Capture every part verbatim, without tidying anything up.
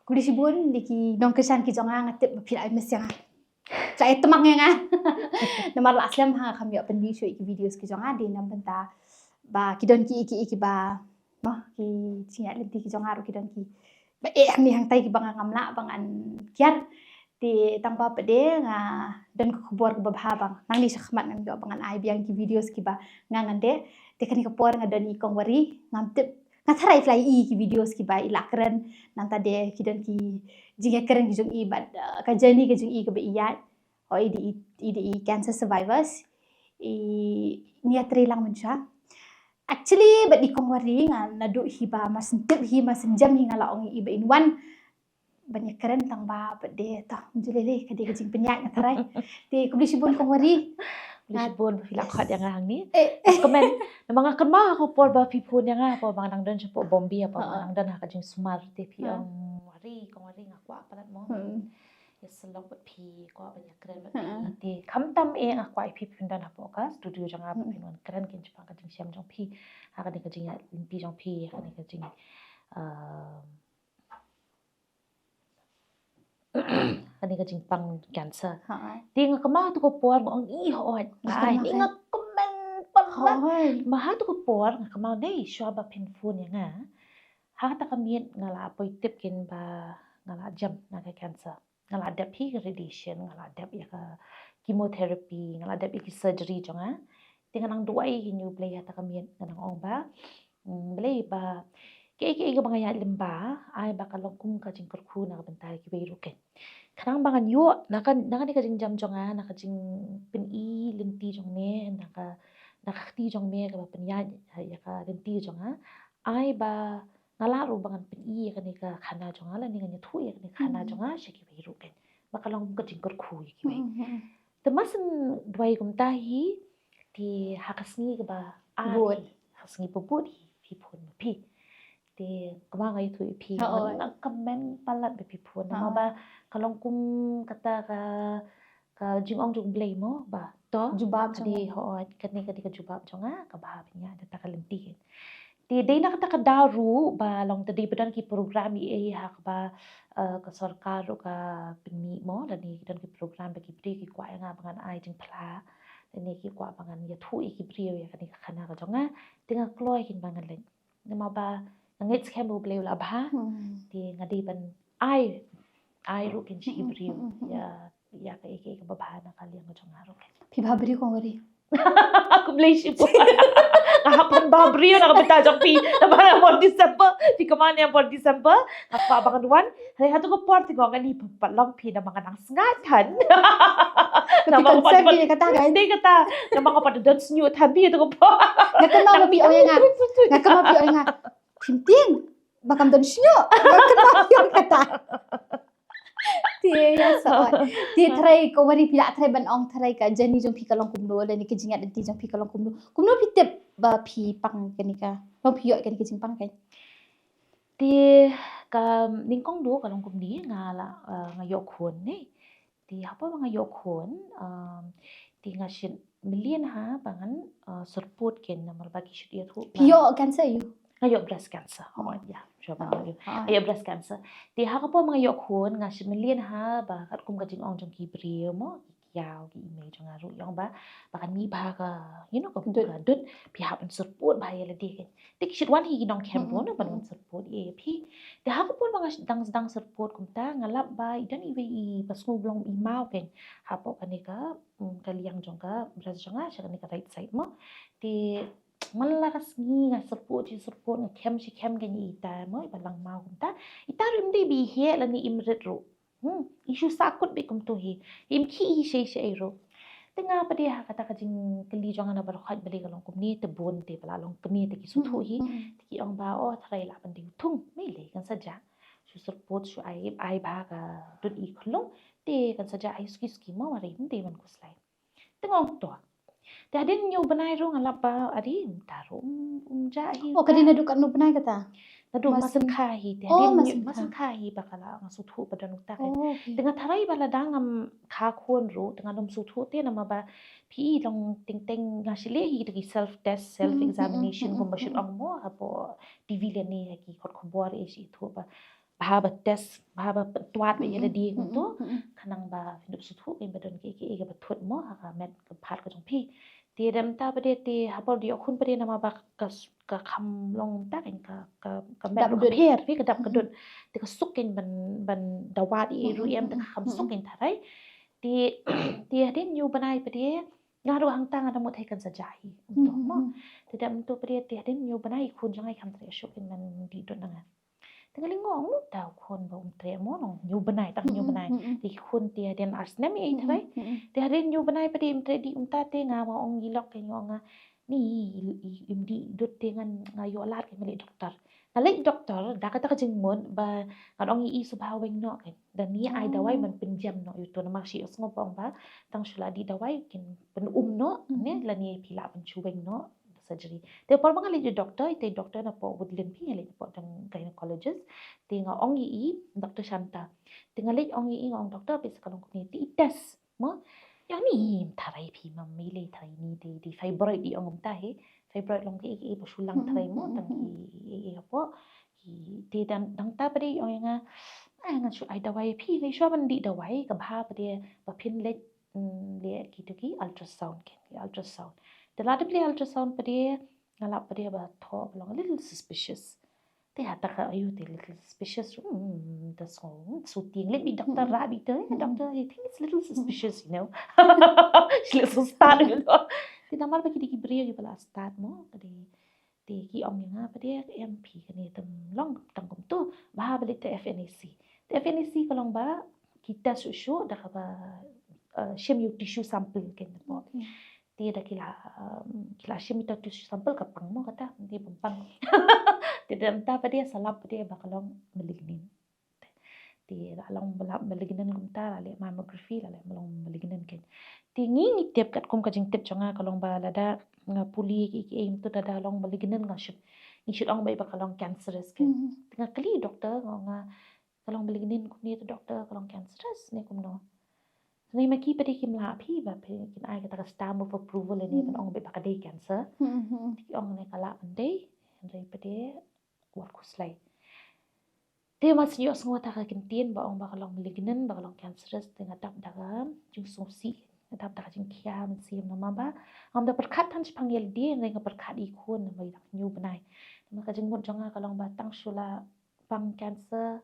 Khublei shibun ïa ki nongkyrshan ki jong nga, nga tip ba phi la ai miss ïa nga. Phi la ai tymmen ïa nga. Namar la slem ha nga kam ïoh pynmih shuh ïa ki videos ki jong nga, dei na bynta ba ki don ki, ki, ki ba, noh, ki jingïaid lynti ki jong nga ruh ki don ki ba eh hangne hangtai ki ba nga ngam lah ba ngan kiar. Te tang ba pat de nga don ka khubor kaba bha ba nangne sha khmat ngan ïoh ba ngan ai biang ki videos ki ba nga ngan dei. Te kane ka por nga don i Kong Wari, ngam tip, nga tharai phi la ïohi ki videos ki ba i la kren, nangta de ki don ki jingïakren ki jong i bad, uh, ka journey ka jong i kaba i ïaid. O i dei i, i dei i cancer survivors. I, ngi ïatrei lang mynshuwa. Actually bad i Kong Wari nga naduh hi ba mar syn tip hi, mar syn jem hi nga la ong ïa i ba in wan ban ïakren, tang ba pat de to, mynjur lei lei ka dei ka jingpynïaid, nga tharai. Te khublei shibun Kong Wari. Khublei shibun ba phi la khot ïa nga hangne. Eh, eh. Kmen, namar nga kynmaw ha ka por ba phi phone ïa nga, por ba nga dang don shapoh Bombay, por ba nga dang don ha ka jingsumar, te phi ong, Wari, Kong Wari, nga kwah palat mo. Hmm. Ïa sylloh bad phi, kwah ban ïakren bad phi. Te khamtam eh nga kwah ïa phi phin don hapoh ka studio jong nga, phin wan kren kein shaphang ka jingshem jong phi ha kane ka jingïaid lynti jong phi ha kane ka jing, um, kane ka jingpang cancer. Ha. Te nga kynmaw ha tu ka por nga ong, i hooid, nga kmen palat. Hooid. Ma ha tu ka por nga kynmaw, dei shuwa ba phin phone ïa nga, ha kata ka miet nga la poi tip kein ba nga la jem na ka cancer. Nga la dep hi ka radiation, nga la dep ïa ka chemotherapy, nga la dep ïa ki surgery jong nga. Te nga nang duwai kein ïa U Blei ha kata ka miet, nga nang ong ba, mm, Blei ba kaei kaei kaba nga ïaid lem ba, ai ba ka long kum ka jingkyrkhu na ka bynta kiwei ruh kein. Khnang ba ngan ïoh na ka, na kane ka jingjam jong nga, na ka jingpyni lynti jong me, na ka, na ka kti jong me kaba pynïaid ïa ka lynti jong nga, ai ba nga lah ruh ba ngan pyni ïa kane ka khana jong nga lane ngan ïathuh ïa kane ka khana jong nga sha kiwei ruh kein, ba ka long ka jingkyrkhu ïa kiwei. Te mar syn duwai kumta hi, te ha ka sngi kaba ar hi, ha ka sngi ba bud hi, phi phone ma phi. Te kaba nga ïathuh ïa phi, nga kmen palat ba phi phone, namar ba ka long kum kata ka ka jingong jong U Blei mo, ba to jubab jong nga. Hooid, kane ka dei ka jubab jong nga kaba pynïaid da kata ka lynti. Te dei na kata ka daw ruh ba long te dei ba don ki program ei ei ha kaba, eh, ka sorkar ruh ka pynmih mo, lane ki don ki program ba ki briew ki kwah ïa nga ba ngan ai jingphla, lane ki kwah ba ngan ïathuh ïa ki briew ïa kane ka khana ka jong nga, te nga kloi kein ba ngan leit. Namar ba nga ngeit skhem ba U Blei u la bha. Te nga dei ban ai, ai ruh kein sha ki briew ïa, ïa kaei kaei kaba bha na ka liang ka jong nga ruh kein. Phi bha briew Kong Wari. Khublei shibun. Nga hap ban bha briew na ka bynta jong phi. Namar ha por December, phi kynmaw ne ha por December, nga kwah ba ngan wan. Hynrei ha tu ka por te nga ong ani, pynlong phi, namar nga dang sngaid than. Namar nga pat don, dei kata, namar nga pat don shñiuh than phi ha tu ka por. Nga kynmaw ba phi ong ïa nga. Nga kynmaw ba phi ong ïa nga, Phim tieng ba kam don shñiuh. Nga kynmaw ba phi ong kata. Te ïa sa ot. Te tharai Kong Wari, phi lah tharai ban ong tharai ka journey jong phi ka long kumno, lane ka jingïaid lynti jong phi ka long kumno? Kumno phi tip ba phi pang kane ka, ba phi ïoh kane ka jingpang kein? Te ka nyngkong duh ka long kumne, nga la, eh, nga ïoh khun ne. Te ha por ba nga ïoh khun, um, te nga shait mlien ha ba ngan, uh, syrpud kein namar ba ki shait ïathuh ba. Phi ïoh cancer ïa u? Nga ïoh breast cancer. Oh, ïa, shuwa ba nga ïoh. Nga ïoh breast cancer. Te ha ka por ba nga ïoh khun nga shait mlien ha ba katkum ka jingong jong ki briew mo, ki kiaw, ki i mei jong nga ruh ïa ong ba, ba kan mih bha ka, you know, ka dud, phi hap ban syrpud bha ïa lade kein. Te ki shait wan hi ki nongkhem ruh na ban wan syrpud ïa phi. Te ha ka por ba nga dang, dang syrpud kumta nga lap ba i don iwei i ba sngew ba long i maw kein hapoh kane ka, mm, ka liang jong ka breast jong nga, sha kane ka right side mo. Te man la ka sngi nga syrpud shi syrpud, nga khem shi khem kein ïa ita mo, i ba long maw kumta. Ita ruh im dei ba i heh lane im rit ruh. Hmm, i shu sahkut beit kumto hi. Im khih hi shaei shaei ruh. Te nga pat de ha kata ka jingkylli jong nga na baroh khoit balei ka long kumne, te bun te ba la long kmie te ki sngewthuh hi. Te ki ong ba, oh, tharai lah ban dei u thung. Mei lei, kan sa jah. Shu syrpud, shu ai, ai bha ka dud i khyllung. Te kan sa jah ai suki suki mo, marwei ym dei ban khuslai. Te nga ong to. Te hadien hynñiew bnai ruh nga lap ba, adi, mynta ruh, um, um jah hi. Oh, ka dei naduh katno bnai kata? Naduh Masyn-, Masynkhai hi, te hadien hynñiew, Masynkhai. Masynkhai hi ba ka la, nga sngewthuh ba don uta kein. Oh, okay. Te nga tharai ba lada ngam kha khun ruh, te ngan ym sngewthuh te namar ba phi i long teng teng nga shu leh hi kita ki self test, self examination, kumba shu ong mo, hapoh T V lane ha ki kot khubor eh shu ïathuh ba bha ba test, bha ba pyntwad ba ïa lade kumto. Khnang ba phin dup sngewthuh kein ba don kiei kiei ba thut mo ha ka met ka phad ka jong phi. Te da mynta pat de te ha por dei ïoh khun pat de namar ba ka, ka kham long mynta kein ka, ka, ka met ka pher phi ka dap ka dud. Te ka suk kein ban, ban da wad ïa ruh em te ka kham suk kein tharai. Te, te hadien hynñiew bnai pat de nga ruh hangta nga da mut hai kan sa jai. Kumto mo. Te da mynta pat de te hadien hynñiew bnai i khun jong nga i kham treh shuh kein ban dih dud na nga. Te nga leh nga ong, "Uta u khun ba um treh mo, nong hynñiew bnai, tang hynñiew bnai." Te khun te hadien ar snem ïa i tharai. Te hadien hynñiew bnai pat de um treh dih kumta te nga ma ong ïa i lok te nga ong nga, "Ni, im dih dud te ngan, nga ïoh lad kein ban leit doktor." Nga leit doktor da kata ka jingmut ba ngan ong ïa i shu bha weng noh kein. Da ni ai dawai ban pynjem noh ïa uto namar shi ïohsngew ba ong ba tang shu la dih dawai kin pyn-um noh ne lane phi lah ban shu weng noh surgery. Te por ba nga leit ïa doktor, ite doktor napoh Woodland phi, nga leit napoh dang gynecologist. Te nga ong ïa i, Doktor Shanta. Te nga leit ong ïa i nga ong, "Doktor, phi sa ka long kumne te i test mo." Ïa ni, "Tharai phi ma mei lei, tharai ni dei, dei fibroid," i ong kumta hi. Fibroid long kiei kiei ba shu lang tharai mo tang ki, i, i, i hapoh. Ki, te dang, dang ta pat de i ong ïa nga, "Ah, ngan shu ai dawai phi, lei shuwa ban dih dawai, ka bha pat de ba phin leit, mm, leh kito ki ultrasound kein, ki ultrasound." Te lada phi leh ultrasound pat de nga lap pat de ba thoh ba long a little suspicious. Te ha ta ka ayu te little suspicious. Hmm, ta sngew, hmm, shu tieng leit bad i doktor, rah bad i doktor, eh, "Doctor, I think it's a little suspicious, you know." Shi leh shu stad ïa u. Te namar ba ki dei ki briew kiba la stad mo, ka dei, te ki ong ïa nga pat de, "Em phi, kane tam long tang kumto, bha ba leit te F N A C." Te F N A C ka long ba ki test shuh shuh da kaba, eh, shim ïa u tissue sample kein mo. Te da ki la, um, ki la shim ïa u tissue sample ka pang mo kata, te bym pang. Te da mynta pat de sa lap pat de ba ka long malignant. Te la long ba la malignant kumta, la leh mammography, la leh ba long malignant kein. Te ngi ngi tip katkum ka jingtip jong nga ka long ba lada nga pule kiei kiei mynta lada long malignant nga shu, ngi shu ong ba ka long cancerous kein. Te nga kylli doktor nga ong nga, "Ka long malignant kumne te doktor, ka long cancerous ne kumno?" Hynrei ma ki pat de kim lah phi ba phi kin ai kata ka stamp of approval ne ban ong ba ka dei cancer. Te ki ong ne ka lah ban dei, hynrei pat de wat khuslai. Te ma shu ïohsngew kata ka kyntien ba ong ba ka long malignant, ba ka long cancerous, te nga dap da ka jingsngewsih, nga dap da ka jingkhia mynsiem namar ba ngam da pyrkhat than shaphang ïa lade, hynrei nga pyrkhat ïa i khun namar i dang hynñiew bnai. Namar ka jingmut jong nga ka long ba tang shu la pang cancer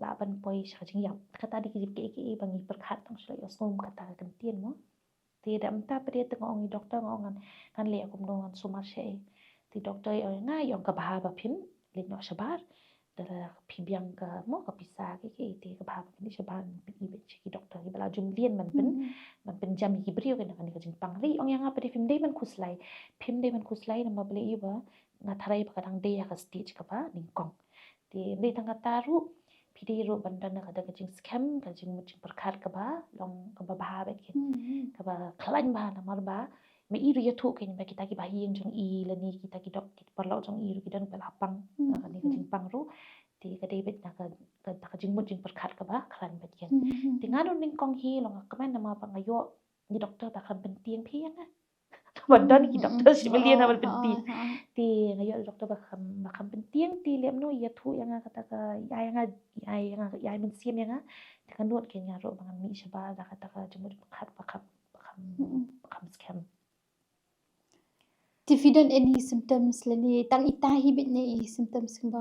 lah ban poi sha ka jingïap. Kata dei kiei kiei ba ngi pyrkhat tang shu la ïohsngew kata ka kyntien mo. Te da mynta pat de te nga ong ïa i doktor nga ong ngan, ngan leh kumno, ngan sumar shaei. Te i doktor i ong ïa nga, i ong ka bha ba phin leit noh shabar. Da la phi biang ka mo ka pisa kiei kiei te ka bha ba phin leit shabar, phin ïohi beit sha ki doktor kiba la ju mlien ban pyn, ban pynjem ïa ki briew kein na kane ka jingpang. Hynrei i ong ïa nga pat de phim dei ban khuslai. Phim dei ban khuslai namar balei ba nga tharai ba ka dang dei ha ka stage kaba nyngkong. Te ym dei tang kata ruh, phi dei ruh ban don ka, da ka jingskhem, ka jingmut jingpyrkhat kaba long kaba bha beit kein. Kaba khlaiñ bha namar ba ma i ruh ïathuh kein ba kita kiba ha ïing jong i lane kita ki dok ki paralok jong i ruh ki don ba la pang na kane ka jingpang ruh. Te ka dei beit na ka, ka, da ka jingmut jingpyrkhat kaba khlaiñ beit kein. Te nga ruh nyngkong hi long ka kmen namar ba nga ïoh i doktor ba kham pyntieng phi ïa nga. Ba don ki doktor shi mlien ha ban pyntieng. Te nga ïoh doktor ba kham, ba kham pyntieng te lem no ïathuh ïa nga kata ka, ïa, ïa nga, ïa, ïa nga, ïa mynsiem ïa nga. Te ka nud kein nga ruh ba ngan mih shabar da kata ka jingmut ba kham, ba kham, ba kham skhem. Te phi don any symptoms lane tang ita hi beit ne i symptoms kumba?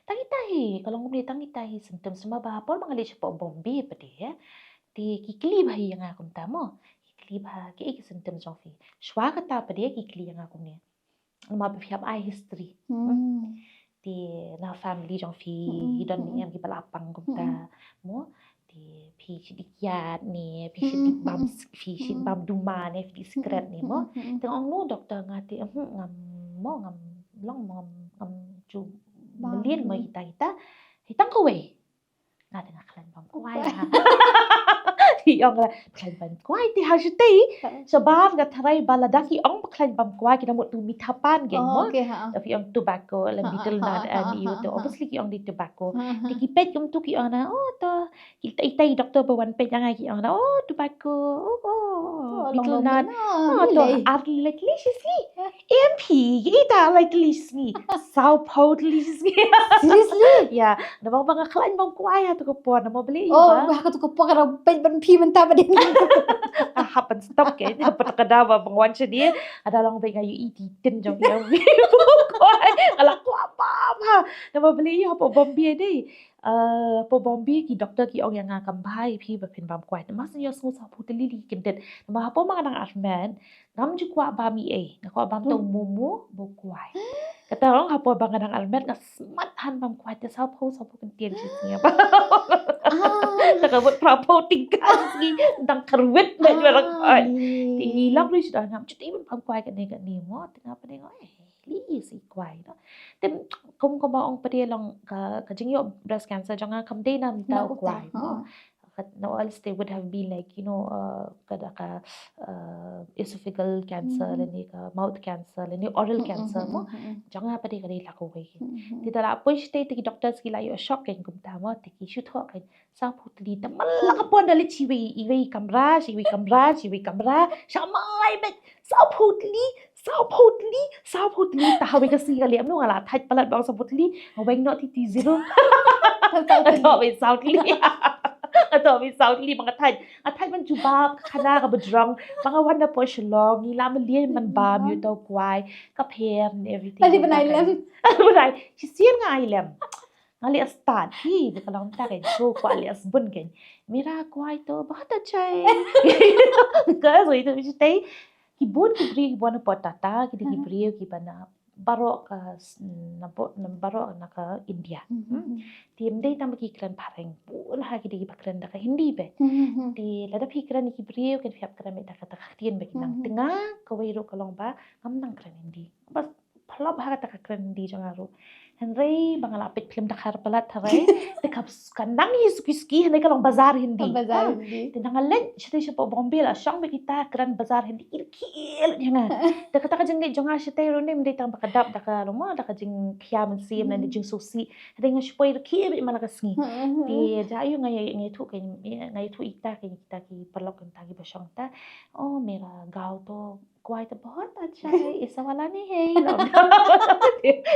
Tang ita hi, ka long kumne tang ita hi symptoms ma ba por ma nga leit shapoh Bombay pat de. Te ki kylli bha ïa nga kumta mo. Ki kylli bha kiei ki symptoms jong phi. Shuwa kata pat de ki kylli ïa nga kumne. Ma ba phi hap ai history. Te na family jong phi don ne em kiba la pang kumta mo. Te phi shu dih kiad ne, phi shu dih bam, phi shu bam duma ne, phi dih sikret ne mo. Te nga ong no doktor nga te, hmm, ngam mo, ngam long mo, ngam, ngam ju mlien mo kita kita. Hi tang kawei. Nga te nga khlaiñ bam kwai ha. Ki ong la, khlaiñ bam kwai te ha shatei. Shabar nga tharai ba lada ki ong ba khlaiñ bam kwai ki da mut tu mithapan gen mo. Da phi ong tobacco la betel nut and ïa to. Obviously ki ong dei tobacco. Te ki peit kumtu ki ong na, oh to, ki tai tai doktor ba wan peit ïa nga ki ong na, oh tobacco, oh betel nut. Oh to, ar leit li shi sngi. Em phi, ita lai tli sngi. Saw phew tli sngi. Seriously? Ya, namar ba nga khlaiñ bam kwai ha tu ka por, namar balei? Oh, ha tu ka por ka peit ban phi mynta ba dei. Ah, hap ban stop ke, hap ban kada ba bang wan sha dia. Ada long ba nga ïohi ti tin jong ïa. Kwai, ala kwah bam ha. Namar balei hapoh Bombay dei. Uh, hapoh Bombay ki doktor ki ong ïa nga kam bha ïa phi ba phin bam kwai. Namar sngewsih saw phew tli ki kyndit. Namar hapoh ma nga dang armet. Ngam ju kwah bam ei ei, nga kwah bam tang momo bad kwai. Kata long hapoh ba nga dang armet nga smat han bam kwai te saw phew saw phew kyntien shi sngi. Ta ka mut phra phew tyngka shi sngi dang kyrwit bad ba kwai. Te i lak ri shi da ngam ju dei bam kwai kane kane mo te nga pyneng eh li si kwai no. Te kum kum ba ong pade long ka ka jingïoh breast cancer jong nga kam dei na mynta u kwai mo. Kat, no, else they would have been like, you know, uh, ka da ka, uh, esophageal cancer, lane ka mouth cancer, lane oral cancer mo. Jong nga pat ka dei la kawei. Te da la poi shatei te ki doctors ki la ïoh shock kein kumta mo, te ki shu thoh kein saw phew tli, te man la ka por da leit shi wei, iwei kamra, shi wei kamra, shi wei kamra, sha mai beit, saw phew tli, saw phew tli, saw phew tli, ta ha wei ka sngi ka leh kumno nga la thait palat ba ong saw phew tli, nga weng noh ti ti zero. Nga thoh wei saw tli. Nga thoh wei saw tli ba nga thait. Nga thait ban jubab ka khana kaba jrong. Ba nga wan na poh Shillong, ngi la mlien man bam ïa uto u kwai, ka pher and everything. Lada ban ai lem. Ban ai, shisien nga ai lem. Nga leh start hi, da ka long ta kein, so kwah leh sbun kein. Mera kwai to bahut achhe hai. Ka so ito shatei. Ki bun ki briew ki bun hapoh Tata, ki dei ki briew kiba na baroh ka s-, na bo-, na baroh na ka India. Te ym dei tang ba ki kren phareng, bun ha ki dei kiba kren da ka Hindi beit. Te lada phi kren ïa ki briew kan phi hap kren beit da kata ka ktien ba ki nang. Te nga kawei ruh ka long ba ngam nang kren Hindi. Bas phlop ha kata ka kren Hindi jong nga ruh. Hynrei ba nga la peit phlim Dkhar palat tharai. Te ka, ka nang hi suki suki hynrei ka long bazar Hindi. Bazar Hindi. Te nang leit shatei shapoh Bombay la shong beit kita kren bazar Hindi, ki rkhie lut ïa nga. Te kata ka jingleit jong nga shatei ruh ym dei tang ba ka dap da ka long mo, da ka jingkhia mynsiem ne da jingsngewsih. Hynrei nga shu poi rkhie beit man la ka sngi. Te da ïoh nga ïa, nga ïathuh kein, nga ïathuh ïa kita kein, kita ki paralok kein, kita kiba shong ta. Oh, mera gaw to kwai to bahut achhe hai, aisa wala nahi hai.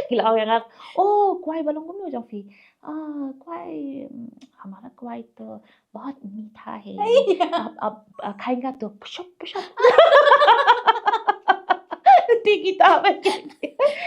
Ki la ong ïa nga, oh, kwai ba long kumno jong phi? Ah, kwai, mm, hamara kwai to bahut meetha hai. Ab, ab, ah, khayega to push up, push up. Te kita ba.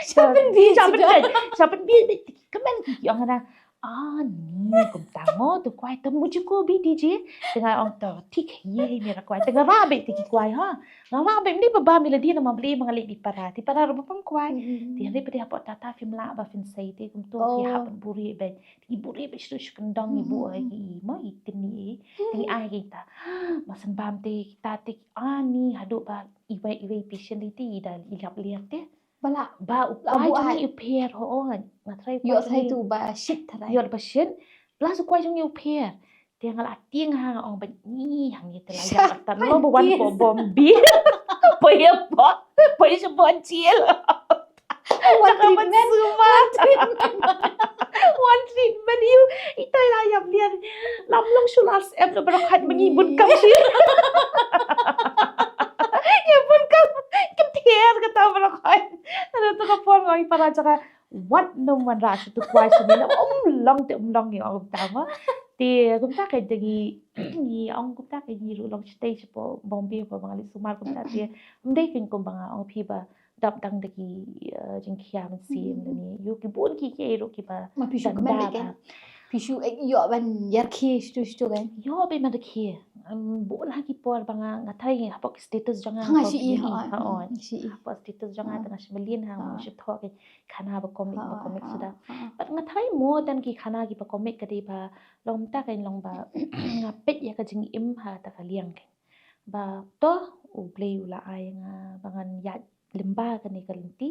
Sha pynbiej, sha pynbiej, sha pynbiej, te ki kmen ki, ki ong na, ani, kumta mo, to kwai to mujhko bhi dijiye. Te nga ong to thik hai, ye hai mera kwai. Te nga rah beit te ki kwai ha. Nga rah beit, ym dei ba bam ïa lade namar balei ba nga leit dei para. Te para ruh ba bam kwai. Te hynrei pat hapoh Tata phim lah ba phin sei te kumto phi hap ban buhrieh beit. Te ki buhrieh beit shu shu kyndong i buh ha ki, mo, i tin i. Te ngi ai kita. Ba shen bam te kita te ani haduh ba iwei iwei patient te i da i lap liang te. Ba la, ba u kwai jong ngi u pher ho, nga tharai u kwai jong ngi. Ïoh sai tu ba shit tharai. Ïoh ba shit. Plus u kwai jong ngi u pher. Te nga la tieng ha nga ong ba ngi hang ïa te la ïa ka tan lo ba wan po Bombay. Poi ïa po, poi sha po jail. One treatment. One treatment. One treatment ïa u. Ita la ïa blian. Lam long shu la sep lo baroh khat ba ngi bun kam shi. Ïa bun kam. Ka pher kata baroh khat. Ano to ka por ngi para jaka. Wat nym wanrah shuh tu kwai shuh ngi na um long te um long ngi ong kumta ma. Te kumta ka jong ngi, ngi ong kumta ka ngi ruh long shatei shapoh Bombay ba nga leit sumar kumta te. Ym dei kein kumba nga ong phi ba dap tang da ki, eh, jingkhia mynsiem lane ïoh ki bun ki kiei ruh kiba. Ma phi shu kmen beit kein. Phi shu, eh, ïoh ban ïarkhie shuh shuh kein. Ïoh beit ban rkhie. Em, bun ha ki por ba nga, nga tharai hapoh ki status jong nga. Nga shu i, ha, ha, ha, ha. Hapoh status jong nga te nga shu mlien ha, nga shu thoh ki khana ba komik, ba komik suda. But nga tharai more than ki khana kiba komik ka dei ba long mynta kein long ba nga peit ïa ka jingim ha kata ka liang kein. Ba to U Blei u la ai nga ba ngan ïaid lyngba kane ka lynti.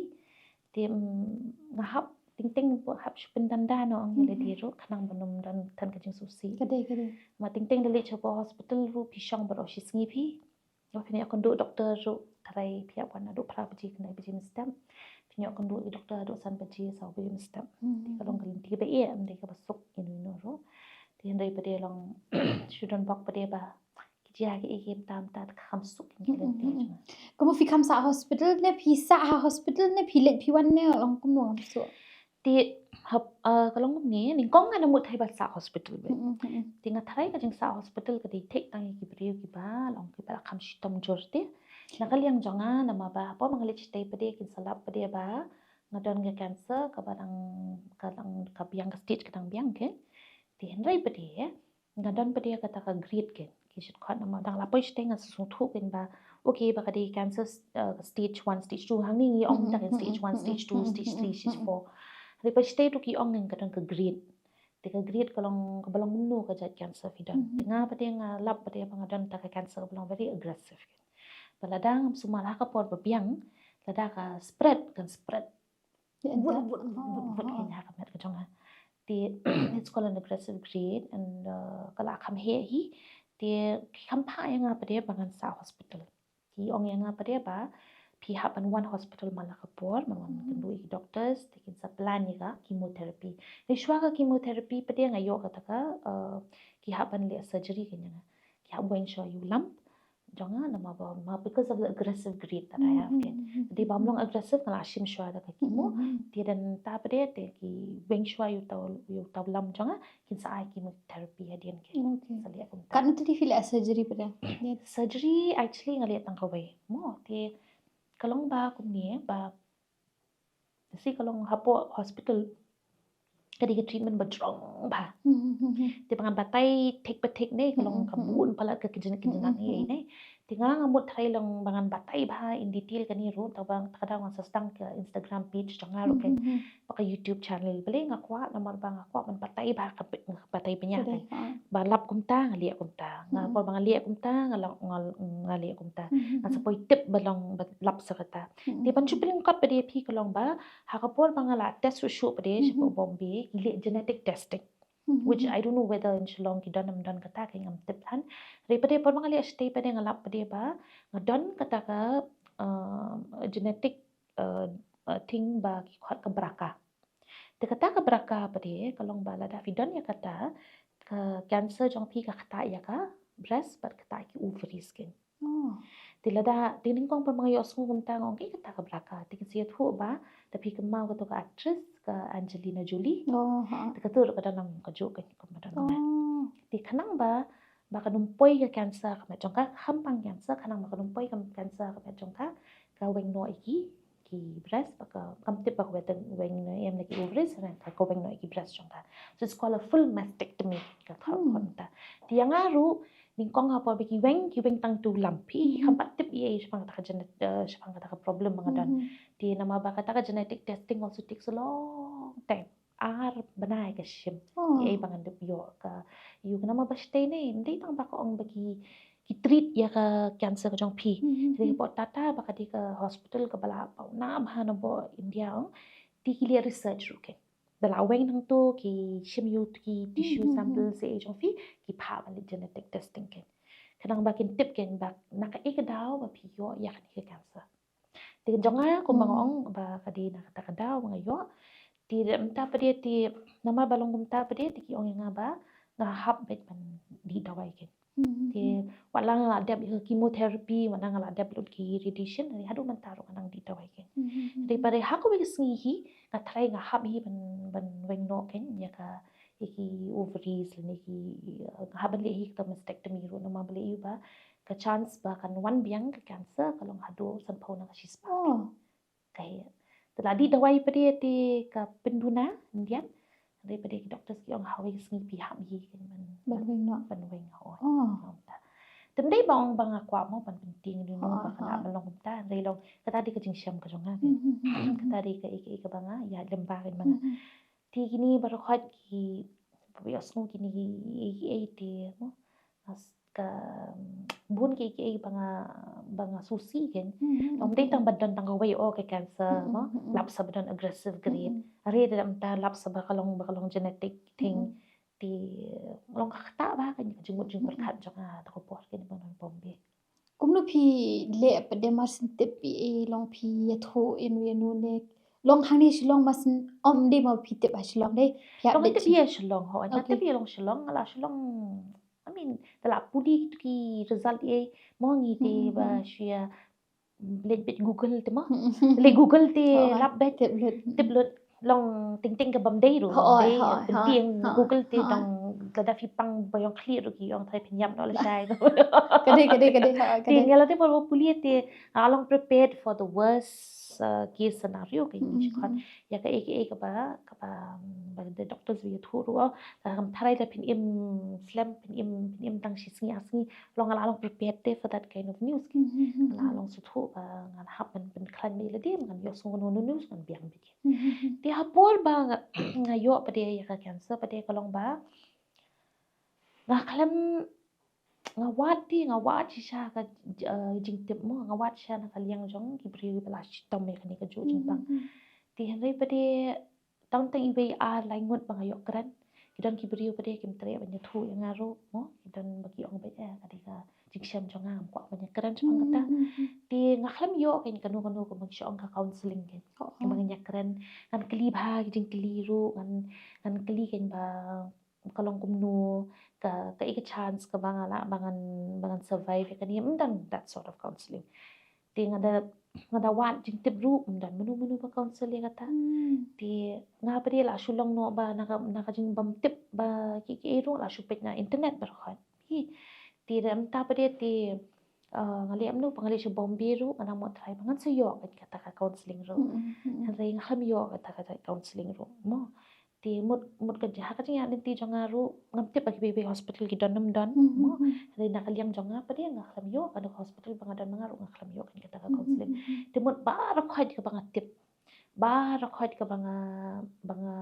Te, mm, nga hap Teng teng ba hap shu pyndanda noh ong ïa lade ruh, khnang ba ym don than ka jingsngewsih. Ka dei, ka dei. Ma teng teng leit sha ka hospital ruh phi shong baroh shi sngi phi. Ba phin ïoh kynduh doktor ruh, tharai phi ïoh wan naduh phra baje khyndai baje mynstep. Phin ïoh kynduh ïa doktor haduh san baje saw baje mynstep. Te ka long ka lynti ba eh, ym dei kaba suk ïa uno uno ruh. Te hynrei pat de long shu don bok pat de ba ki jia kiei kiei tam ta ka kham suk ïa ki lynti jong nga. Kumno phi kham sah hospital ne phi sah ha hospital ne phi leit phi wan ne long kumno suk? Te hap, ah, ka long kumne, nyngkong nga mut tharai ba sah hospital beit. Te nga tharai ka jingsah hospital ka dei thik tang ïa ki briew kiba long kiba la kham shitom jur te. Na ka liang jong nga namar ba hapoh ba nga leit shatei pat de kin sa lap pat de ba nga don ka cancer kaba dang, ka dang, ka biang, ka stage ka dang biang, okay. Te hynrei pat de nga don pat de kata ka grade, keiñ ki shu khot namar dang la poi shatei nga sngewthuh keiñ ba, okay, ba ka dei cancer, eh, stage one, stage two, hangne ngi ong ta keiñ stage one, stage two, stage three, stage four. Hynrei poi shatei ruh ki ong keiñ ka don ka grade. Te ka grade ka long kaba long kumno ka jait cancer phi don. Te nga pat de nga lap pat de ba nga don ta ka cancer kaba long very aggressive, keiñ ba lada ngam sumar ha ka por ba biang, lada ka spread, kan spread wut wut wut wut wut, keiñ ha ka met ka jong nga. Te it's called an aggressive grade and, uh, ka la kham heh hi. Te ki kham phah ïa nga pat de ba ngan sah hospital. Ki ong ïa nga pat de ba phi hap ban wan hospital man la ka por, ban wan kynduh ïa ki doctors, te kin sa plan ïa ka chemotherapy. Te shuwa ka chemotherapy pat de nga ïoh kata ka, uh, ki hap ban leh surgery, keiñ ïa nga. Ki hap weng shuwa ïa u lump jong nga namar ba, ma, because of the aggressive grade that I have, keiñ. Te ba ym long aggressive nga la shim shuwa da ka chemo. Te don ta pat de te ki weng shuwa ïa uta, ïa uta u lump jong nga, kin sa ai chemotherapy hadien, keiñ. Sa leh kumta. Katno tylli phi leh surgery pat de? Surgery actually nga leh tang kawei mo. Te ka long ba kumne ba Te ka long hapoh hospital ka dei ka treatment ba jrong bha. Te ba ngan batai thik ba thik ne ka long ka bun palat ka kjin kjin ne ne. Te nga nga mut tharai long ba ngan batai bha in detail kane ruh, te ba ta ka daw ngan sa sdang ka Instagram page jong nga ruh, keiñ ba ka YouTube channel. Balei nga kwah, namar ba nga kwah ban batai bha, ka batai bniah, keiñ ba lap kumta nga leh kumta, nga por ba nga leh kumta nga leh kumta. Nga sa poi tip ba long ba lap sa kata. Te ban shu pynlyngkot pat de phi ka long ba ha ka por ba nga la test shuh shuh pat de shapoh Bombay, ki leh genetic testing, which I don't know whether in Shillong ki don ym don kata, ka ngam tip than. Hynrei pat de por ba nga leh shatei pat de nga lap pat de ba nga don kata ka, um, genetic, uh, uh, thing ba ki khot ka BRCA. Te kata ka BRCA pat de ka long ba lada phi don ïa kata, ka cancer jong phi ka ktah ïa ka breast bad ktah ki ovaries, keiñ. Te lada, te nyngkong pat ba nga ïohsngew kumta nga ong kaei kata ka BRCA. Te kin sa ïathuh ba da phi kynmaw kato ka actress ka Angelina Jolie. Te kato ruh ka don lang kajuh, keiñ, kumba don. Te khnang ba, ba kan ym poi ka cancer ha ka met jong ka, kham pang cancer, khnang ba kan ym poi ka cancer ha ka met jong ka, ka weng noh ïa ki ki breast, ba ka, kam tip ba ka weng, weng ne em na ki ovaries, ne ka, ka weng noh ïa ki breast jong ka. So it's called a full mastectomy, ka thok kumta. Te ïa nga ruh nyngkong ha por ba ki weng, ki weng tang tu lam, phi kham pat tip ei ei shaphang kata ka genet-, eh, shaphang kata ka problem ba nga don. Te namar ba kata ka genetic testing also takes a long time. Ar bnai ka shim. Ei ei ba ngan dep ïoh ka, ïoh ka, namar ba shatei ne ym dei tang ba ka ong ba ki, ki treat ïa ka cancer ka jong phi. Te hapoh Tata ba ka dei ka hospital kaba la pawnam ha na boh India, ong, te ki leh research ruh, keiñ. Da la weng nangto ki shim ïa u, ki tissue sample sa ei jong phi, ki phah ban leh genetic testing, keiñ. Khnang ba kin tip, keiñ, ba na kaei ka daw ba phi ïoh ïa kane ka cancer. Te jong nga kumba nga ong ba ka dei na kata ka daw ba nga ïoh. Te mynta pat de te namar ba long kumta pat de te ki ong ïa nga ba nga hap beit ban dih dawai, keiñ. Te wat la nga la dep ïa ka chemotherapy, wat la nga la dep lut ki radiation, haduh mynta ruh nga nang dih dawai, keiñ. Te pat de ha kawei ka sngi hi nga tharai nga hap hi ban, ban weng noh, keiñ, ïa ka, ïa ki ovaries lane ki, eh, nga hap ban leh hi kata mastectomy ruh namar balei ïa ba ka chance ba kan wan biang ka cancer ka long haduh sanphew na ka shispah. Ka heh. Te la dih dawai pat de te ka pynduna, yndiat. Hynrei pat de ki doctors ki ong ha kawei ka sngi phi hap hi, keiñ, ban, ban weng noh, ban weng noh. Te ym dei ba ong ba nga kwah mo ban pyntieng ïa uno ba ka lah ban long kumta, hynrei long kata dei ka jingshem ka jong nga, keiñ. Kata dei kaei kaei kaba nga ïaid lyngba, keiñ, ba nga. Te kine baroh khoit ki, ba ïohsngew kine kiei kiei te mo, nga ka bun ki ki ba nga ba nga susi kan. Long dei tang ba don tang kawei o ka cancer mo. Lap sa ba don aggressive grade. Are da mynta lap sa ba ka long ba ka long genetic thing. Te long ka kata ba ka jingmut jingpyrkhat jong nga ta ka por kane ba nga don Bombay. Kumno phi leh pat de mar syn tip i long phi ïathuh ïano ïano ne long hangne Shillong mar syn, ym dei ma phi tip ha Shillong de. Phi long tip ïa Shillong ho. Nga tip ïa long Shillong la Shillong. I mean, te la pule ki result ïa mo ngi te ba shu ïa leit beit Google te mo. Leit Google te lap beit tip lut. Tip lut long ting ting ka bam dei ruh. Hooid, hooid, hooid. Google te dang lada phi pang ba ïong khlieh ruh ki ong trai phin ïap noh lashai. Ka dei, ka dei, ka dei, hooid, ka dei. Te nga la te ba pule te nga long prepared for the worst uh, case scenario ka ngi shi khon. Ïa ka ei ka ei kaba kaba ba the doctors ba ïathuh ruh. Ka kam tharai da phin im slem phin im phin im tang shi sngi ar sngi. Long nga la long prepared te for that kind of news. Nga la long sngewthuh ba nga la hap ban pynkhlaiñ beit lade ngan ïohsngew kano kano news ngan biang beit. Te ha por ba nga ïoh pat de ïa ka cancer pat de ka long ba nga khlem nga wad te nga wad shisha ka jingtip mo nga wad shisha na ka liang jong ki briew ba la shitom ïa kane ka juh jingpang. Te hynrei pat de tang tang iwei ar lai ngut ba nga ïoh kren ki don ki briew pat de kim treh ban ïathuh ïa nga ruh mo ki don ba ki ong ba eh ka dei ka jingshem jong nga ngam kwah ban ïakren shaphang kata. Te nga khlem ïoh kein kano kano ka ban shu ong ka counseling kein. Ka ban ïakren ngan kylli bha ki jingkylli ruh ngan ngan kylli kein ba ka long kumno ka ka i ka chance ka ba nga la ba ngan ba ngan survive ïa kane ym don that sort of counseling. Te nga da nga da wad jingtip ruh ym don mano mano ba counsel ïa kata. Te nga pat de la shu long noh ba na ka na ka jingbym tip ba ki ki ruh la shu peit na internet baroh. Te da mynta pat de te nga leh mano ba nga leit sha Bombay ruh nga nang mut trai ba ngan sa ïoh kata ka counseling ruh. Hynrei nga khlem ïoh kata ka counseling ruh mo. Te mut mut ka jingha ka jingïaid lynti jong nga ruh ngam tip ba kiwei kiwei hospital ki don ne ym don mo. Hynrei na ka liang jong nga pat de nga khlem ïoh ka hospital ba nga don ma nga ruh nga khlem ïoh kata ka counseling. Te mut baroh khoit kaba nga tip baroh khoit kaba nga ba nga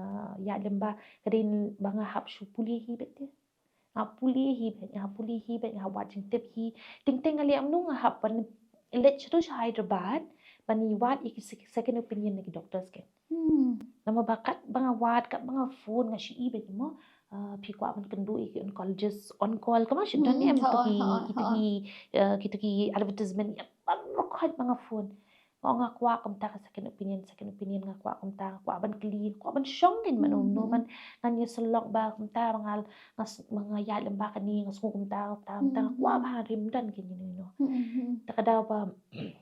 ïaid lem ba ka dei ba nga hap shu pule hi beit te. Nga pule hi beit nga pule hi beit nga wad jingtip hi. Teng teng nga leh mano nga hap ban leit sha Hyderabad ban ïa wad ïa ki second opinion na ki doctors kein. Namar ba kat ba nga wad kat ba nga phone nga shu i beit mo. Phi kwah ban kynduh ïa ki oncologist on call ka ma shu don em kita ki kita ki advertisement ïa baroh khoit ba nga phone. Nga ong nga kwah kumta ka second opinion second opinion nga kwah kumta nga kwah ban kylli nga kwah ban shong kein mano mano ban ngan ïa sylloh ba kumta ba nga nga ïaid lem ba kane nga sngew kumta kumta kumta nga kwah ba ha rim don kein ïa no. Ta ka daw ba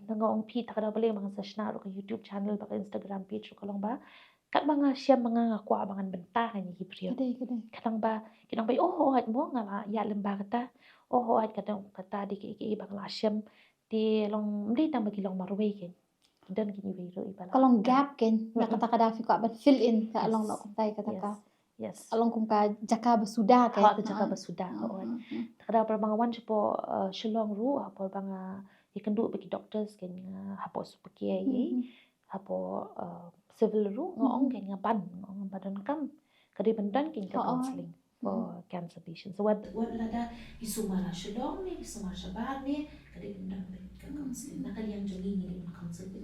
nga ong phi ta ka daw ba leh ba nga sa shna ruh ka YouTube channel ba ka Instagram page ruh ka long ba kat ba nga shem ba nga nga kwah ba ngan bynta ha ïa ki briew. Ka dang ba ki dang ba oh hooid mo nga la ïaid lem ba kata oh hooid kata kata dei ki ki ba nga la shem. Te long mdei tang ba ki long marwei kein. Ki don kein iwei ruh iba la ka long gap kein na kata ka da phi kwah ban fill in ka long noh kumta kata ka. Yes. Ka long kum ka jaka ba suda kein ka jaka ba suda ka ot. Ta ka da ba nga wan shapoh Shillong ruh hapoh ba nga ïakynduh ba ki doctors kein hapoh Super Care ïa hapoh civil ruh nga ong kein nga ban nga ong ba donkam ka dei ban don kein ka counseling for cancer patients. Wat wat lada ki sumar ha Shillong ne ki sumar shabar ne ka dei ban don ka counseling na ka liang jong ngi ngi dei ban counsel beit.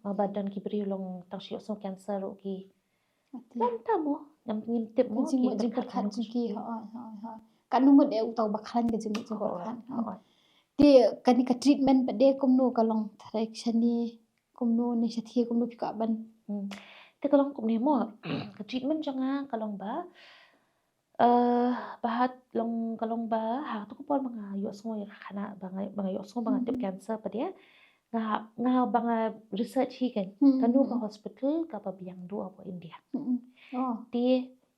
Ma ba don ki briew long tang shu ïohsngew cancer ruh ki. Lam ta mo ngam ngim tip mo ki jingmut jingpyrkhat jong ki. Ka nu mut e uta uba khlaiñ ka jingmut jingpyrkhat. Te kane ka treatment pat de kumno ka long tharai shane kumno ne shathie kumno phi kwah ban. Te ka long kumne mo ka treatment jong nga ka long ba ba ha long ka long ba ha tu ka por ba nga ïohsngew ïa ka khana ba nga ba nga ïohsngew ba nga tip cancer pat de nga nga ba nga research hi kein kano ka hospital kaba biang duh hapoh India. Te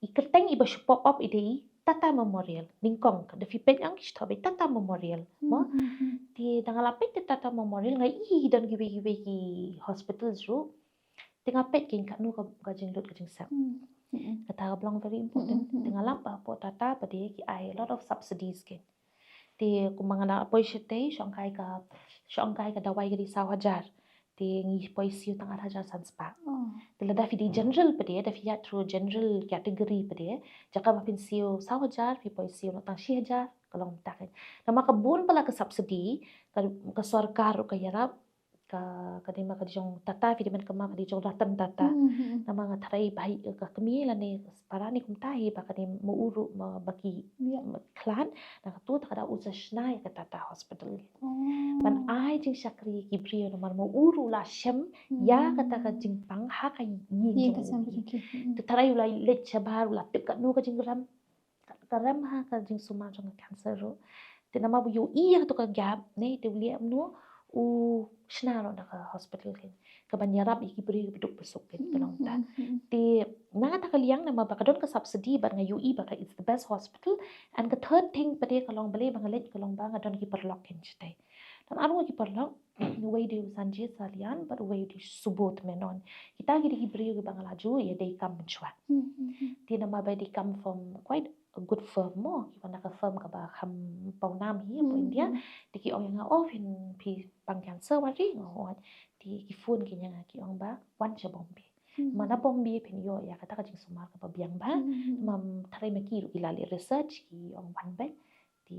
i kyrteng iba shu pop up i dei Tata Memorial nyngkong ka da phi peit ang ki shu thoh ba Tata Memorial mo. Te da nga la peit te Tata Memorial nga i don kiwei kiwei ki hospitals ruh. Te nga peit kein kano ka jinglut ka jingsep. Kata ka long very important. Te nga lap ba hapoh Tata pat de ki ai a lot of subsidies kein. Te kumba nga la poi shatei shong kai ka shong kai ka dawai ka dei saw hajar. Te ngi poi siew tang ar hajar san spah. Te lada phi dei general pat de da phi ïaid through general category pat de jaka ba phin siew saw hajar phi poi siew noh tang shi hajar. Ka long mynta ka. Namar ka bun pala ka subsidy, ka, ka sorkar ruh ka ïarap, ka, ka dei ma ka jong Tata, phi dei ban kynmaw ka dei jong Ratan Tata. Hmm, hmm, hmm. Namar nga tharai ba hi ka kmie lane para ne kumta hi ba ka dei ma u ruh ma ba ki, ïa, ma khlad, na katu ta ka da u sa shna ïa ka Tata Hospital. Oh. Ban ai jingshakri ïa ki briew namar ma u ruh la shem, hmm, ïa kata ka jingpang ha ka ïing, ïa jong ka u. Shem ki. Hmm. Te tharai u la leit shabar, u la tip katno ka jingrem. Ka, ka rem ha ka jingsumar jong ka cancer ruh. Te namar ba u ïohi ïa kato ka gap ne, te u leh kumno, u shna noh da ka hospital kein, ka ban ïarap ïa ki briew kiba duk ba suk kein, ka long ta. Hmm, hmm, hmm. Te na kata ka liang namar ba ka don ka subsidy bad nga ïohi ba ka it's the best hospital. And ka third thing pat de ka long balei ba nga leit ka long ba nga don ki paralok kein shatei. Don ar ngut ki paralok, uwei u dei u Sanjay Salian bad uwei u dei u Subodh Menon. Kita ki dei ki briew kiba nga la ju ïadei kam mynshuwa. Hmm, hmm, hmm. Te namar ba dei kam from quite a good firm mo, kiba na ka firm kaba kham pawnam hi hapoh India. Hmm. Te ki ong ïa nga, "Oh, phin, phi pang cancer wat ri?" Nga ong, "Ong." Te ki phone kein ïa nga ki ong ba wan sha Bombay. Hmm. Namar na Bombay phin ïoh ïa kata ka jingsumar kaba biang bha. Hmm. Namar tharai ma ki ruh ki la leh research, ki ong wan beit. Te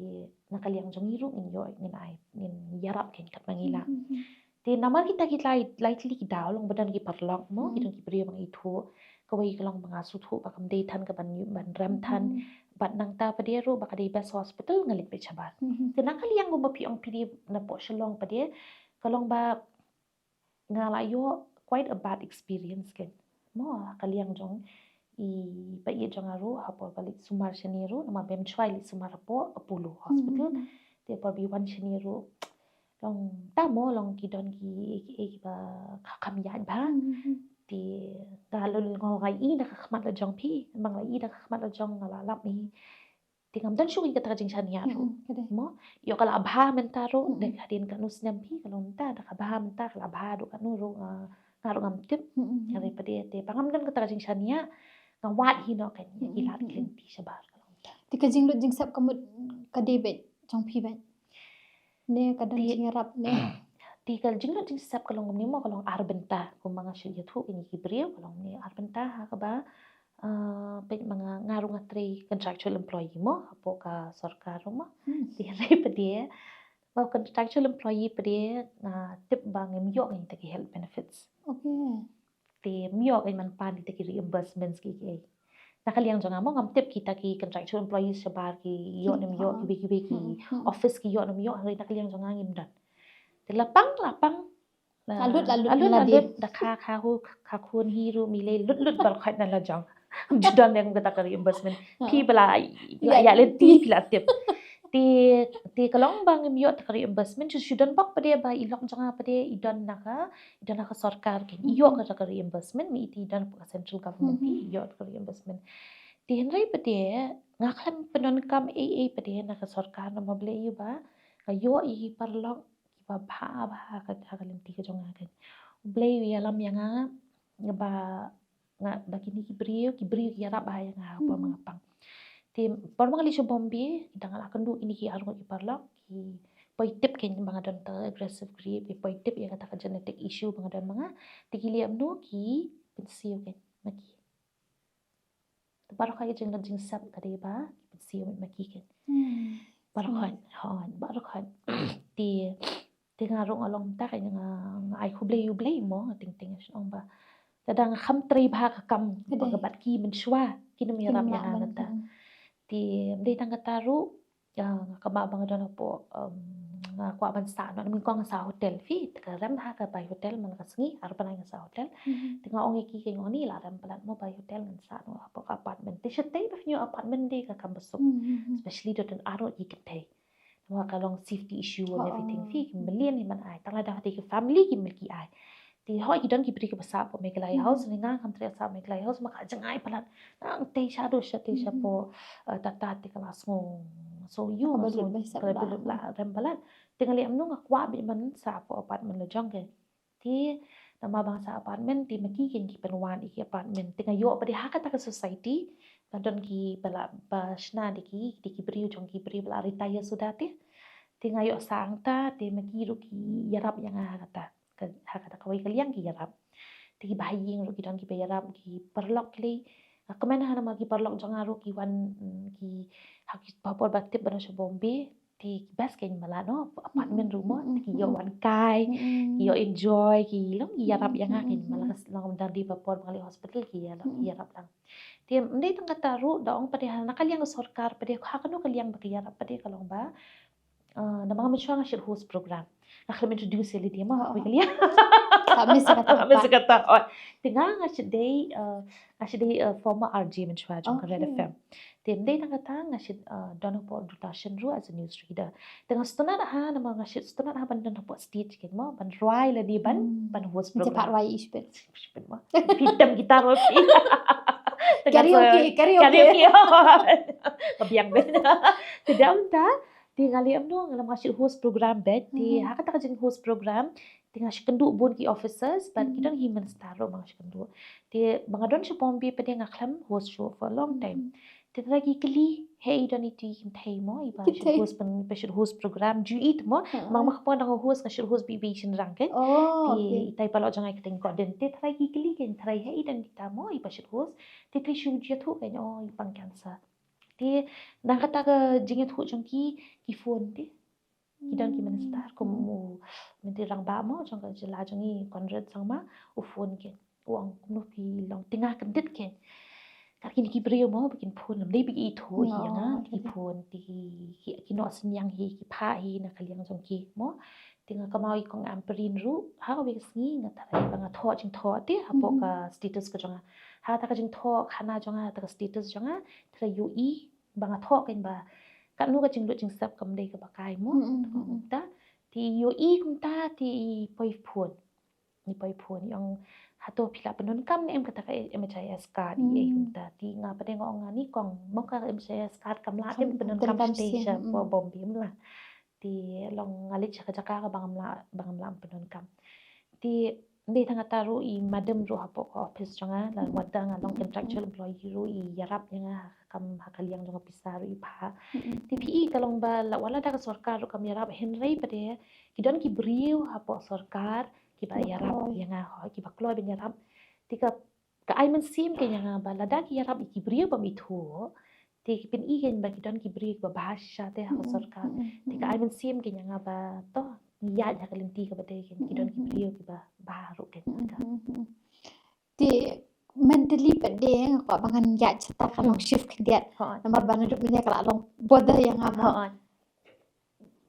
na ka liang jong ngi ruh ngin ïoh, ngin ai, ngin ïarap kein katba ngi lah. Hmm, hmm, hmm. Te namar kita ki lai, lai tylli ki daw long ba don ki paralok mo, ki, hmm, don ki briew ba nga ithuh. Kawei ka long ba nga sngewthuh ba kam dei than ka ban, ban rem than. Hmm. Bad nangta pat de ruh ba ka dei best hospital nga leit beit shabar. Hmm, hmm. Te na ka liang kumba phi ong phi dei na poh Shillong pat de, ka long ba nga la ïoh quite a bad experience kein. Mo, ka liang jong i paieit jong nga ruh, ha por ba leit sumar shane ruh, namar ba mynshwa i leit sumar hapoh Apollo Hospital. Hmm. Te por ba i wan shane ruh, long ta mo, long ki don ki, ki, kiba kha-, kham ïaid bha. Hmm. Te nga la, nga la ïohi da ka khmat la jong phi, namar nga la ïohi da ka khmat la jong nga la lap hi. Te ngam don shuh kata ka jingshaniah ruh. Mm-mm, ka dei. Mo, ïoh ka la bha mynta ruh, mm-mm, da hadien katno snem phi, ka long mynta, da ka bha mynta, ka la bha ruh katno ruh, nga, nga ruh ngam tip. Mm-mm. Hynrei pat de, te ba ngam don kata ka jingshaniah, nga wad hi noh kein, ïa ki lad, mm-mm, ki lynti shabar, ka long mynta. Te ka jinglut jingsep ka mut ka dei beit, jong phi beit. Ne ka don, te, jingïarap ne. Te ka jinglut jingsep ka long kumne mo, ka long ar bynta, kumba nga shu ïathuh kein ïa ki briew, ka long kumne ar bynta ha kaba, ah, peit ma nga, nga ruh nga trei contractual employee mo, hapoh ka sorkar ruh mo. Hmm. Te hynrei pat de, ba contractual employee pat de, nga tip ba ngim ïoh ngi ïa kita ki health benefits. Okay. Te ym ïoh kein ban pan ïa kita ki reimbursements ki, ki. Na ka liang jong nga mo ngam tip kita ki contractual employees shabar ki ïoh ne ym ïoh, kiwei kiwei ki office ki ïoh ne ym ïoh, hynrei na ka liang jong nga ngim don. Te la pang, la pang, la lut, la lut, la lut, da kha, kha hu, kha khun hi ruh, mi lei lut lut baroh khoit na la jong. Ju don ïa kata ka reimbursement. Phi ba la, ba la ïaid lynti phi la tip. Te, te ka long ba ngim ïoh ta ka reimbursement, shu, shu don bok pat de ba i lok jong nga pat de i don na ka, i don na ka sorkar kein. I ïoh kata ka reimbursement, mynta i don ka central government, i ïoh ta ka reimbursement. Te hynrei pat de nga khlem pyndonkam ei ei pat de na ka sorkar, namar balei, ïa ba nga ïoh ïa ki paralok kiba bha bha ha ka, ha ka lynti ka jong nga kein. U Blei u ïalam ïa nga, ba nga, ba kine ki briew, ki briew ki ïarap bha ïa nga ha por ba nga pang. Te por ba nga leit sha Bombay, te nga la kynduh kine ki arngut ki paralok, ki poi tip kein ba nga don ta aggressive grippe, ki poi tip ïa kata ka genetic issue ba nga don ma nga. Te ki leh kumno, ki pynsiew kein ma ki. Te baroh khoit ka jinglut jingsep ka dei ba ki pynsiew ma ki kein. Hmm. Baroh khoit, hooid, baroh khoit. Te, te nga ruh nga long mynta kein, nga, nga ai khublei ïa U Blei mo, nga teng teng shu ong ba lada nga kham trei bha ka kam, ka dei, ba ka bad ki mynshuwa kin ym ïarap ïa nga mynta. Hmm. Te ym dei tang kata ruh, ïa, nga kynmaw ba nga don hapoh, um, nga kwah ban sah noh, nga kwah ban sah hotel, phi, te ka rem ha ka bai hotel man la ka sngi, ar bnai nga sah hotel. Mhm. Te nga ong ïa ki, nga ong, ni la rem palat mo bai hotel, ngan sah noh hapoh ka apartment. Te shatei ba phin ïoh apartment dei ka kam ba suk. Mhm. Especially da don arngut ki kynthei. Namar ka long safety issue and everything, phi, ki mlien hi man ai. Tang lada dei ka family ki mlien ki ai. Te hooid ki don ki briew kiba sah hapoh Meghalaya House, ne nga ngam treh sah Meghalaya House, ma ka jngai palat. Nangtei shaduh shatei shapoh, eh, Tata te ka la sngew, so ïoh, ka la lut, la rem palat. Te nga leh kumno, nga kwah beit ban sah hapoh apartment la jong kein. Te namar ba nga sah apartment, te ma ki kein ki pynwan ïa ki apartment. Te nga ïoh pat de ha kata ka society ba don kiba la, ba shna da ki, da ki briew jong ki briew ba la retire suda te. Te nga ïoh sah hangta, te ma ki ruh ki ïarap ïa nga ha kata. Ka, ha kata kawei ka liang ki ïarap. Te kiba ha ïing ruh ki don kiba ïarap, ki paralok ki lei, Nga kmen ha namar ki paralok jong nga ruh ki wan, mm, ki ha ki por ba tip ban wan sha Bombay, te ki best kein mala, no, apartment ruh mo, te ki ïoh wan kai, ki ïoh enjoy, ki long ki ïarap ïa nga kein mala, ka long da dei ba por ba nga leit hospital ki ïarap, ki ïarap lang. Te ym dei tang kata ruh, da ong pat de ha na ka liang ka sorkar pat de, ha kano ka liang ba ka ïarap pat de ka long ba, ah, namar nga mynshwa nga shait host program. Nga khlem introduce ïa lade mo, ha kawei ka liang. Ka miss kata. Ka miss kata. Oh, te nga, nga shait dei, ah, nga shait dei, ah, former R J mynshwa jong ka Red F M. Te ym dei tang kata, nga shait, ah, don hapoh Doordarshan ruh as a news reader. Te nga sngewtynnat ha, namar nga shait sngewtynnat ha ban don hapoh stage kein mo, ban rwai lade ban, ban host program. Jepat rwai ïa i shibit. Shibit mo. Phi tem guitar mo phi. Karaoke, karaoke. Karaoke. Ka biang beit. Te da mynta, te nga leh kumno, nga leh, nga shait host program beit. Te ha kata ka jing host program, te nga shait kynduh bun ki officers, bad ki don hi minister ruh ba nga shait kynduh. Te ba nga don sha Bombay pat de nga khlem host show for a long time. Te trai ki kylli, hei, i don iti i kynthei mo, iba shait host, ban, ba shait host program, ju it mo. Namar ma kaba nga dang host, nga shait host beit beit shynrang kein. Te itai paralok jong nga i kyrteng Gordon. Te trai ki kylli kein, trai, hei, i don ita mo, iba shait host. Te trai shu ïathuh kein, oh, i pang cancer. Te na kata ka jingïathuh jong ki, ki phone te. Ki don ki minister, kum u Myntri Rangbah mo jong ka jylla jong ngi, Conrad Sangma, u phone kein. U ong kumno phi long, te nga kyndit kein. Kat kine ki briew mo ba kin phone, ym dei ba ki ithuh hi ïa nga, ki phone, te ki, ki, ki noh synñiang hi, ki phah hi na ka liang jong ki mo. Te nga kynmaw i kong Ampareen ruh, ha kawei ka sngi nga tharai ba nga thoh jingthoh te hapoh ka status ka jong nga. Ha kata ka jingthoh khana jong nga, ha kata ka status jong nga, tharai ïohi ba nga thoh kein ba katno ka jinglut jingsep kam dei kaba kai mo. Kumta te ïohi kumta te i poi phone. I poi phone, i ong, hato phi lah pyndonkam ne em kata ka M H I S card, i ei kumta. Te nga pat de nga ong, ani kong, mo ka M H I S card kam lah em pyndonkam sha Bombay, em lah. Te long nga leit sha ka jaka kaba ngam lah, ba ngam lah pyndonkam. Te ym dei tang kata ruh, i madam ruh hapoh ka office jong nga, la wat da nga long contractual employee ruh, i ïarap ïa nga ha ka kam, ha ka liang jong ka pisa ruh i phah. Te phi i, ka long ba la, wat lada ka sorkar ruh kam ïarap, hynrei pat de ki don ki briew hapoh sorkar kiba ïarap ïa nga, hooid, kiba kloi ban ïarap. Te ka, ka ai mynsiem kein ïa nga ba lada ki ïarap ïa ki briew bym ithuh, te ki pyni kein ba ki don ki briew kiba bha shisha te ha ka sorkar. Te ka ai mynsiem kein ïa nga ba to ngi ïaid ha ka lynti kaba dei kein, ki don ki briew kiba bha ruh kein. Te mentally pat de nga kwah ba ngan ïaid shata ka long shift khyndiat. Namar ba naduh mynne ka la long bother ïa nga mo.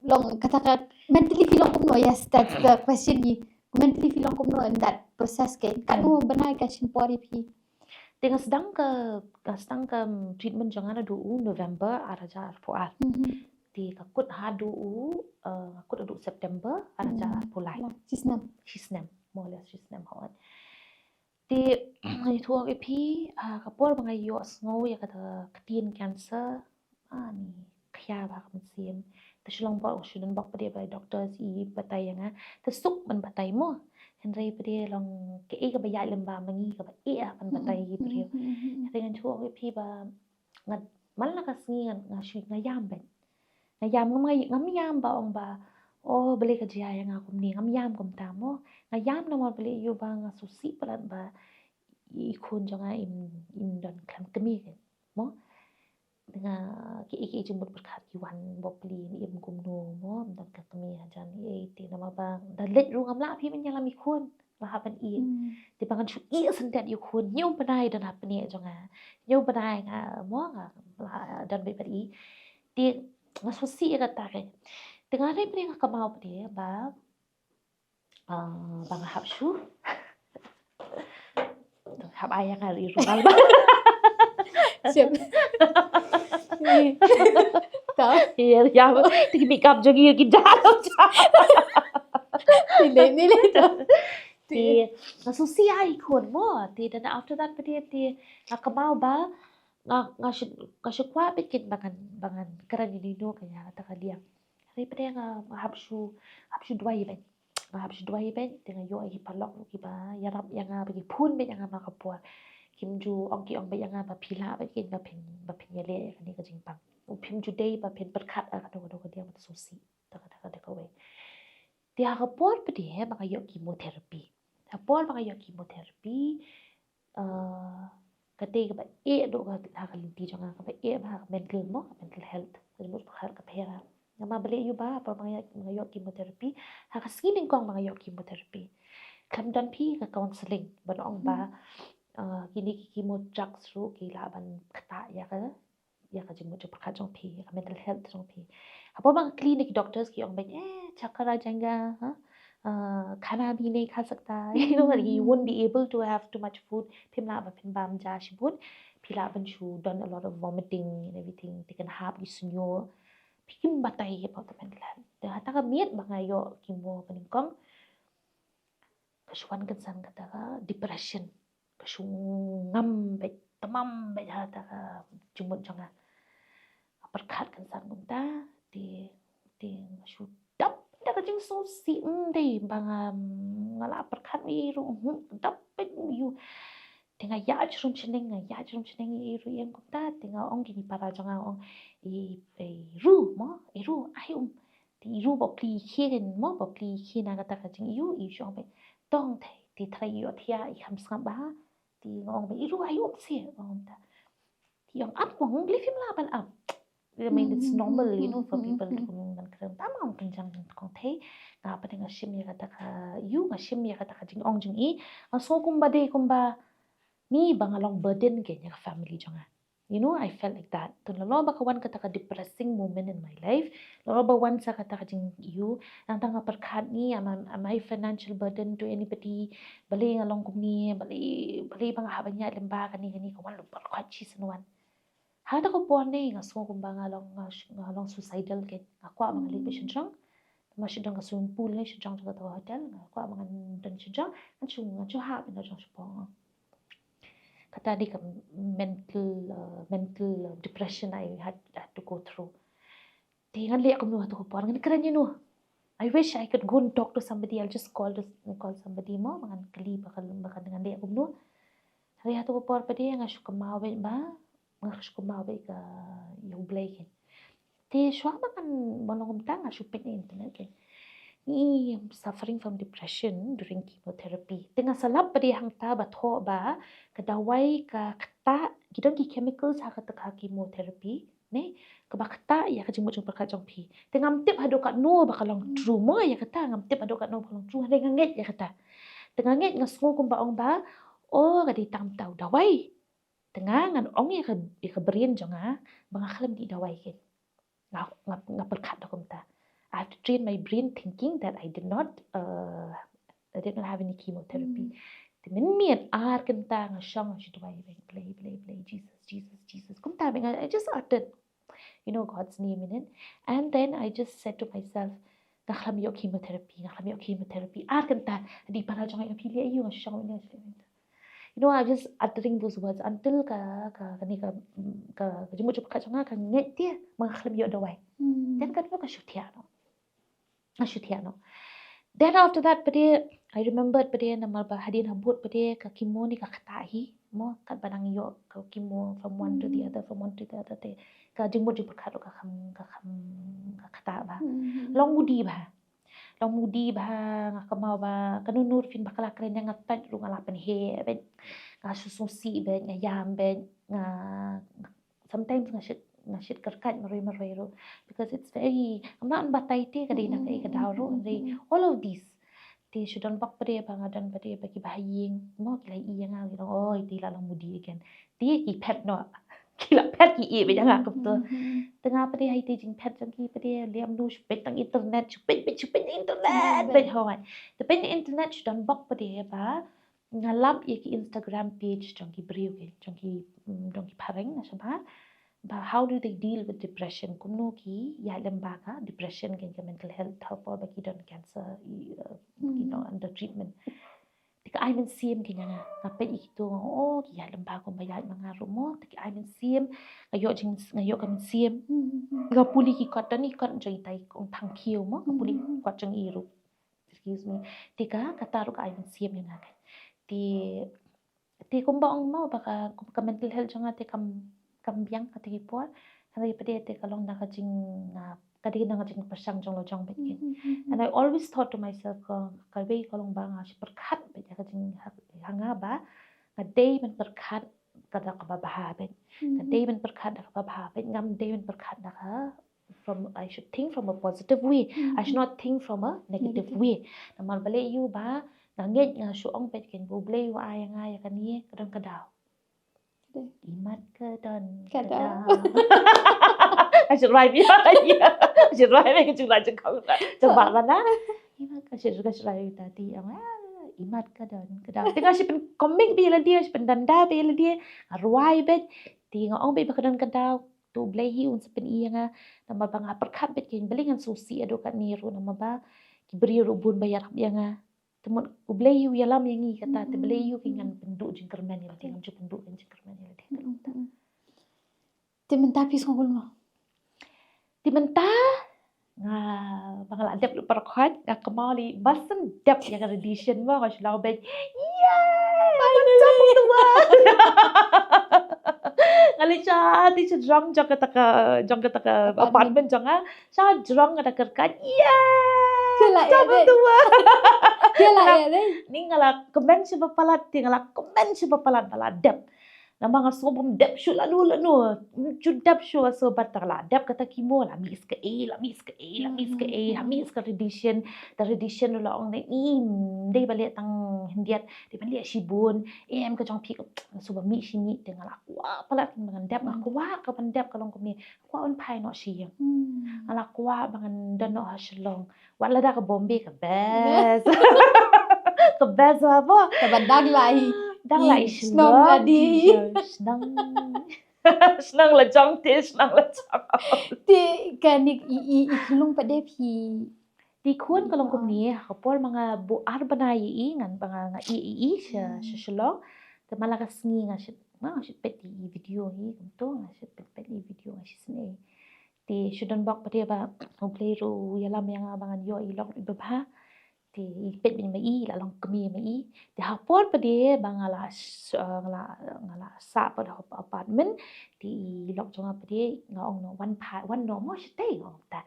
Long kata ka mentally phi long kumno, yes, that's the question hi. Mentally phi long kumno in that process kein? Katno bnai ka shim por ïa phi? Te nga sdang ka, nga sdang ka, mm, treatment jong nga naduh u November ar hajar arphew ar. Te ka kut haduh u, eh, ka kut haduh September ar hajar arphew lai. Shisnem. Shisnem, more or less shisnem, hooid. Te nga ïathuh ïa phi, ah, ka por ba nga ïohsngew ïa kata ka ktien cancer, ani khia bha ka mynsiem. Te shu long bok, shu don bok pat de ba doctors i batai ïa nga. Te suk ban batai mo. Hynrei pat de long kaei kaba ïaid lem bam ma ngi, kaba eh ban batai ïa ki briew. Hynrei nga ïathuh ïa phi ba nga, man la ka sngi nga, nga shu, nga ïam beit. Nga ïam, ngam, ngam ïam ba ong ba, oh, balei ka jia ïa nga kumne, ngam ïam kumta mo. Nga ïam namar balei ïoh ba nga sngewsih palat ba i khun jong nga im, im don khlem kmie kein mo. Nga, kiei kiei jingmut pyrkhat ki wan bapli, im kumno mo, im don ka kmie hajan, ei, te namar ba da leit ruh ngam lah phi ban ïalam i khun. Ba hap ban ïeit. Te ba ngan shu ïeit syndet ïa u khun, hynñiew bnai don ha pnieh jong nga. Hynñiew bnai nga, mo, nga, nga don beit bad i. Te nga sngewsih ïa kata kein. Te nga hynrei pat de nga kynmaw pat de ba, ah, ba nga hap shu, hap ai ïa nga ri rumal ba. Siap. Ta. Ïa, ïa, te ki makeup jong ngi ki dah. Ni le, ni le ta. Te nga sngewsih ïa i khun mo. Te then after that pat de te nga kynmaw ba nga, nga shu, nga shu kwah beit kein ba ngan, ba ngan kren ïa ino ka ïa kata ka liang. Hynrei pat de nga, nga hap shu, hap shu duwai beit. Nga hap shu duwai beit, te nga ïoh ïa ki paralok ruh kiba ïarap ïa nga, ba ki phone beit ïa nga man ka por. Kim ju ong, ki ong beit ïa nga ba phi lah beit kein ba phin, ba phin ïaleh ïa kane ka jingpang. Phim ju dei ba phin pyrkhat ïa kano kano ka liang, ba sngewsih. Te kata ka dei kawei. Te ha ka por pat de ba nga ïoh chemotherapy. Ha ka por ba nga ïoh chemotherapy, eh, Kata kaba eh duh ka, ha ka lynti jong nga, kaba eh ba ha ka mental mo, ka mental health. Ka jingmut jingpyrkhat ka pher. Namar balei ïa u ba, por ba nga ïoh, nga ïoh chemotherapy, ha ka sngi nyngkong ba nga ïoh chemotherapy, khlem don phi ka counseling ban ong ba, uh, kine ki chemo drugs ruh ki lah ban ktah ïa ka, ïa ka jingmut jingpyrkhat jong phi, ïa ka mental health jong phi. Hapoh ba nga kylli na ki doctors ki ong beit, eh, chakra jayega, ha? Uh, khana bhi nahi kha sakta. You know, like, you won't be able to have too much food. Phim lah ba phin bam ja shibun. Phi lah ban shu don a lot of vomiting and everything. Te kan hap ki sngew. Phi kim batai hapoh ka mental health. Te hata ka miet ba nga ïoh chemo ba nyngkong, ka shu wan kynsan kata ka depression. Ka shu ngam beit, tymmen beit ha kata ka jingmut jong nga. Nga pyrkhat kynsan kumta, te, te nga shu dap da ka jingsngewsih, mm, dei ba nga, nga la pyrkhat ïa u ruh, mm, dap beit ïa u. Te nga ïa jrong shneng, nga ïa jrong shneng ïa u ruh ïa kumta, te nga ong kine para jong nga, ong, i, i ru mo, i ru, ai um. Te i ru ba plie khie mo, ba plie khie na kata ka jingïohi, i shu ong beit, tong thei, te trai ïoh thiah, i kham sngap ba, te nga ong beit, i ru ai um seh, ong ta. Te i ong ap mo, ngi leh phim lah ban ap. I mean, it's normal, you know, for people to come ban kren. Tang ma ong kynjang jong kong thei. Nga pat nga shim ïa kata ka, ïa nga shim ïa kata ka jingong jong i. Nga sngew kumba dei kumba ni ba nga long burden kein ïa ka family jong nga. You know, I felt like that. Te lano ba ka wan kata ka depressing moment in my life, lano ba wan sa kata ka jing, ïa, nangta nga pyrkhat ni, am, am I financial burden to anybody? Balei nga long kumne, balei, balei ba nga hap ban ïaid lyngba kane, kane, ka wan lyngba ka chi sien wan. Ha kata ka por ne nga sngew kumba nga long, nga, nga long suicidal kein. Nga kwah ba nga leit beit shajrong. Namar sha don ka swimming pool ne shajrong jong kata ka hotel, nga kwah ba ngan don shajrong, ngan shu, ngan shu hap ban don shajrong shapoh. Kata dei ka mental, uh, mental, uh, depression I had, had to go through. Te ngan leh kumno ha kata ka por, ngan kren ïa uno? I wish I could go and talk to somebody. I'll just call this, call somebody mo, ba ngan kylli ba ka, ba ka ngan leh kumno. Hynrei ha kata ka por pat de nga shu kynmaw beit ba, nga shu kynmaw beit ka, ïa U Blei kein. Te shuwa ba ngan, ba long kumta nga shu peit na internet kein. Ngi suffering from depression during chemotherapy. Te nga sa lap pat de hangta ba thoh ba ka dawai ka ktah, ki don ki chemicals ha kata ka chemotherapy, ne, kaba ktah ïa ka jingmut jingpyrkhat jong phi. Te ngam tip haduh katno ba ka long true mo ïa kata, ngam tip haduh katno ba ka long true, hynrei nga ngeit ïa kata. Te nga ngeit, nga sngew kumba ong ba, oh, ka dei tang uta u dawai. Te nga ngan ong ïa ka, ïa ka brain jong nga ba nga khlem dih dawai kein. Nga, nga, nga pyrkhat da kumta. I have to train my brain thinking that I did not, uh, I did not have any chemotherapy. Te mynmiet ar kynta nga shong, nga shu duwai beit, Blei, Blei, Blei, Jesus, Jesus, Jesus. Kumta beit nga, I just uttered, you know, God's name in it. And then I just said to myself, nga khlem ïoh chemotherapy, nga khlem ïoh chemotherapy. Ar kynta, dei para jong nga ïa phi leh ïa u, nga shong, nga shu leh. You know, I was just uttering those words until ka, ka, ka ni ka, ka, ka jingmut jingpyrkhat jong nga ka ngeit te, ma nga khlem ïoh dawai. Then katno ka shu thiah noh. Ka shu thiah noh. Then after that pat de, I remembered pat de, namar ba hadien habud pat de ka chemo ni ka ktah hi. Mo, katba nang ïoh ka chemo from one to the other, from one to the other te, ka jingmut jingpyrkhat ruh ka kham, ka kham, ka ktah bha. Long mudi bha. Long mudi bha, nga kynmaw ba kano kano ruh phin bakla kren ïa nga, tat ruh nga la pynheh beit. Nga sngewsih beit, nga ïam beit, nga, nga, sometimes nga shit, nga shit kyrkhat marwei marwei ruh, because it's very, ngam lah ban batai te ka dei na kaei ka daw ruh, hynrei all of these. Te shu don bok pat de ba nga don pat de ba ki bahaïing mo ki la ïohi ïa nga, ki ong, oh, ite la long mudi again. Te ki phet noh. Ki la phet, ki ïeh beit ïa nga kumto. Te nga pat de ha ite jingphet jong ki pat de, lem lu shu peit tang internet, shu peit, peit, shu peit internet beit, hooid. Te peit internet shu don bok pat de ba nga lap ïa ki Instagram page jong ki briew ki, jong ki, mm, jong ki phareng na shabar. Ba how do they deal with depression? Kumno ki ïaid lyngba ka depression, ki, ka mental health, ha por ba ki don cancer, i, uh, you know, under treatment. Te ka ai mynsiem kein ïa nga. Nga peit ïa kito, oh, ki ïaid lyngba kumba ïaid ma nga ruh mo. Te ka ai mynsiem, nga ïoh jing, nga ïoh ka mynsiem. Nga pule ki kot, don i kot jong itai, ong Thang Khiew mo, nga pule kot jong i ruh. Excuse me. Te ka, kata ruh ka ai mynsiem ïa nga kein. Te, te kumba ong mo ba ka, ka mental health jong nga te kam, kam biang ha kito ki por. Hynrei pat de te ka long na ka jing, ah, ka dei na ka jingpyrshang jong la jong beit kein. And I always thought to myself, ka, kawei ka long ba nga shu pyrkhat beit ïa ka jing ha, ha nga ba nga dei ban pyrkhat ka da kaba bha bad. Ka dei ban pyrkhat da kaba bha bad, ngam dei ban pyrkhat da ka, from, I should think from a positive way. I should not think from a negative way. Namar balei ïa u ba nga ngeit, nga shu ong bad kein ba U Blei u ai ïa nga ïa kane ka don ka daw. Imat ka don ka daw. Ka shu rhyme ïa, ka shu rhyme ïa, ka shu rhyme ïa. Imat ka shu, ka shu rhyme ïa ta ti ong, ah, imat ka don ka daw. Te nga shu pyn comic bad ïa lade, nga shu pyndanda bad ïa lade, nga rwai bad te nga ong bad ba ka don ka daw. To U Blei hi un sa pyni ïa nga. Namar ba nga pyrkhat bad kein balei ngan sngewsih haduh katne ruh, namar ba ki briew ruh bun ba ïarap ïa nga. Te mut U Blei u ïalam ïa ngi kata, te balei ïa u kein ngan pynduh jingkyrmen ïa lade, ngam ju pynduh jingkyrmen ïa lade. Te mynta phi sngew kumno? Te mynta nga, ba nga la dep lut para khot, nga kynmaw lei ba shen dep ïa ka rendition mo, nga shu lau bad. Yay! Finally! Nga leit sha, te sha jrong jong kata ka, jong kata ka apartment jong nga. Sha jrong nga da kyrkhat. Yay! Te la ïa dei. Te la ïa dei. Ni nga la kmen sha ba palat, te nga la kmen sha ba palat ba la dep. Namar nga sngew bym dep shuh lano lano. Shu dep shuh, shuh bad te la dep kata chemo, la mih kaei, la mih kaei, la mih kaei, la mih ka rendition. Te rendition la ong ne, ym dei ba leh tang khyndiat, dei ban leh shibun. Em ka jong phi ka, shuh ba mih shi mih, te nga la kwah palat ban dep, nga kwah ka ban dep ka long kumne. Kwah ban phai noh sha ïing. Nga la kwah ba ngan don noh ha Shillong. Wat lada ka Bombay ka best. Ka best ba bo. Kaba dang la i, dang la i Shillong. Shnong la dei. Shnong. Shnong la jong te, shnong la jong. Te kane i, i, i khyllung pat de phi. Te i khun ka long kumne, ha ka por ma nga buh ar bnai ïa i, ngan ba nga, nga ïeh ïa i sha, sha Shillong. Te man la ka sngi nga shait, nga shait peit ïa i video hi, kumto, nga shait peit, peit ïa i video, nga shisnei. Te shu don bok pat de ba U Blei ruh u ïalam ïa nga ba ngan ïoh i lok iba bha. Te i peit beiñ ma i, la long kmie ma i. Te ha por pat de ba nga la s-, eh, nga la, nga la sah pat ha apartment. Te i lok jong nga pat de, nga ong noh, wan pha, wan noh mo shatei, nga ong ta.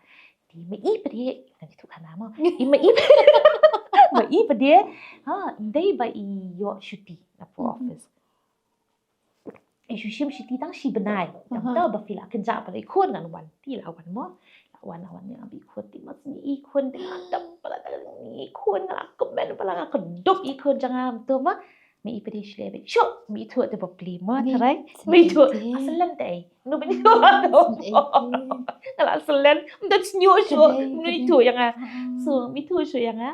Te ma i pat de, ngan ïathuh khana mo. I ma i, ma i pat de, ha, ym dei ba i ïoh shuti na office. I shu shim shuti tang shi bnai. Tang to ba phi la kynjah pat i khun, ngan wan. Te la wan mo. La wan, la wan ïa i khun, te ma sngi i khun, te nga dap pat la i khun, nga la kmen pat la, nga kdup i khun jong nga, to ma. Ma i pat de shu leh beit. Shu, ma i thuh te ba pli mo, trai. Ma i thuh, nga syllen te. No, ma i thuh. Nga la syllen, ym da shu shu, ma i thuh ïa nga. So, ma i thuh shu ïa nga.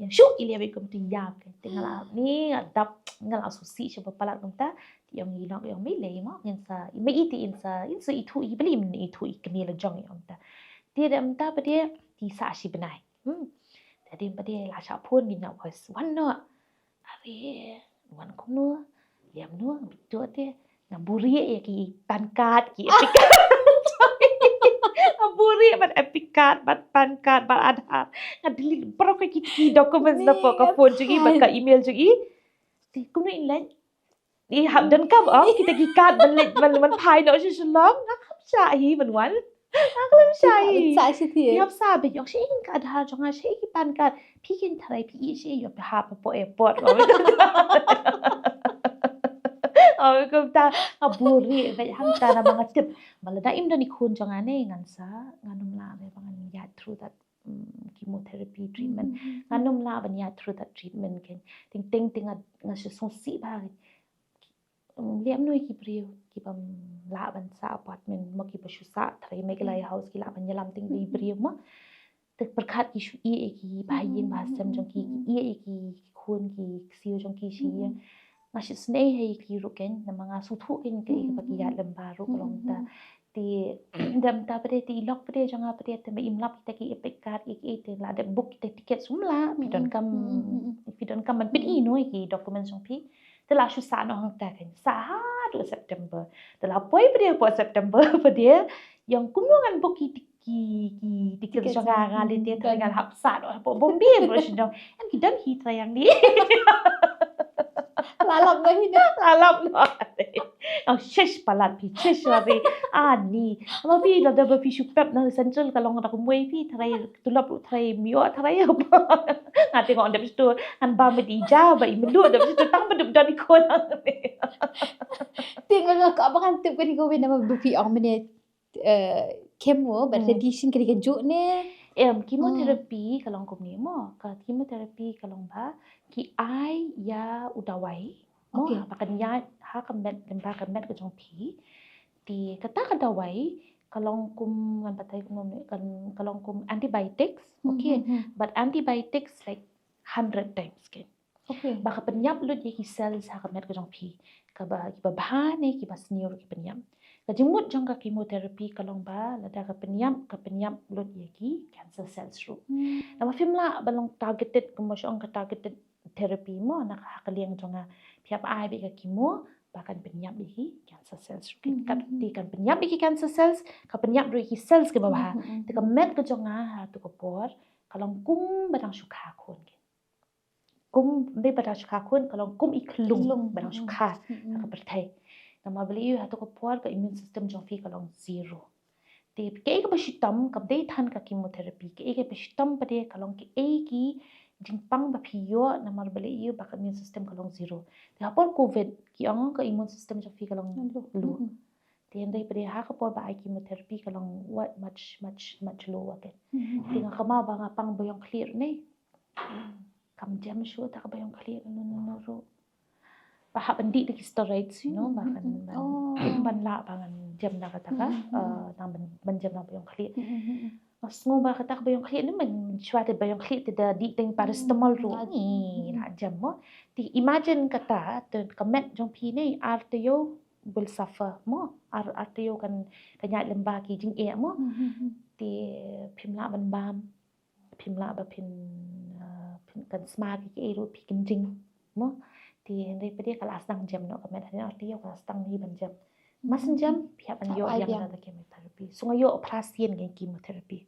Ïa shu i leh beit kumta ïa ka. Te nga la, ni nga dap, nga la sngewsih sha ba palat kumta. Te ong i lok, ong, balei mo, ngin sa, i ma i te in sa, in sa ithuh i, balei in ithuh i kmie la jong i, ong ta. Te da mynta pat de, te sah shi bnai. Hmm. Te da mynta pat de la shah phone ngi na voice. Wan noh. Are, wan kumno? Lem noh, bitu te. Nga buhrieh ïa ki PAN card, ki EPIC card. Nga buhrieh bad EPIC card, bad PAN card, bad Aadhaar. Nga delete baroh ki, ki documents na ka phone jong i, bad ka email jong i. Te kumno in leh? I hap donkam, ong, kita ki card ban leit, ban, ban phai noh sha Shillong. Nga khlem shah hi ban wan. Nga khlem shah hi. Sa shi ti. I hap sa beit, ïoh shi ka Aadhaar jong nga, shi ki PAN card. Phi kin tharai phi ïoh shi, ïoh phi hap hapoh airport. Oh, kumta, nga buhrieh beit hangta namar nga tip. Ba lada im don i khun jong nga ne, ngan sa, ngan ym lah re ba ngan ïaid through that, mm, chemotherapy treatment. Ngan ym lah ban ïaid through that treatment kein. Teng teng te nga, nga shu sngewsih bha. Mm, leh kumno ïa ki briew kiba lah ban sah apartment, mo, kiba shu sah trai Meghalaya House, ki lah ban ïalam teng ïa ki briew mo. Te pyrkhat ki shu ïeh ïa ki bahaïing bahasem jong ki, ki ïeh ïa ki khun ki ksiew jong ki sha ïing. Nga shisnei ha ïa ki ruh kein, namar nga sngewthuh kein kaei kaba ki ïaid lem bad ruh ka long ta. Te da mynta pat de, te i lok pat de jong nga pat de, te ba im lap kita ki EPIC card, ki, ki, te la dep book kita tiket, shu ym lah. Phi donkam, phi donkam ban pyni noh ïa ki documents jong phi. Te la shu sah noh hangta kein, sah haduh September. Te la poi pat de hapoh September pat de, ong kumno ngan book ki, ki, ki tiket jong nga, nga leit te, te ngan hap sah noh hapoh Bombay ruh sha jong. Em, ki don hi trai ïa ngi. Lalap na hi na. Lalap na. Oh, shish palat phi, shish la phi. Ani. Ma phi lada ba phi shu pep na central ka long da kumwei phi tharai tulop ruh tharai myo tharai. Nga te ngong dep stu ngan ba medi ja ba i melu dep stu tang ba dep don i ko lang. Te nga ka ba kan tip ka ni ko wei na ba phi ong mene eh, chemo, but Hmm. radiation ka dei ka juk ne. Em, chemotherapy ka long kumne mo, ka chemotherapy ka long ba ki ai ïa u dawai mo, Okay. ha ba kan ïaid ha ka met, lem ba ka met ka jong phi. Te kata ka dawai ka long kum, ngan batai kum ne, kan ka long kum antibiotics, okay. Hmm, hmm, hmm. But antibiotics like hundred times ke. Okay. Ba ka pynïap lut ïa ki cells ha ka met ka jong phi. Ka ba, ki ba bha ne ki ba sniew ki pynïap. Ka jingmut jong ka chemotherapy ka long ba lada ka pynïap, ka pynïap lut ïa ki cancer cells ruh. Hmm. Namar phim lah ba long targeted, kumba shong ka targeted therapy mo, na ka ha ka liang jong nga phi hap ai beit ka chemo ba kan pynïap ïa ki cancer cells ruh. Hmm, Kat hmm, hmm. Te kan pynïap ïa ki cancer cells, ka pynïap ruh ïa ki cells ki ba bha. Hmm, hmm, hmm, Te ka hmm. met ka jong nga ha tu ka por ka long kum ba dang shu kha khun ke. Kum dei ba dang shu kha khun ka long kum i khlung Khlung, ba dang shu hmm. kha Hmm, ha ka hmm. pyrthei. Namar ba lei ïa ha tu ka por ka immune system jong phi ka long zero. Te kaei kaba shitom kam dei than ka chemotherapy, kaei kaba shitom pat de ka long kaei ki jingpang ba phi ïoh namar ba lei ïa ba ka immune system ka long zero. Te ha por covid ki ong ka immune system jong phi ka long Low. low. Hmm. Te hynrei pat de ha ka por ba ai chemotherapy ka long wat much much much lower ke. Hmm. Te nga kynmaw ba nga pang ba ïong khlieh ne. Kam jem shuh ta ka ba ïong khlieh no no no ruh. Ba hap ban dih da ki steroids, you know, ba kan ban Oh. ban lah ba ngan jem na kata ka, Hmm, hmm, hmm. eh, nang ban ban jem na ba ïong khlieh. Hmm, hmm, hmm. Nga sngew ba kata ka ba ïong khlieh ne, man shuwa te ba ïong khlieh te da dih teng paracetamol ruh. Hmm. Ni na jem mo. Te imagine kata te ka met jong phi ne ar taïew will suffer mo. Ar ar taïew kan kan ïaid lem ba ki jingeh mo. Hmm, hmm, hmm. Te phim lah ban bam. Phim lah ba phin, ah, phin kan sma ki ki ruh phi kynjing mo. Te hynrei pat de ka la sdang jem noh ka met, hynrei ar taïew ka la sdang hi ban jem. Mas jem phi hap ban Hap ïoh ai ïa biang. kata ka chemotherapy. So nga ïoh operation ka chemotherapy.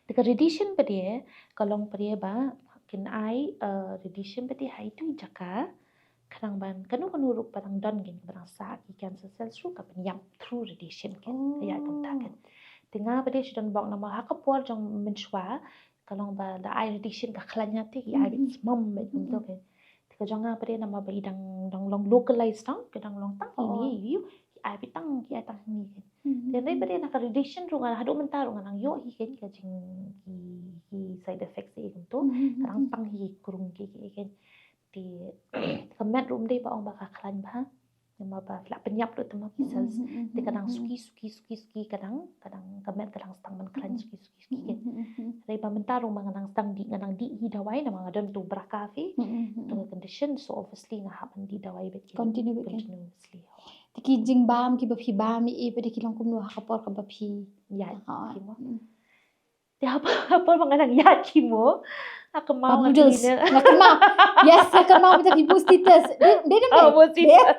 Te ka radiation pat de ka long pat de ba kin ai, eh, radiation pat de ha itu i jaka. Khnang ban kano kano ruh ba dang don kin ba dang sah ki cancer cells ruh ka pynïap through radiation kin. Ka ïaid kumta kin. Te nga pat de shu don bok namar ha ka por jong mynshuwa ka long ba da ai radiation ka khlaiñ ïa te ki ai beit smam beit kumto kin. Te ka jong nga pat de namar ba i dang dang long localized tang, ka dang long tang hi ni ïa i ai beit tang ki ai tang hi ni kin. Te hynrei pat de na ka radiation ruh nga haduh mynta ruh nga nang ïoh hi kin ka jing ki ki side effects ïa kumto. Ka dang tang hi krung ki ki kin. Te ka met ruh ym dei ba ong ba ka khlaiñ bha. Namar ba la pynïap lut tang ki cells. Te ka dang suki suki suki suki ka dang ka dang ka met ka dang sdang ban khlaiñ suki suki suki kin. Hynrei ba mynta ruh ma nga nang sdang dih, nga nang dih hi dawai namar nga don tu bra ka phi. Tu condition, so obviously nga hap ban dih dawai beit kin. Continue beit kin. Continuously. Te ki jingbam ki ba phi bam i pat de ki long kumno ha ka por ka ba phi. Ya, Ha. Chemo. Hmm. Te ha por ha por ba nga nang ïa chemo. Ha ka mau Cup nga noodles. clean. Nga kynmaw. Yes, nga kynmaw mynta ki boost status. Dei dei dei. Oh, boost status.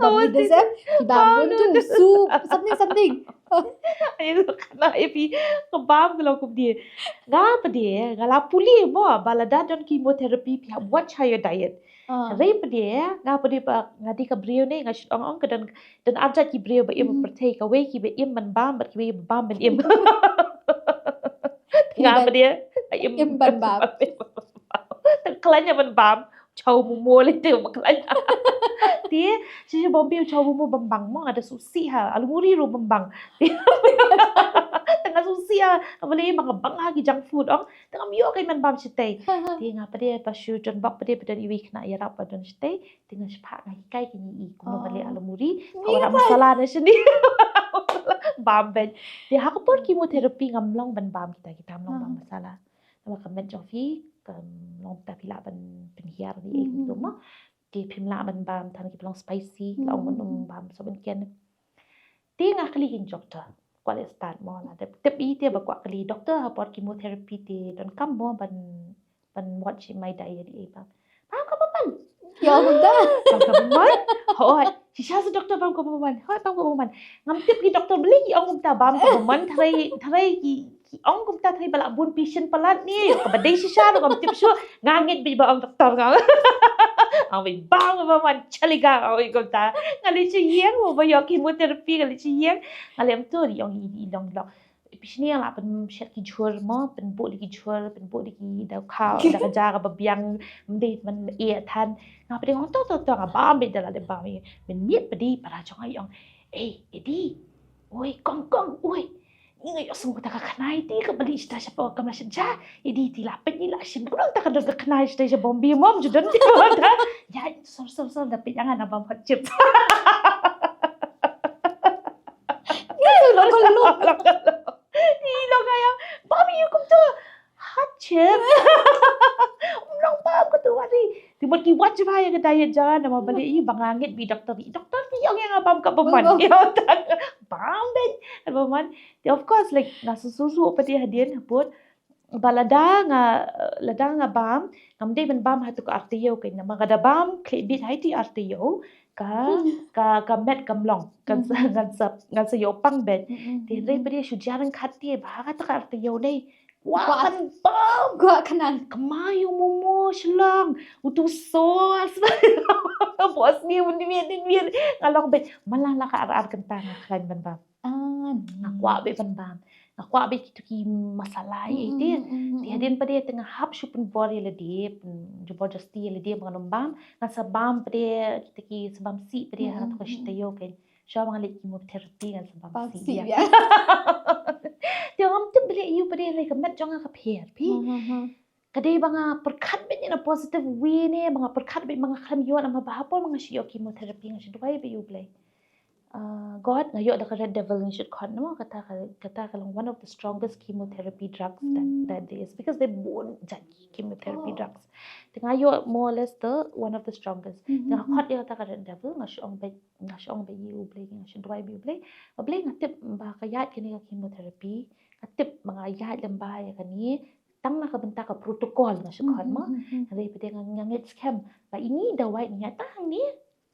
Cup noodles eh. Ki bam Cup buntu noodles. Soup, something something. Ai, kana epi ka bam ka long kumne. Nga pat de nga la pule mo ba lada don chemotherapy phi hap watch ha ïa diet. Ah. Hynrei pat de nga pat de ba nga dei ka briew ne nga shu ong ong ka don don arjat ki briew ba im pyrthei, kawei ki ba im ban bam bad kiwei ba bam ban im. Nga pat de im Im ban bam. Khlaiñ ïa ban bam. Chow momo lei te ba khlaiñ. Te shi Bombay chow momo bam bang mo, nga da susi ha alu muri ruh bam bang. Te nga susi ha, nga ba lei ba nga bang ha ki junk food ong. Te ngam ïoh kai ban bam shatei. Te nga pat de ba shu don bok pat de ba don iwei khynnah ïarap ba don shatei. Te nga shipha nga hikai kine i kumno ban leh alu muri. Ka wara masala na shane. Bam beit. Te ha ka por chemotherapy ngam long ban bam kita, kita ngam long bam masala. Namar ka met jong phi ka long ta phi lah ban pynhiar ni ei kumto mo. Te phim lah ban bam than ki long spicy, long ban um bam so ban ken. Te nga kylli ki doctor. Kwah leh start mo, la dep tip i te ba kwah kylli doctor ha por chemotherapy te donkam mo ban ban watch my diet ei bam. Bam ka bam man. Ïa kumta. Bam ka bam man. Hooid. Shisha sa doctor bam ka bam man. Hooid bam ka bam man. Ngam tip ki doctor beli ki ong kumta bam ka bam man. Tharai tharai ki Ki ong kumta, trai ba lah bun patient palat ne, kaba dei shisha ruh ngam tip shuh. Nga ngeit beit ba ong doktor nga. Ong beit bam, bam man chaliga, ong beit kumta. Nga leit sha ïing, ba ïoh chemotherapy, nga leit sha ïing. Nga leit mynta, i ong i, i long long. Phi shini lah pynshet ki jhur mo, pynbuh da ki jhur, pynbuh da ki daw khaw, da ka ja kaba biang, ym dei ban ïeh than. Nga pdeng ong to to to, nga bam beit da lade bam. Mynmiet pdeng para jong nga i ong, "Eh, Edi. Oi, kong kong, oi. Ngi nga ïohsngew kata ka khnai te kaba leit sha ta sha pdeng kamra sha ja. Edi, te lah peit, ngi lah shim khnang ta ka don ka khnai sha ta sha Bombay, mom, ju don te." Ïa, sor sor sor, da peit ïa nga, na bam hot chip. Ïa, lo ko lo. Lo ko lo. Ïa, lo nga ïa. Bam ïa kumta. Hot chip. Ym long bam ka tu wari. Te mut ki wad jubab ïa ka diet jong nga, namar balei, ïa, ba nga ngeit ba i doktor, i doktor te ïa ong ïa nga bam kaba man. Bam. Ïa, tang bam beit kaba man. Te of course, like, nga susu pat ïa hadien haput. Ba lada nga, lada nga bam, ngam dei ban bam ha tu ka ar taïew kein, namar lada bam khlieh bit ha tu ar taïew, ka, ka, ka met kam long, kan sa, kan sa, kan sa ïoh pang beit. Te hynrei pat ïa shu jar ryngkat te, ba ha kata ka ar taïew ne, kwah ban bam. Kwah khnang. Kmie ïa u momo shlong, utu sauce. Bos ni un mir, un mir. Nga long beit, man la la ka ar ar kynta nga khlaiñ ban bam. Ah, nga kwah beit ban bam. Nga kwah beit kitu ki masala ïa ite. Te hadien pat te nga hap shu pynbor ïa lade, pynjubor jasti ïa lade ba ngan ym bam. Nga sa bam pat kita ki, sa bam sih pat ha tu ka shi taïew kein. Shuwa ba nga leit chemotherapy nga sa bam sih ïa. Te ngam tip balei ïa u pat, lei ka met jong nga ka pher phi. Ka dei ba nga pyrkhat beit in a positive way ne, ba nga pyrkhat beit ba nga khlem ïoh, namar ba ha por ba nga shu ïoh chemotherapy nga shu duwai beit ïa u Blei. Ah, God, nga ïoh da ka Red Devil, nga shu khot, namar kata ka, kata ka long one of the strongest chemotherapy drugs that, that there is, because they bun jait chemotherapy drugs. Te nga ïoh more or less the one of the strongest. Te nga khot ïa kata ka Red Devil, nga shu ong beit, nga shu ong beit ïa u Blei, nga shu duwai beit ïa u Blei. Ba Blei, nga tip ba ka ïaid kane ka chemotherapy, nga tip ba nga ïaid lem bha ïa kane, tang na ka bynta ka protocol nga shu khot mo. Hynrei pat nga, nga ngeit skhem ba ine i dawai ngi ïaid tang hangne,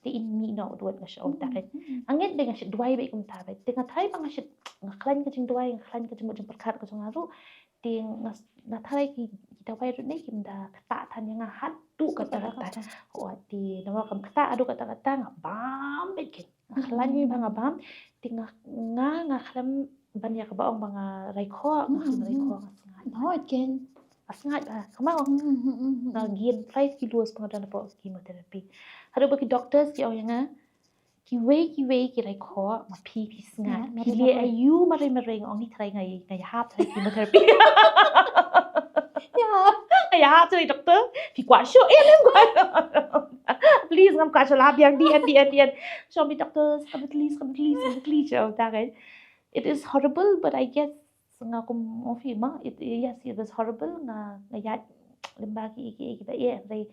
te in mih noh u dwat, nga shu ong ta kein. Nga ngeit beit, nga shu duwai beit kumta beit. Te nga tharai ba nga shu, nga khlaiñ ka jingduwai, nga khlaiñ ka jingmut jingpyrkhat ka jong nga ruh. Te nga, nga tharai ki, ki dawai ruh ne kim da ktah than ïa nga haduh katta katta. Oh, te namar kam ktah haduh katta katta, nga bam beit kein. Nga khlaiñ bha nga bam. Te nga, nga, nga khlem ban ïa kaba ong ba nga rai khoh, nga khlem rai khoh, nga sngaid. Nga sngaid bha, kumno? Nga gain five kilos ba nga don hapoh chemotherapy. Haduh ba ki doctors ki ong ïa nga, kiwei kiwei ki rai khoh, ma phi, phi sngaid. Phi leh aïu marei marei? Nga ong, ni tharai nga, nga ïa hap tharai chemotherapy. Nga ïa hap tharai doctor. Phi kwah shuh? Eh, lem kwah. Please, ngam kwah shuh, la biang, dien, dien, dien. Show me doctors, come at least, come at least, come at least. Show ta kein. It is horrible, but I guess nga kum ong phi ma, it, yes, it was horrible. Nga, nga ïaid lem bha ki, ki, ki ba ïa, hynrei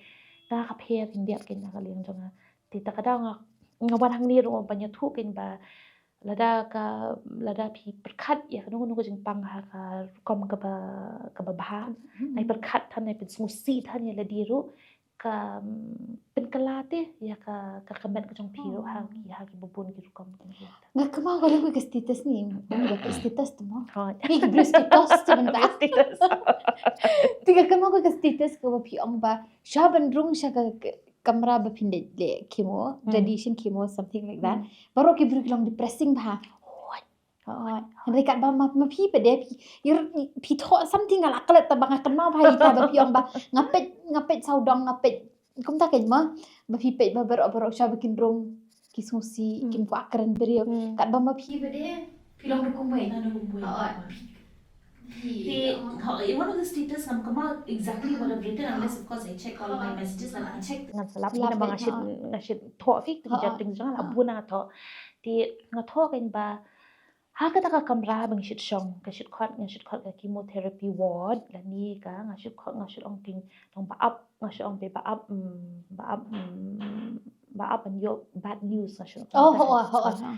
nga ka pher khyndiat kein na ka liang jong nga. Te ta ka daw nga, nga wan hangne ruh ban ïathuh kein ba lada ka, lada phi pyrkhat ïa kano kano ka jingpang ha ka rukom kaba, kaba bha, nai pyrkhat than, nai pynsngewsih than ïa lade ruh, ka, mm, pynkylla te ïa ka, ka, ka met ka jong phi ruh ha ki, ha kiba bun ki rukom. Nga kynmaw ka long ka status ni, ong ka status tu mo. Hooid. Ni ki blue status tu ban ba. Status. Te nga kynmaw ka status kaba phi ong ba shuwa ban rung sha ka, ka kamra ba phin leit leh chemo, radiation chemo, something like that. Baroh ki briew ki long depressing bha. Hooid. Hynrei katba ma, ma phi pat de phi, phi thoh something nga la klet, tang ba nga kynmaw bha ïa kata ba phi ong ba nga peit, nga peit sawdong, nga peit kumta kein ma, ba phi peit ba baroh baroh shuwa ba kin rung ki sngewsih, kim kwah kren briew. Katba ma phi pat de phi long da kumwei. Long da kumwei. Te, ha, in one of the status ngam kynmaw exactly what I've written, unless of course I check all my messages, and I check. Ngan sa lap hi namar nga shait, nga shait thoh phi, te ki jingthoh jong nga la bun nga thoh. Te nga thoh kein ba ha kata ka kamra ba ngi shait shong, ka shait khot, nga shait khot ka chemotherapy ward, lane ka, nga shait khot, nga shait ong kein, ong ba ap, nga shait ong ba ap, mm, ba ap, mm, ba ap ban ïoh bad news, nga shait ong. Oh, oh, oh.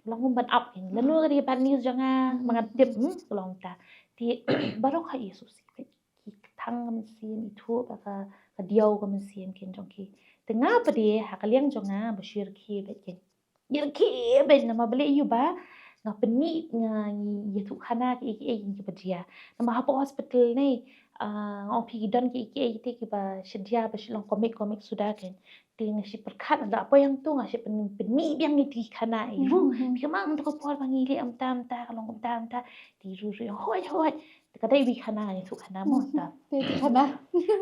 Long ban ap kein. Lano ka dei bad news jong nga, ma nga tip, hmm, long ta. Te baroh ka ïa sngewsih, ki thang ka mynsiem, ithuh ka, ka diaw ka mynsiem kein jong ki. Te nga pat de ha ka liang jong nga ba shu ïa rkhie beit kein. Ïa rkhie beit namar balei ïa u ba nga pynmih, nga ïathuh khana kiei kiei kiba jia. Namar hapoh hospital ne, ah, nga ong phi ki don kiei kiei te kiba shah jia ba shu long comic comic suda kein. Te nga shu pyrkhat nga da poi hangto nga shu pyn, pynmih biang ïa ki khana ei ruh. Te kumno to ka por ba ngi leh kumta kumta ka long kumta kumta. Te ruh ruh ong hooid hooid. Te ka dei wi khana nga ïathuh khana mo ta. Te ïathuh khana.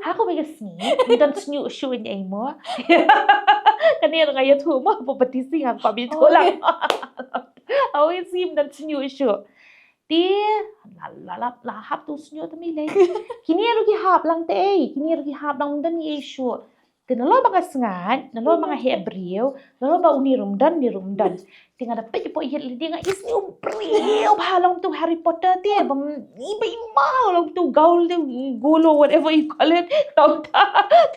Ha kawei ka sngi, ym don shñiuh shuh ïa ei mo. Kane nga ïathuh mo, ba pynti sngi nga kwah ïathuh lang. Ha kawei ka sngi ym don shñiuh shuh. Te la la la la hap tu shñiuh te mi lei. Kine ruh ki hap lang te ei, kine ruh ki hap lang, ym don ei shuh. Te nalor ba nga sngaid, nalor ba nga heh briew, nalor ba uni ruh ym don, uni ruh ym don. Te nga da peit hapoh ïit lade nga isngi u briew bha long tu Harry Potter te, ba i ba i ma long tu gaul te, golo, whatever you call it, long ta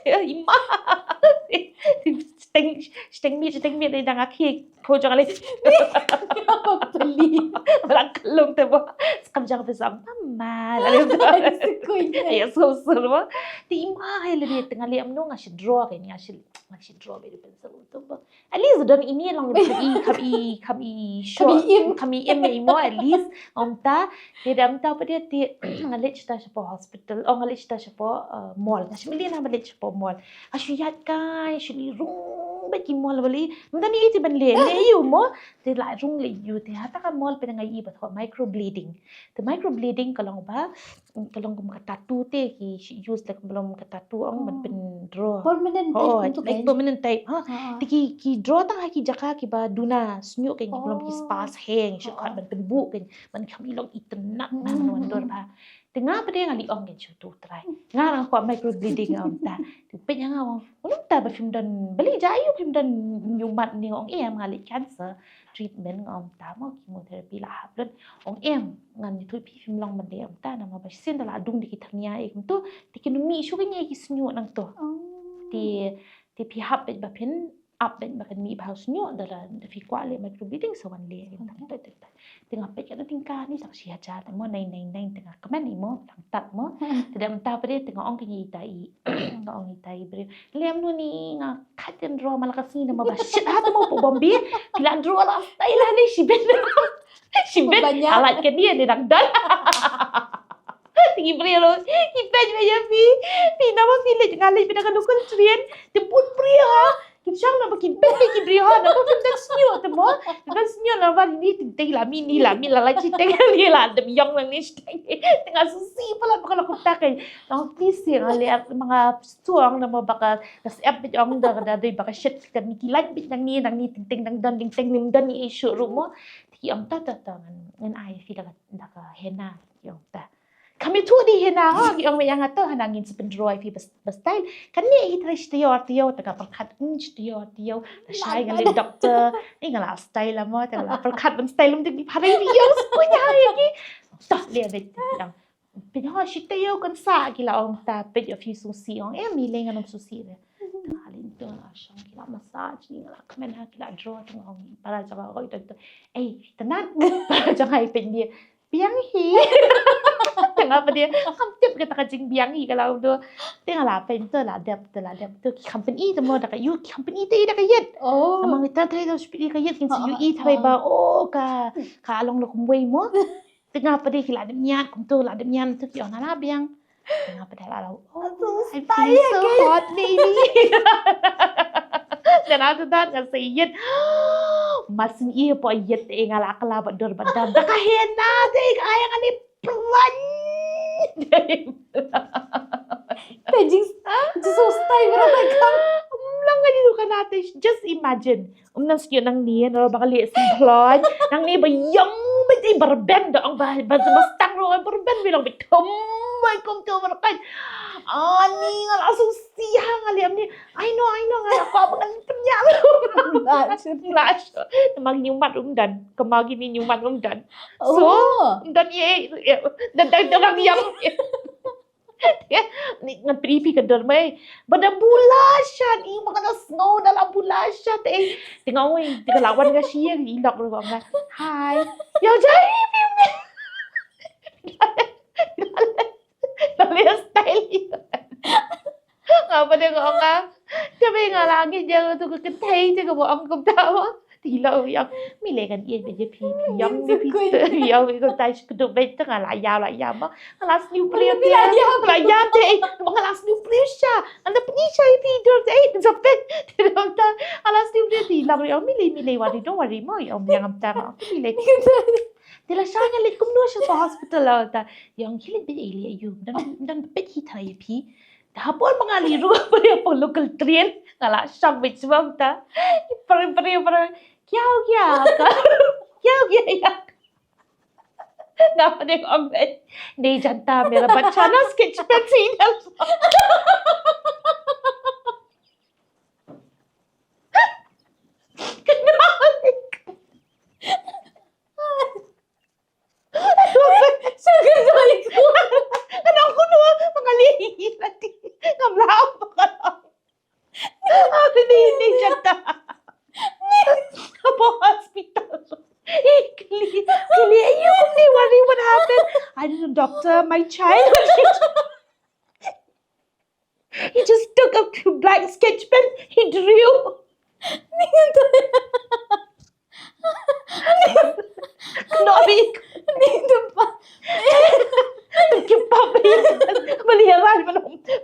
te i ma. Te steng steng mi steng mi da nga khie pho jong ale. Peli. Blang klung te ba. Skam jang pesa mama. Lale. Ai, sukun. Ai, so sur ba. Te i ma hai lade te nga leh kumno nga shu draw kein, nga shu nga shu draw bad pencil tu ba. At least don ine long kham i kham i kham i shuh. Kham i im. Kham i im ei mo at least. Ong ta. Te da ong ta pat de te nga leit shata shapoh hospital. Oh, nga leit shata shapoh, uh, mall. Nga shu mih lei na ba leit shapoh mall. Nga shu ïaid kai, shu leit rung bad ki mall ba lei. Mynta ni iti ban leh, leh ïa u mo. Te la rung leh ïa u te hata ka mall pat nga ïohi ba thoh microblading. Te microblading ka long ba, ka long kum ka tattoo te ki shu use da ka long ka tattoo ong ban pyndraw. Permanent type. Oh, tu like kan? Permanent type. Ha. Ha. Te ki, ki draw tang ha ki jaka kiba duna shñiuh kein, ki long ki sparse heng, shu khot ban pynbuh kein, ban kham i long itynnad ban wan dur ba. Te nga pat de nga leh ong kein shu tu trai. Nga nga kwah microblading nga ong ta. Te peit ïa nga ong, ong ta ba phim don, balei jia ïa u phim don ñiumat ne, ong em nga leh cancer treatment nga ong ta mo, chemotherapy la hap lut. Ong em ngan ïathuh phi phim long ban leh ong ta namar ba shisien da la dung da ki thyrnia ei kumto. Te kin mih shuh kein ïa ki shñiuh nangto. Te, te phi hap beit ba phin ap beit ba kan mih bha u shñiuh, da la da phi kwah leh microblading sa wan leh. Te nga peit ka da tyngka ni tang shi hajar te mo, nine nine nine te nga kmen i mo, tang tat mo. Te da mynta pat de te nga ong kein ïa ita i, nga ong ita i briew, leh kumno ni nga khat kan draw ma la ka sngi namar ba shit ha te mo hapoh Bombay. Phi la draw la style ha ne shibit. Shibit. Banyak. Alat ka ni ne dang don. Te ki briew ruh ki peit ba ïa phi. Phi namar phi leit, nga leit beit na ka local train. Te bun briew ha. Ki shong na ba ki peit ki briew ha na ba phin don shñiuh te mo. Phin don shñiuh na ba ni teng teng la mi ni la mi la la chi teng ni la dem ïong lang ni chi teng. Te nga sngewsih palat ba ka la kumta kein. Nang ti si nga leh ma nga suang na ba ka, ka sep beit ong da ka da dei ba ka shet ka ni ki lait beit nang ni nang ni teng teng nang don teng teng nim don ni shuh ruh mo. Te ki ong ta ta ta ngan, ngan ai phi da ka, da ka henna ki ong ta. Kham ïathuh di henna ho, ki ong ïa nga to henna ngin sa pyndraw ïa phi ba, ba style. Kane hi trai shi taïew ar taïew te nga pyrkhat, hmm, shi taïew ar taïew. La shai nga leit doctor. Ei nga la style la mo, te nga la pyrkhat ban style lem te ki pharei phi ïong spuñ ha ïa ki. To leh beit ïong. Pynho shi taïew kan sa ki la ong ta peit ïa phi sngewsih ong em i lei ngan ym sngewsih de. Te nga leit to la shong ki la massage ni nga la kmen ha ki la draw te nga ong para jong nga oi to to. Ei, tynnat. Para jong nga i peit ni. Biang hi. Te nga pat de kham tip kata ka jingbiang hi ka la u do. Te nga la peit to la dep to la dep to ki company te mo da ka ïoh ki company te da ka ïit. Oh. Namar kita te da shu peit ka ïit kin sa ïohi tharai ba oh ka, ka long la kumwei mo. Te nga pat de ki la dep ñiad kumto la dep ñiad to ki ong na la biang. Te nga pat de la la oh, I feel so hot baby. Then after that nga sa ïit. Mar shu ïohi hapoh ïit te nga la kylla bad dur bad dam da ka henna te ka ai nga ni plan. Te jing, jing so style ba ka kam. Mlang nga jing ka na te, just imagine. Um nang sngewthuh nangne na ba ka leh sngewthuh nangne ba ïong ba dei ba rben da ong ba ba ba stang ro ba rben ba long ba thum ba kumto ba rben. Ani nga la sngewsih ha nga leh ni. I know, I know, nga la kwah ba ngan pynïap. Nga shu. Nga shu. Namar ñiumat um don. Ka ma kine ñiumat um don. So, um don ïa, ïa, don don don ïa. Ni ngan pynïap ïa ka dur mai. Ba da bula sha ni ma ka da sngew da la bula sha te. Te nga ong te ka la wan ka shi ïa i lok ruh nga. Hi. Ïa jai phi. Lale style. Nga pat de nga ong nga. Te ba nga la ngi jang tu ka kynthei te ka ba ong kumta ba. Te i lok ïa. Mi lei kan ïeit bad ïa phi, phi ïong ïa phi, phi ïong ïa phi, kumta shu kdup beit, te nga la ïaw, la ïaw ma. Nga la sniew briew te. La ïaw te, ba nga la sniew briew sha. Nga da pyni sha ïa phi dur te, eh, sa peit. Te kumta, nga la sniew briew te, la ïaw, mi lei, mi lei, worry, don't worry mo, ïong biang kumta ma. Mi lei. Te la sha nga leit kumno sha ka hospital la ta. Ïong khie leit beit ïa ïa u. Don, don peit hi tharai ïa phi. Te hapoh ma nga leit ruh, hapoh local train. Nga la shong beit shuwa ta. Pare, pare, pare. Kya ho gaya aapka? Kya ho gaya yaar? Nga pdeng ong beit, nahi janta mera bachcha na sketch pen se hi nahi. Ngam lah. Nahi, nahi janta. Hapoh hospital. Khie leit, khie leit, you only worry what happened. I don't know, doctor, my child. He just took a blank sketch pen, he drew. Nobby. Ki pop. Bali ya ran,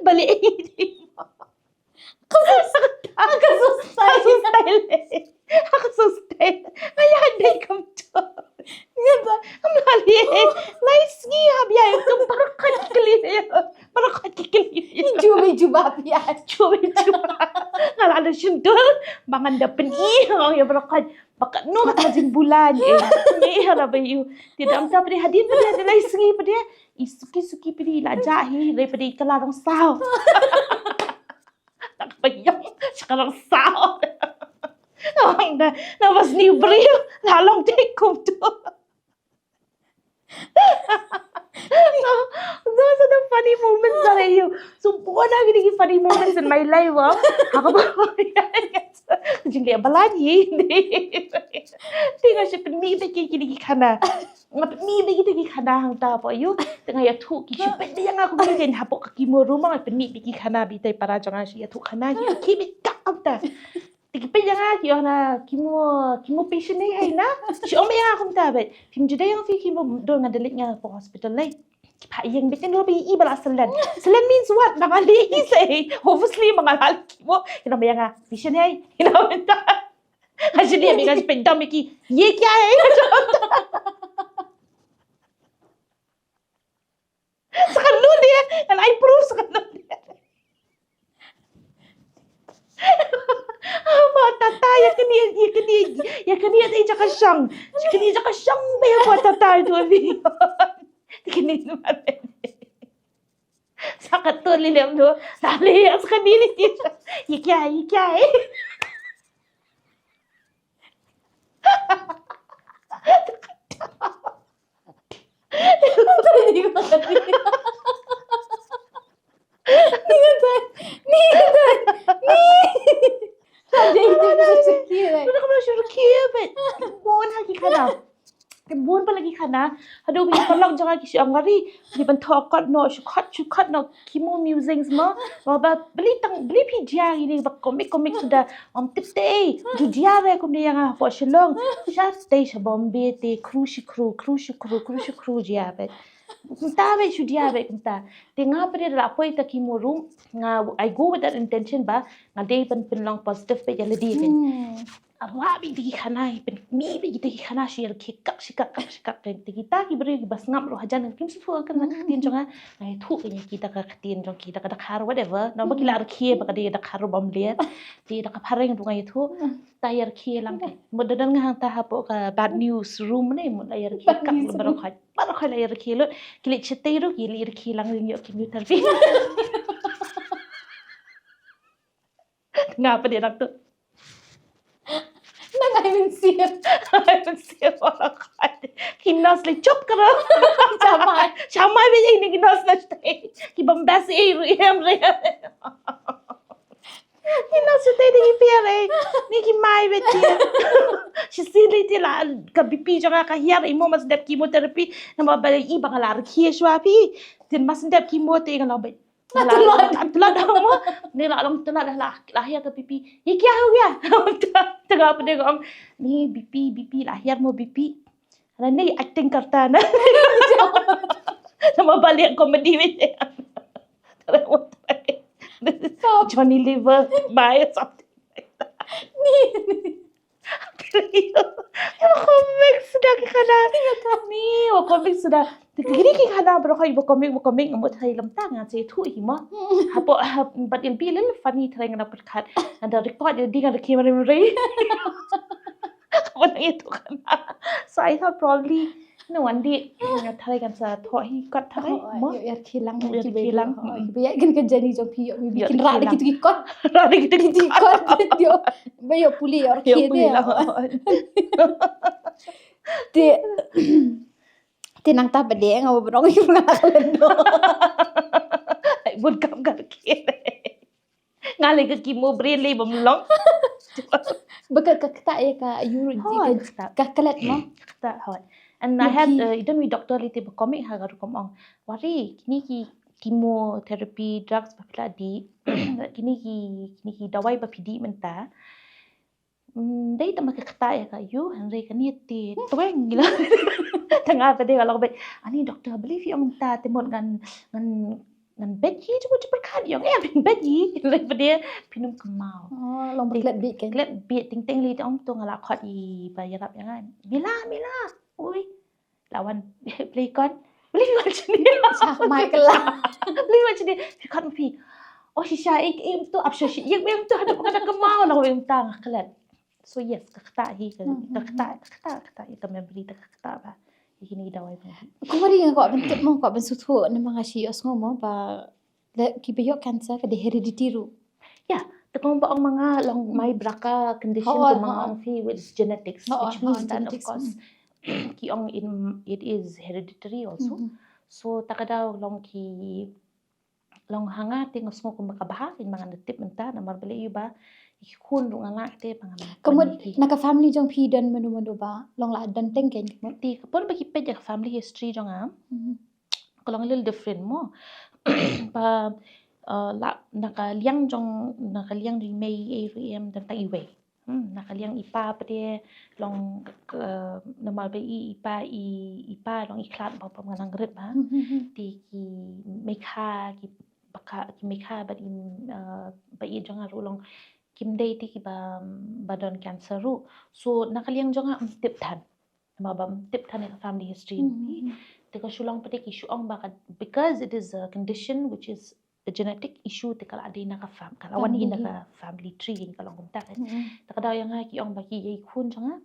bali. Ka sustain. Ka sustain. Ka sustain. Nga ïa dei kumto. Nga ba. Nga la leh. Lai sngi hap ïa ïa kum baroh khat ki kli. Baroh khat ki kli. Jube juba pia. Jube juba. Nga la da shyntur. Ba ngan da pyni ïa baroh khat. Ba katno ka jingbulan. Eh, ni ha la ba ïu. Te dang ta pdeng hadien pdeng da lai sngi pdeng. I suki suki pdeng la jah hi. Dei pdeng ka la dang saw. Tak payung, sekarang sal. Nang dah, nang pas ni briew, la long dei kumto. Those are the funny moments that I you. So, bun ha kine ki funny moments in my life, ah. Haba jingeh ba la hi. Te nga shu pynmih beit ïa kine ki khana. Nga pynmih beit ïa kine ki khana hangta hapoh ïu. Te nga ïathuh ki shu peit ïa nga kumne, hapoh ka chemo room nga pynmih beit ki khana, beit i para jong nga shu ïathuh khana ki, ki beit kak hangta. Te ki peit ïa nga ki ong na chemo, chemo patient hi na. Shu ong beit ïa nga kumta beit. Phim ju dei ïa phi chemo, don nga da leit nga hapoh hospital lei. Ki phah ïing beit, ngan ïoh ba i ba la selen. Selen means what? Ba nga leh i sei. Obviously ba nga la chemo. Ki ong beit ïa nga, patient hi. Ki ong beit. Nga shu leh beit, nga shu peit dom beit ki. Ye kya hai? Sa ka lut de, and I prove sa ka lut de. Ba tata ïa kane, ïa kane, ïa kane ïa jaka shong. Ïa kane jaka shong ba ïa ba tata ïa tu bi. Ïa kane tu ba. Sa ka tu lei lem tu. Sa lei ïa sa kane lei. Ye kya, ye kya hai? Bun ha ki khana. Ki bun palat ki khana. Haduh ki paralok jong nga ki shu ong, "Nga ri, ki ban thoh kot noh, shu khot, shu khot noh chemo musings mo." Mo ba, beli tang, beli phi jia ïa kine ba komik komik suda. Ym tip te, ju jia re kumne ïa nga hapoh Shillong. Sha te sha Bombay te, kru shi kru, kru shi kru, kru shi kru jia beit. Kumta beit shu jia beit kumta. Te nga pat de da la poi ta chemo room, nga, I go with that intention ba nga dei ban pynlong positive beit ïa lade. Hmm. Nga rah beit ïa ki khana, i pynmih beit ïa ki khana, shu ïa rkhie kak, shi kak, kak, shi kak. Te kita ki briew kiba sngap ruh hajan kim sngewthuh ka ktien jong nga. Nga ïathuh ïa kita ka ktien jong ki, da ka Dkhar, whatever. Namar ba ki la rkhie ba ka dei Dkhar ruh bym ler. Te da ka phareng ruh nga ïathuh. Ta ïa rkhie lang. Mut da don nga hangta hapoh ka bad news room ne, mut la ïa rkhie kak baroh khoit. Baroh khoit la ïa rkhie lut. Ki leit shatei ruh ki leit rkhie lang, ïoh ki mutar phi. Nga pat de nang tu. Nang ai mynsiem. Ai mynsiem, oh, ki nurse leh chop karo. Shamai. Shamai beit ïa kine ki nurse na shatei. Ki bym best ei ruh em ruh em. Ki nurse shatei de ki pher ei. Ni ki mai beit ïa. Shisien lei te la ka B P jong nga ka hiar, i mo mas dep chemotherapy. Namar ba i ba nga la rkhie shuwa phi. Te mas dep chemo te nga la beit. La tlot. La tlot mo. Ni la long tlot la, la hiar ka B P. Ye kya ho gaya? Te nga pdeng ong, ni B P, B P la hiar mo B P. Hana nahi acting karta na. Namar ba leh comedy mein. This is Johnny Liver, my something like that. Ni, ni. Wa comic suda ki khana. Ni, wa comic suda. Te kini ki khana baroh hi wa comic, wa comic, nga mut hai lam ta nga che thu hi ma. Hapo, ha, but it'll be a little funny trying na pyrkhat. And the record, the ding, and the camera, right? Wa nang ïathuh khana. So I thought probably, no, one day, mm, tharai kan sa thoh hi kot tharai, oh, mo? Ïoh ïarkhie lang, ïoh ïarkhie lang. Oh, mm. Ba ïa kan ka jani jong phi, ïoh, maybe kin rah da kito ki kot. Rah da kito ki kot. Ïoh, ba ïoh pule, ïoh ïarkhie pule de. Te, te nangta ba dei nga ba nong ïoh nga klet no. Ai, bun kam ka klet. Nga leh ka chemo brain leh bym long. Ba ka, ka ktah ïa ka ïoh, hooid, ka, ka klet mo. Ktah, hooid. And I had, uh, i don uwei u doctor lei te ba comic ha ka rukom ong, Wari, kini ki chemotherapy drugs ba phi la dih, kini ki, kini ki dawai ba phi dih mynta, mm, dei tang ba ka ktah ïa ka ïoh, hynrei kane te tweng ila. Te nga pat de nga long beit, ani doctor, balei phi ong mynta, te mut ngan, ngan, ngan beit hi, jubor jubor khat ïong, eh, phin beit hi. Lei pat de phin ym kynmaw. Oh, long ba klet bieit kein. Klet bieit, teng teng lei te ong to nga la khot i ba ïarap ïa nga. Mila, Mila. Ui. La wan, Blei kon. Blei wan shane. Sa mai kala. Blei wan shane. Phi khot ma phi. Oh, shisha, ik im to, ap shisha, ik im to, haduh ka da kynmaw, la weng tang klet. So yes, ka ktah hi, ka, ka ktah, ka ktah, ka ktah, ka memory, ka ktah ba. Hi ni dawai ba. Kumari nga kwah ban tip mo, kwah ban sngewthuh, namar nga shu ïohsngew mo ba la, kiba ïoh cancer ka dei heredity ruh. Ya, te kumba ong ma nga long my braka condition, hooid, kumba nga ong phi, which is genetics, hooid, which means that of course ki ong in, it is hereditary also. So ta ka daw long ki, long ha nga te nga sngew kumba ka bha kein ba ngan da tip mynta, namar balei ïa ba i khun ruh nga lah te ba ngan. Ka mut na ka family jong phi don mano mano ba long la don teng kein ka mut? Te ka por ba ki peit ïa ka family history jong nga, ka long a little different mo. Ba, uh, la, na ka liang jong, na ka liang jong i mei, i ruh em, don tang iwei. Hmm, na ka liang i pa pat de long, uh, namar ba i, i pa, i, i pa long i khlad ba, ba nga nang rit ba. Te ki mei kha, ki ba kha, ki mei kha bad i, uh, ba i jong nga ruh long kim dei te kiba, ba don cancer ruh. So na ka liang jong nga ym tip than. Namar ba ym tip than ïa ka family history. Te ka shu long pat de ki shu ong ba ka, because it is a condition which is a genetic issue, te ka la dei na ka fam, ka la wan hi na ka family tree, ka long kumta kein. Ta ka daw ïa nga ki ong ba ki ïa i khun jong nga,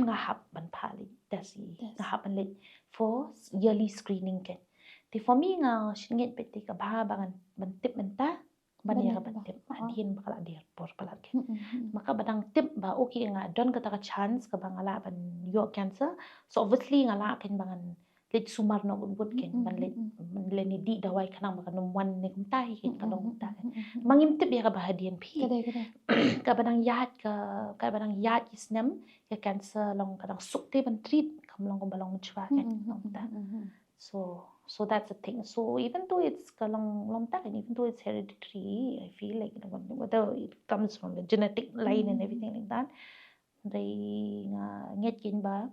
nga hap ban phah leit test i, nga hap ban leit for yearly screening kein. Te for me nga shngaiñ beit te ka bha ba ngan ban tip mynta, ban ïa ka ban tip hadien ba ka la dei por palat kein. Ma kaba dang tip ba okay nga don kata ka chance kaba nga lah ban ïoh cancer. So obviously nga lah kein ba ngan leit sumar noh wut wut kein, ban leit, ban leit dih dawai khnang ba kan ym wan ne kumta hi kein, ka long kumta kein. Ma ngim tip ïa kaba hadien phi. Kaba dang ïaid ka, kaba dang ïaid ki snem ka cancer long ka dang suk te ban treat, kam long kumba long mynshwa kein, kumta. So, so that's the thing. So even though it's ka long, long ta kein, even though it's hereditary, I feel like, you know, whether it comes from the genetic line and everything like that, hynrei nga ngeit kein ba,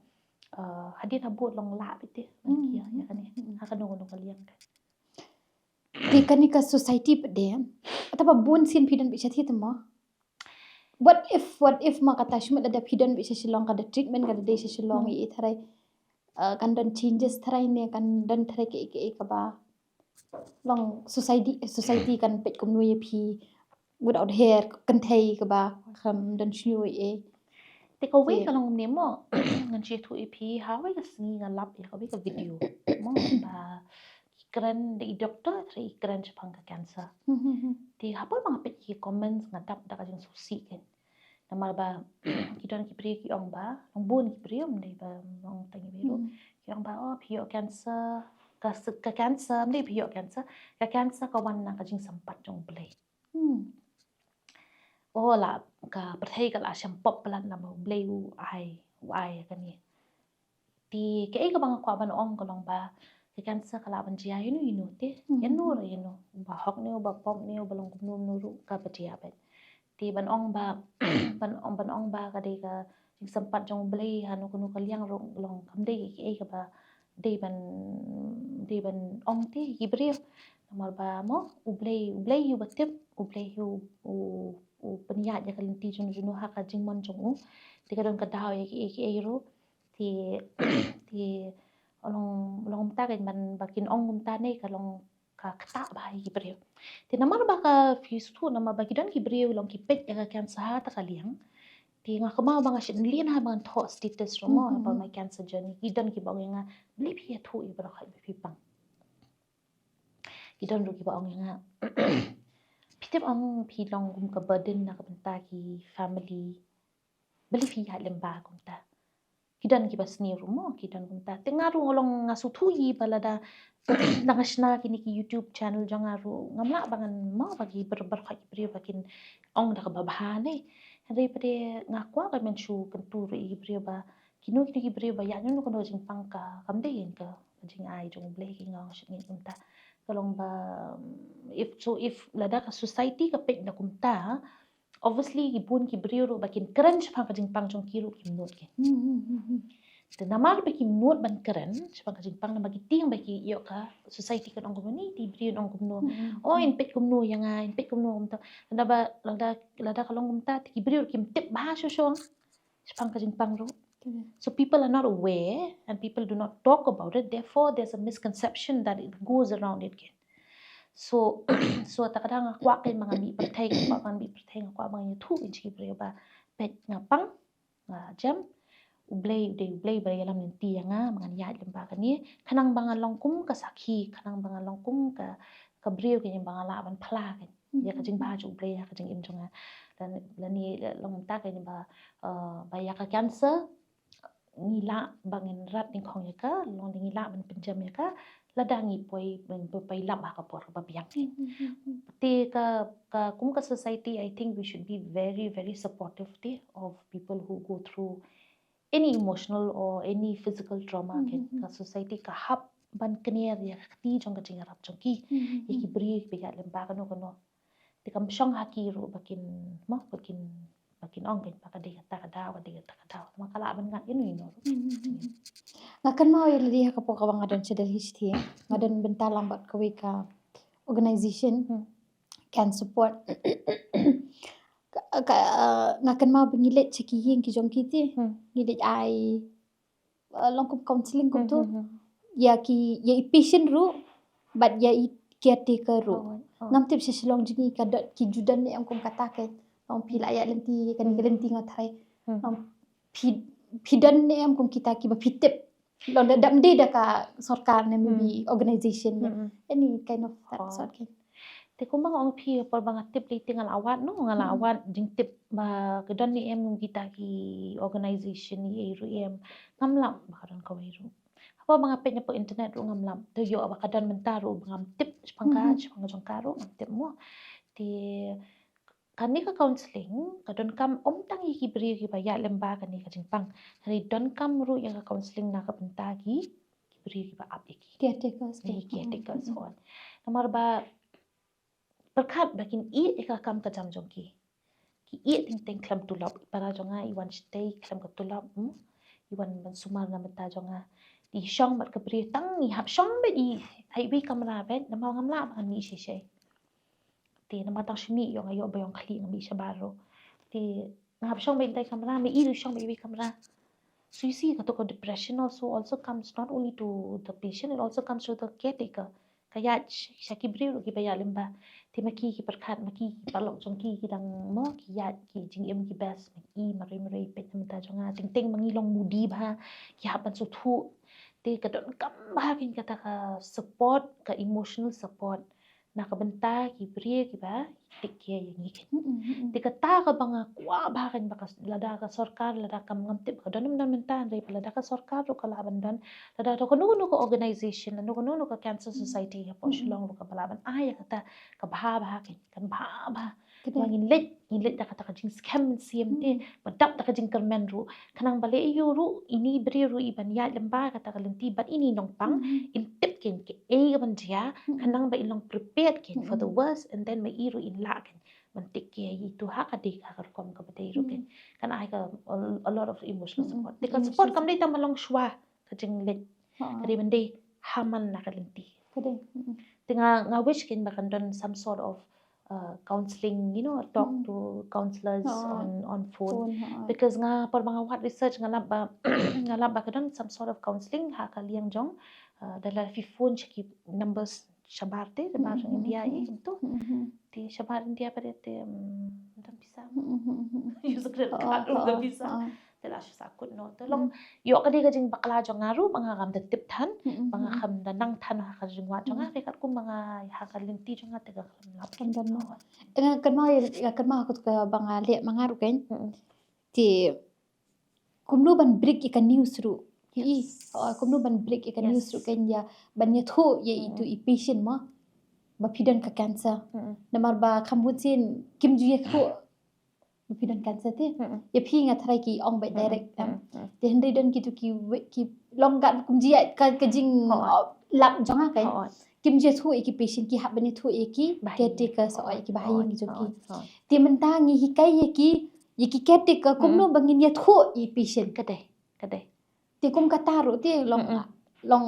uh, hadien habud long lah beit te ban kiar ïa kane ha kano kano ka liang kein. Te kane ka society pat de, kata ba bun sien phi don beit sha thied mo. What if, what if ma kata shu mut lada phi don beit sha Shillong, ka da treatment ka da dei sha Shillong, i tharai, uh, kan don changes tharai ne kan don tharai kaei kaei kaba long society, society kan peit kumno ïa phi without hair, kynthei kaba kam don shuh ïa. Te kawei ka long kumne mo, ngan shu ïathuh ïa phi, ha wei ka sngi nga lap ïa kawei ka video mo ba ki kren da i doctor, tharai i kren shaphang ka cancer. Te ha por ba nga peit ki comments nga dap da ka jingsngewsih kein. Namar ba ki don ki briew ki ong ba, long bun ki briew, ym dei ba ong tang i briew ruh. Ki ong ba, oh, phi ïoh cancer, ka, ka cancer, ym dei phi ïoh cancer, ka cancer ka wan na ka jingsympat jong U Blei. Oh, la ka pyrthei ka la shem pop palat namar U Blei u ai, u ai ïa kane. Te kaei kaba nga kwah ban ong ka long ba, Ka cancer ka lah ban jia ïano ïano te, ïano ruh ïano, ba hok ne ba pop ne ba long kumno kumno ruh kaba jia beit. Te ban ong ba, ban ong, ban ong ba ka dei ka jingsympat jong U Blei ha kano kano ka liang ruh long kam dei kaei kaba dei ban, dei ban ong te ki briew. Namar ba mo, U Blei, U Blei hi uba tip, U Blei hi u, u, u pynïaid ïa ka lynti jong u ha ka jingmon jong u. Te ka don ka daw ïa kiei kiei ruh. Te, te long, long kumta ka ban ba kin ong kumta ne ka long ka ktah bha ïa ki briew. Te namar ba ka phi sngewthuh, namar ba ki don ki briew long ki peit ïa ka cancer ha kata ka liang. Te nga kynmaw ba nga shim lynti ha ba ngan thoh status ruh mo, about my cancer journey. Ki don kiba ong ïa nga, balei phi ïathuh ïa baroh ba phi pang. Ki don ruh kiba ong ïa nga, phi tip ong phi long kum ka burden na ka bynta ki family. Balei phi ïaid lyngba kumta. Ki don kiba sniew ruh mo, ki don kumta. Te nga ruh nga long nga sngewthuh ïa ba lada, lada nga shna kine ki YouTube channel jong nga ruh, ngam lah ba ngan mo ba ki bar, baroh ki briew ba kin ong da kaba bha ne. Hynrei pat nga kwah ka ban shu kyntu ruh ïa ki briew ba kino kino ki briew ba ïaid ïano kano jingpang ka kam dei ka jingai jong U Blei, ki nga ong shit ngi kumta. Ka long ba, if so, if lada ka society ka peit na kumta, obviously ki bun ki briew ruh ba kin kren shaphang ka jingpang jong ki ruh kim nud ki. Te namar ba kim nud ban kren shaphang ka jingpang, namar ki tieng ba ki ïoh ka society kan ong kumno, te ki briew ong kumno. Oh, in peit kumno ïa nga, in peit kumno kumta. Lada ba, lada, lada ka long kumta, te ki briew ruh kim tip bha shuh shuh shaphang ka jingpang ruh. So people are not aware and people do not talk about it. Therefore, there's a misconception that it goes around it again. So, so ta ka dang nga kwah kein ba ngan mih pyrthei, nga kwah ba ngan mih pyrthei, nga kwah ba ngan ïathuh ïa ki briew ba peit nga pang, nga jem, U Blei, U Blei, U Blei ba ïalam lynti ïa nga, ba ngan ïaid lyngba kane, khnang ba ngan long kum ka sakhi, khnang ba ngan long kum ka, ka briew kein ba nga lah ban phla kein ïa ka jingbha jong U Blei ha ka jingim jong nga. Lane, lane long kumta kein ba, eh, ba ïa ka cancer ngi lah ba ngin rat nyngkong ïa ka, long ngi lah ban pynjem ïa ka lada ngi poi, ban poi lap ha ka por kaba biang. Te ka, ka kum ka society, I think we should be very, very supportive te of people who go through any emotional or any physical trauma. Ka society ka hap ban kner ïa ka kti jong ka jingïarap jong ki ïa ki briew kiba ïaid lyngba kano kano. Te kam shong ha ki ruh ba kin, mo, ba kin, ba kin ong kein ba ka dei kata ka daw, ka dei kata ka daw. Ma ka lah ban ngat ïano ïano ruh. Nga kynmaw ïa lade ha ka por kaba nga don sha Delhi shatei, nga don bynta lang bad kawei ka organization, Can Support. Ka, ka, uh, nga kynmaw ba ngi leit sha ki ïing ki jong ki te, ngi leit ai, uh, long kum counseling kumto. Ïa ki, ïa i patient ruh bad ïa i caretaker ruh. Ngam tip sha Shillong jong ngi ka don, ki ju don ne em kum kata, ka long phi la ïaid lynti kane ka lynti, nga tharai. Long phi, phi don ne em kum kita kiba phi tip, long da, dam dei da ka sorkar ne maybe organization ne, any kind of that sort kein. Te kumba nga ong phi, por ba nga tip lei te nga la wad, no, nga la wad jingtip ba ka don ne em kita ki organization, ïa ruh em, ngam lap ba ka don kawei ruh. Haba ba nga peit na pdeng internet ruh ngam lap. Te ïoh ba ka don mynta ruh ba ngam tip shaphang ka, shaphang ka jong ka ruh ngam tip mo. Te kane ka counseling ka donkam ym tang ïa ki briew kiba ïaid lyngba kane ka jingpang. Hynrei donkam ruh ïa ka counseling na ka bynta ki, ki briew kiba ap ïa ki. Caretakers. Ïa ki caretakers, hooid. Namar ba pyrkhat ba kin ïeh ïa ka kam ka jam jong ki. Ki ïeh teng teng khlem tulop. I para jong nga i wan shatei khlem ka tulop, hmm? I wan ban sumar na bynta jong nga. I shong bad ka briew tang, i hap shong bad i ha iwei i kamra bad, namar ngam lah ban mih shisha. Te namar tang shu mih ïoh nga ïoh ba ïong khlieh, nga mih shabar ruh. Te nga hap shong bad i tai kamra, ma i ruh shong bad iwei i kamra. So you see, kato ka depression also, also comes not only to the patient, it also comes to the caretaker. Ka ïaid sha ki briew ruh kiba ïaid lyngba. Te ma ki ki pyrkhat, ma ki ki paralok jong ki ki dang mo, ki ïaid ki jingim ki best, ma i marwei marwei peit na bynta jong nga. Teng teng ma ngi long moody bha, ki hap ban sngewthuh. Te ka donkam bha kein kata ka support, ka emotional support na ka bynta ki briew kiba take care ïa ngi kein. Te kata kaba nga kwah bha kein ba ka, lada ka sorkar, lada kam, ngam tip ka don ne ym don mynta, hynrei ba lada ka sorkar ruh ka lah ban don, lada don kano kano ka organization, kano kano ka cancer society hapoh Shillong ruh kaba lah ban ai ïa kata, ka bha bha kein, kan bha bha. Ka dei. Ba ngin leit, ngin leit da kata ka jingskhem mynsiem te, ba dap da ka jingkyrmen ruh. Khnang ba lei ïoh ruh, ini briew ruh i ban ïaid lyngba kata ka lynti bad ini nongpang, in tip kein kaei ka ban jia, khnang ba in long prepared kein for the worst, and then ba i ruh in lah kein ban take care ïa itu ha ka dei ha ka rukom kaba dei ruh kein. Kan ai ka a, a lot of emotional support. Te ka support kam dei tang ban long shuwa ka jingleit. Ka dei ban dei ha man la ka lynti. Ka dei. Te nga, nga wish kein ba kan don some sort of uh, counseling, you know, talk to counselors on, on phone. Because nga por ba nga wad research nga lap ba, nga lap ba ka don some sort of counseling ha ka liang jong, uh, da la phi phone sha ki numbers shabar te, shabar jong India i kumto. Te shabar India pat te, mm, dang pisa. Use a credit card, dang pisa. Te la shu sah kut noh. Te long ïoh ka dei ka jingbakla jong nga ruh ba nga kam da tip than, ba nga kam da nang than ha ka jingwad jong nga, te katkum ba nga ha ka lynti jong nga te ka kam lap. Kam don mo. Nga kynmaw ïa, nga kynmaw ha katu kaba nga leh ma nga ruh kein. Te kumno ban break ïa ka news ruh. Ïa i, kumno ban break ïa ka news ruh kein, ïa ban ïathuh ïa itu i patient mo ba phi don ka cancer. Namar ba kham bun sien kim ju ïathuh ba phi don cancer te. Ïa phi nga tharai ki ong beit direct em. Te hynrei don kitu ki, ki long ka kumjuh ka, ka jing, uh, lap jong nga kein. Kim ju ïathuh ïa ki patient, ki hap ban ïathuh ïa ki caretaker, sa ïa ki bahaïing jong ki. Te mynta ngi hikai ïa ki, ïa ki caretaker kumno ba ngin ïathuh ïa i patient. Ka dei, ka dei. Te kum kata ruh te long, long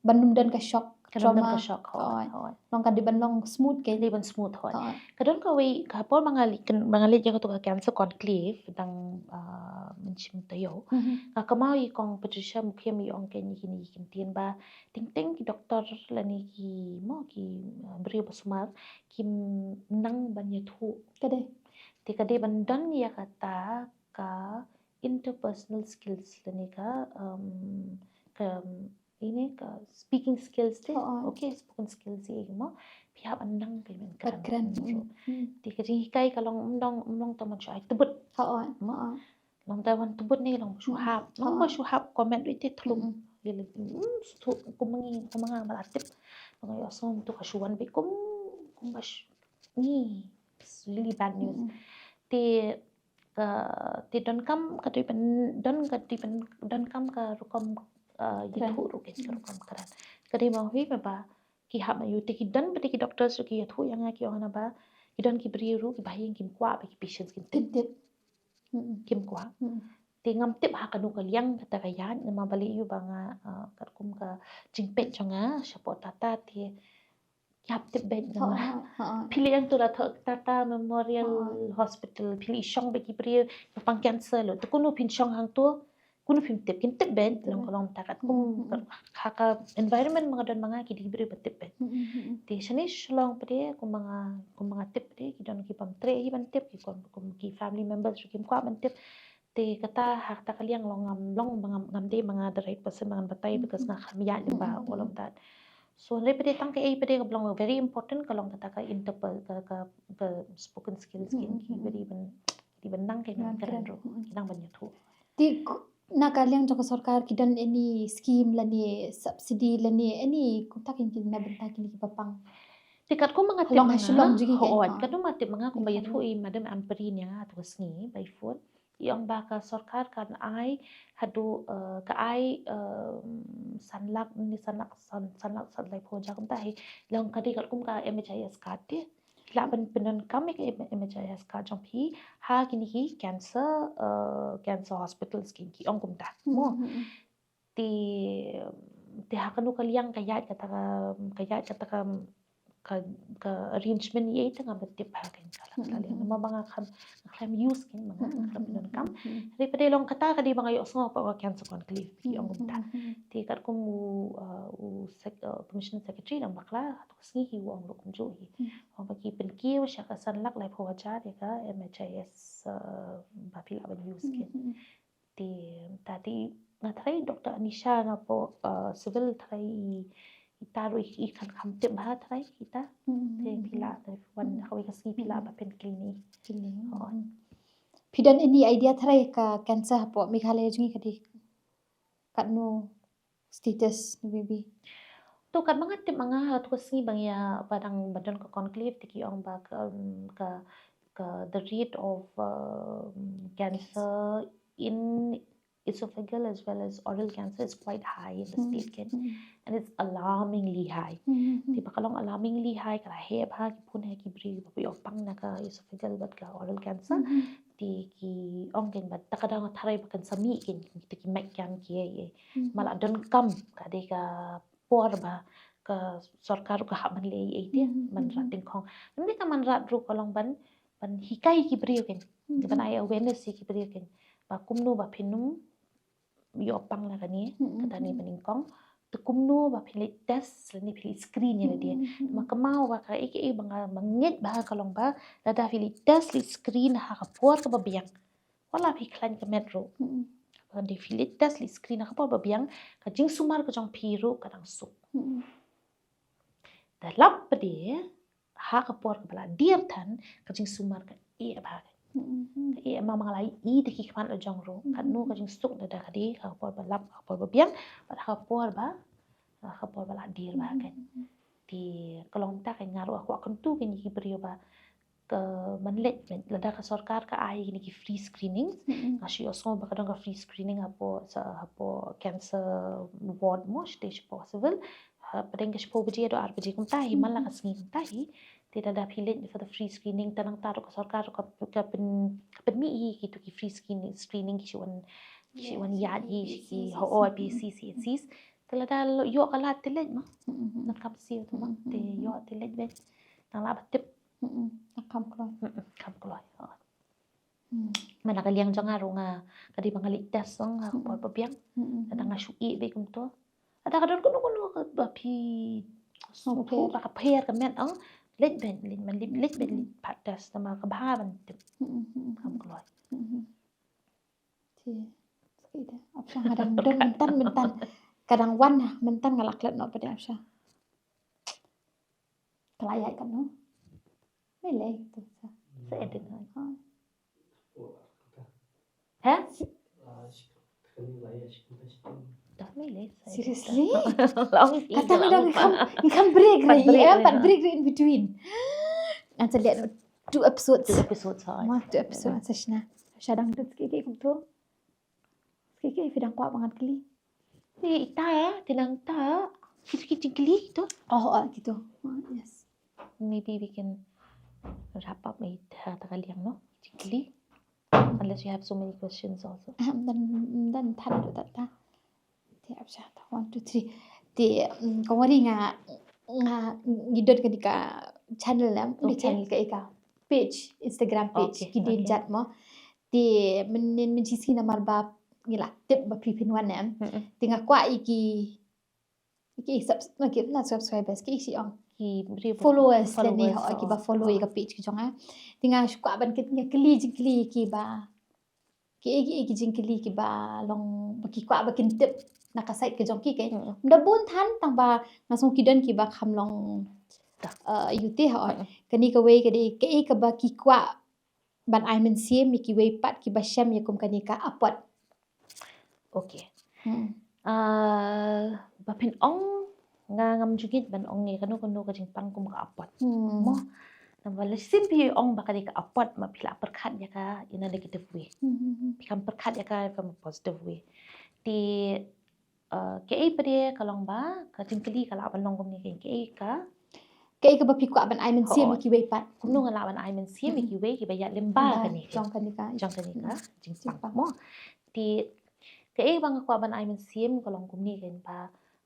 ban ym don ka shock, ka ym don ka shock, hooid, hooid. Long ka dei ban long smooth kein. Dei ban smooth, hooid. Ka don kawei ka por ba nga leit, ba nga leit ïa katu ka cancer conclave dang, ah, mynsiem taïew. Nga kynmaw i Kong Patricia Mukhim i ong kein ïa kine ki kyntien ba teng teng ki doktor lane ki mo ki, ah, briew ba sumar kim nang ban ïathuh. Ka dei. Te ka dei ban don ïa kata ka interpersonal skills lane ka, um, ka, ine ka speaking skills te. Okay, spoken skills ïa mo. Phi hap ban nang phi ban kren. Te ka jinghikai ka long ym long, ym long tang ban shu ai tebut. Long tang ban tebut ne long shu hap. Long ba shu hap comment ite thlum. Ïa le, mm, shu kum ngi, kum nga ma la tip. Ba nga ïohsngew to ka shu wan beit kum, kum ba shu ngi. It's really bad news. Te ka, te donkam ka dei ban, don ka dei ban, donkam ka rukom, uh, ïathuh ruh kein, ka rukom kren. Ka dei ma hi ba ki hap ma ïoh te ki don pat ki doctors ruh ki ïathuh ïa nga ki ong na ba ki don ki briew ruh ki bahaïing kim kwah ba ki patients kin tip. Kim kwah. Te ngam tip ha kano ka liang kata ka ïaid, namar ba lei ïoh ba nga, uh, katkum ka jingpeit jong nga shapoh Tata te ki hap tip beit namar. Phi leit ïa tu la thoh Tata Memorial Hospital, phi leit shong beit ki briew ba pang cancer lo. Te kumno phin shong hangto, kumno phim tip, kin tip beit, long ka long ta katkum ka, ka environment ma nga don ma nga ki dei ki briew ba tip beit. Te shane Shillong pat de kum ma nga, kum ma nga tip pat de ki don ki bym treh hi ban tip, ki kum, kum ki family members ruh kim kwah ban tip. Te kata ha kata ka liang long ngam long ba ngam, ngam dei ma nga the right person ba ngan batai because nga khlem ïaid lyngba all of that. So hynrei pat de tang kaei pat de ka long very important ka long kata ka interpol ka, ka, ka spoken skills ki, ki very ban, ki ban nang ki nang kren ruh, ki nang ban ïathuh. Te na ka liang jong ka sorkar ki don any scheme lane subsidy lane any kumta kin kin na bynta kine ki ba pang. Te katkum ma nga tip ma nga, hooid, katkum ma nga tip ma nga kumba ïathuh i Madam Ampareen ïa nga ha tu ka sngi by phone. I ong ba ka sorkar kan ai haduh, eh, ka ai, eh, san lak, ni san lak, san, san lak, san lak phew hajar kumta hi. Long ka dei katkum ka M H I S card te. Phi lah ban pyndonkam ïa ka M H I S card jong phi ha kine ki cancer, eh, cancer hospitals ki, ki ong kumta. Mo. Te, te ha kano ka liang ka ïaid kata ka, ka ïaid kata ka, ka, ka arrangement ïa ita ngam tip ha ka, ka liang. Namar ba nga khlem, nga khlem use kein, nga khlem pyndonkam. Hynrei pat de long kata ka dei ba nga ïohsngew hapoh ka cancer conclave ki ong kumta. Te katkum u, uh, u sec-, uh, commissioner secretary dang bakla ha tu ka sngi hi u ong ruh kumjuh hi. Ong ba ki pynkiew sha ka san lak laiphew hajar ïa ka M H I S, uh, ba phi lah ban use kein. Te, ta te, nga tharai Doctor Anisha napoh, uh, Civil tharai i, ita ruh i, i kan kham tip bha tharai ita. Te phi lah, tharai wan ha kawei ka sngi phi lah ba pynkylla. Phi don any idea tharai ka cancer hapoh Meghalaya jong ngi ka dei katno status na baby? To katba nga tip ma nga ha tu ka sngi ba ngi ïa ba dang ba don ka conclave te ki ong ba ka, um, ka, ka the rate of, um, cancer in esophageal as well as oral cancer is quite high in the state, kan. And it's alarmingly high. Te ba ka long alarmingly high, ka la heh bha ki pun ha ki briew ba ïoh pang na ka esophageal bad ka oral cancer. Te ki ong, kan, ba ta ka dang tharai ba kan sa mih, kan, te ki mad kan ki ei ei. Ma la don kam ka dei ka por ba ka sorkar ka hap ban leh ei ei te, man rat ding khong. Namar ka man rat ruh ka long ban, ban hikai ki briew, kan. Ban ai awareness ïa ki briew, kan, ba kumno ba phin ym ïoh pang na kane, kata ne ba nyngkong. Te kumno ba phin leit test lane phin leit screen ïa lade. Ma ka maw ba ka ei ei ba nga ngeit ba ka long ba lada phi leit test leit screen ha ka por kaba biang, wat la phi khlaiñ ka met ruh, lada phi leit test leit screen ha ka por ba biang, ka jingsumar ka jong phi ruh ka dang suk. Da lap pat de ha ka por kaba la dier than, ka jingsumar ka eh bha, kan. Ka eh ma ma nga la ïohi da ki khmat la jong ruh katno ka jingsuk, da da ka dei ha ka por ba lap, ha ka por ba biang, bad ha ka por ba, ha ka por ba la dier bha, kan. Te ka long ta, kan, nga ruh nga kwah kyntu, kan, ïa ki briew ba ka man leit, lada ka sorkar ka ai kine ki free screening. Nga shu ïohsngew ba ka don ka free screening hapoh, sa hapoh cancer ward mo, stage four civil. Ha pdeng ka shiphew baje haduh ar baje kumta hi, man la ka sngi kumta hi. Te lada phi leit for the free screening, te nangta ruh ka sorkar ka, ka pyn, ka pynmih hi kito ki free screening, screening ki shu wan, ki shu wan ïaid hi ki, ha, oh, P C, C H Cs. Te lada ïoh ka lad te leit ma. Nang kam siew te ma, te ïoh te leit beit. Nang lah ba tip. Nang kam kloi. Kam kloi. Man la ka liang jong nga ruh nga, ka dei ba nga leit test song ha ka por ba biang. Lada nga shu ïeh beit kumto, lada ka don kano kano kaba phi sngewthuh ba ka pher ka met, ong, leit beit, leit man, leit beit, leit pat test, namar ka bha ban tip. Kam kloi. Te ap sha nga dang don mynta, mynta ka dang wan ha mynta, nga la klet noh pat de ap sha. Ka la ïaid katno? Mei lei to sa. Sa edit. Ha? Dah mei lei. Seriously? Kata ni dang kam, kam break re, eh, pat break re in between. Ngan sa leh two episodes. Two episodes, ha. Ma, two episodes sa shna. Sha dang dut ki ki kumto. Ki ki phi dang kwah ba ngan kylli. Ni ita, ti nang ta. Ki ki jingkylli to. Oh, oh, kito. Oh, yes. Maybe we can wrap up ita ta ka liang, no? Jingkylli. Unless you have so many questions also. Ah, dan, dan than do ta ta. Te ap sha ta, one, two, three. Te, mm, ka wari nga, nga, ngi don kane ka channel, em, ngi channel ka, ka page, Instagram page, ki dien jat mo. Te, men, men, men shisien namar ba ngi la tip ba phi phin wan, em. Te nga kwah ïa ki, ki subs-, na ki, not subscribers, ki shi ong. Ki followers, lane, ho, ki ba follow ïa ka page ki jong nga. Te nga shu kwah ban kit, nga kylli jingkylli ki ba ki, ki, ki jingkylli ki ba long ba ki kwah ba kin tip na ka side ka jong ki, ke. Da bun than tang ba nga sngew ki don ki ba kham long, uh, ïa u te, ho. Kane kawei ka dei, ke, ka ba ki kwah ban ai mynsiem ïa kiwei pat ki ba shem ïa kum kane ka apot. Okay. Ah, ba phin ong, nga ngam ju ngeit ban ong ïa kano kano ka jingpang kum ka apot. Mo, namar la shisien phi ong ba ka dei ka apot, ma phi la pyrkhat ïa ka in a negative way. Phi kam pyrkhat ïa ka from a positive way. Te, uh, kaei pat de ka long ba ka jingkylli ka lah ban long kumne, kaei ka, kaei ka ba phi kwah ban ai mynsiem ïa kiwei pat. Kumno nga lah ban ai mynsiem ïa kiwei ki ba ïaid lyngba kane, jong kane ka, jong kane ka jingpang, mo. Te kaei ba nga kwah ban ai mynsiem ka long kumne, kan, ba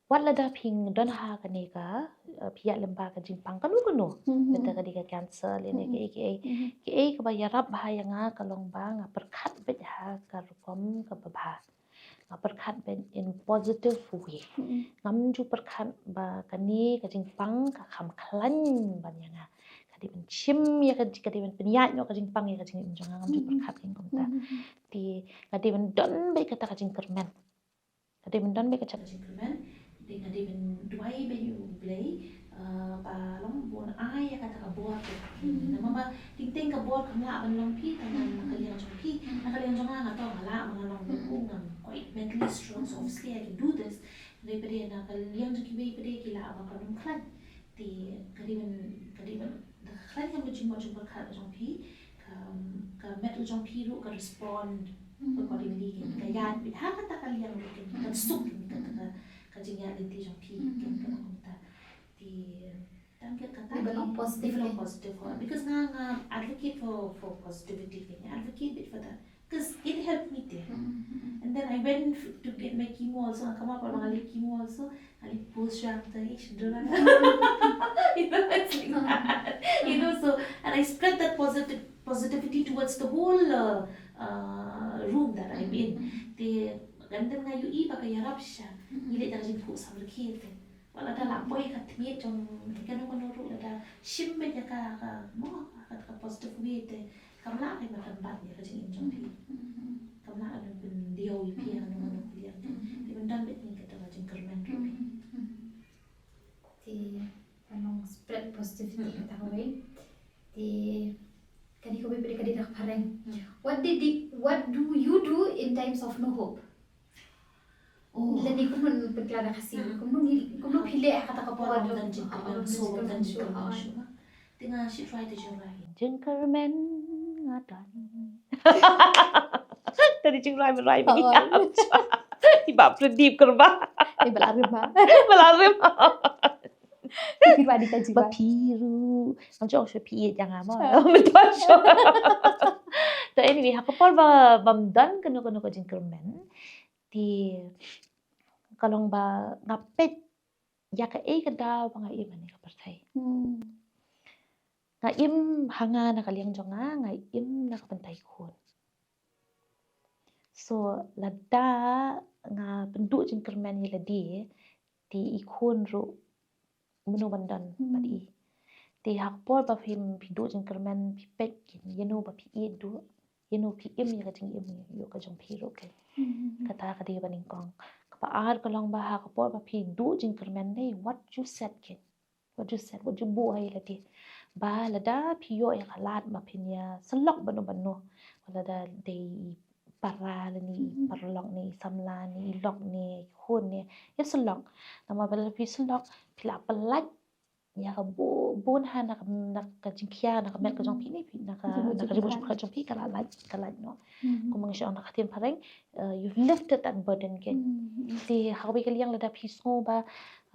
wat lada phi don ha kane ka, uh, phi ïaid lyngba ka jingpang kano kano, mynta ka dei ka cancer lane kaei kaei, kaei ka ba ïarap bha ïa nga ka long ba nga pyrkhat beit ha ka rukom ka ba bha. Nga pyrkhat beit in positive way. Ngam ju pyrkhat ba kane ka jingpang ka kham khlaiñ ban ïa nga. Ka dei ban shim ïa ka, ka dei ban pynïaid noh ka jingpang ïa ka jingim jong nga, ngam ju pyrkhat kein kumta. Te nga dei ban don beit kata ka jingkyrmen. Nga dei ban don beit kata ka jingkyrmen. Te nga dei ban duwai beit ïa U Blei, uh, ba long ba un ai ïa kata ka bor te. Namar ba teng teng ka bor kam lah ban long phi tang na ka liang jong phi. Na ka liang jong nga, nga tang nga lah ba nga long, ngam quite mentally strong, so obviously I can do this. Dei pat de na ka liang jong kiwei pat de ki lah ba ka nym khlaiñ. Te ka dei ban, ka dei ban da ka khlaiñ ka jingmut jingpyrkhat ka jong phi, ka, ka met ka jong phi ruh ka respond accordingly, ka ïaid beit ha kata ka liang ruh, ka suk ka, ka, ka jingïaid lynti jong phi, ka, ka kumta. Te tang ka, ka Dei ban long positive, positive, because nga, nga advocate for, for positivity, nga advocate beit for that. Because it helped me too. And then I went f- to get my chemo also. Nga kynmaw pat ba nga leit chemo also, nga leit post shuwa hangta, eh, shu dur. You know, it's like that. You know, so, and I spread that positive positivity towards the whole uh, uh, room that I'm in. Te, and then nga ïohi ba ka ïarap shisha. Ngi leit da ka jingkhuid samrkhie te. Wat lada la poi ka tmier jong kano kano ruh, lada shim beit ïa ka, ka, mo, ka, ka positive way te kam lah ka ban ban ïa ka jingim jong phi. Kam lah ka ban pyndiaw ïa phi ïa kano kano ka liang te. Te ban don beit ngi kata ka jingkyrmen ruh. Te ban long spread positivity kata kawei. Te kane kawei pat ka dei da ka phareng. What did the, what do you do in times of no hope? Lane kumno, pynkylla da Khasi, kumno ngi, kumno phi leh ha kata ka por? Bym don jingkyrmen, so bym don jingkyrmen shuh. Te nga shu try, te jingrai, jingkyrmen nga don. Te jingrai, jingrai ba ngi ap. Te ba Pradip kyrba. Eh, ba la rim ma. Ba la rim. Phi ruh adi ta jingrai. Ba phi ruh. Ngam ju ong shuh phi ïeit ïa nga mo. Betul shuh. Te anyway, ha ka por ba bym don kano kano ka jingkyrmen, te ka long ba nga peit ïa kaei ka daw ba nga im ha kane ka pyrthei. Nga im ha nga na ka liang jong nga, nga im na ka bynta i khun. So lada nga pynduh jingkyrmen ïa lade, te i khun ruh mano ban don bad i. Te ha ka por ba phim, phi duh jingkyrmen, phi peit kin ïano ba phi ïeit duh, ïano phi im ïa ka jingim ïoh ka jong phi ruh kin. Kata ka dei ba nyngkong. Kaba ar ka long ba ha ka por ba phi duh jingkyrmen, dei what you said kin. What you said, what you buh ha ïa lade. Ba lada phi ïoh ïa ka lad ba phin ïa syllok bano bano, lada dei i para lane i paralok ne i samla ne i lok ne i khun ne, ïa syllok. Namar ba lada phi syllok, phi la pyllait ïa ka bu-, bun ha na ka, na ka jingkhia, na ka met ka jong phi ne, phi na ka, na ka jingmut jingpyrkhat jong phi, ka la lait, ka lait noh. Kumba ngi ong ha ka ktien phareng, uh, you've lifted that burden, kin. Te ha kawei ka liang lada phi sngew ba,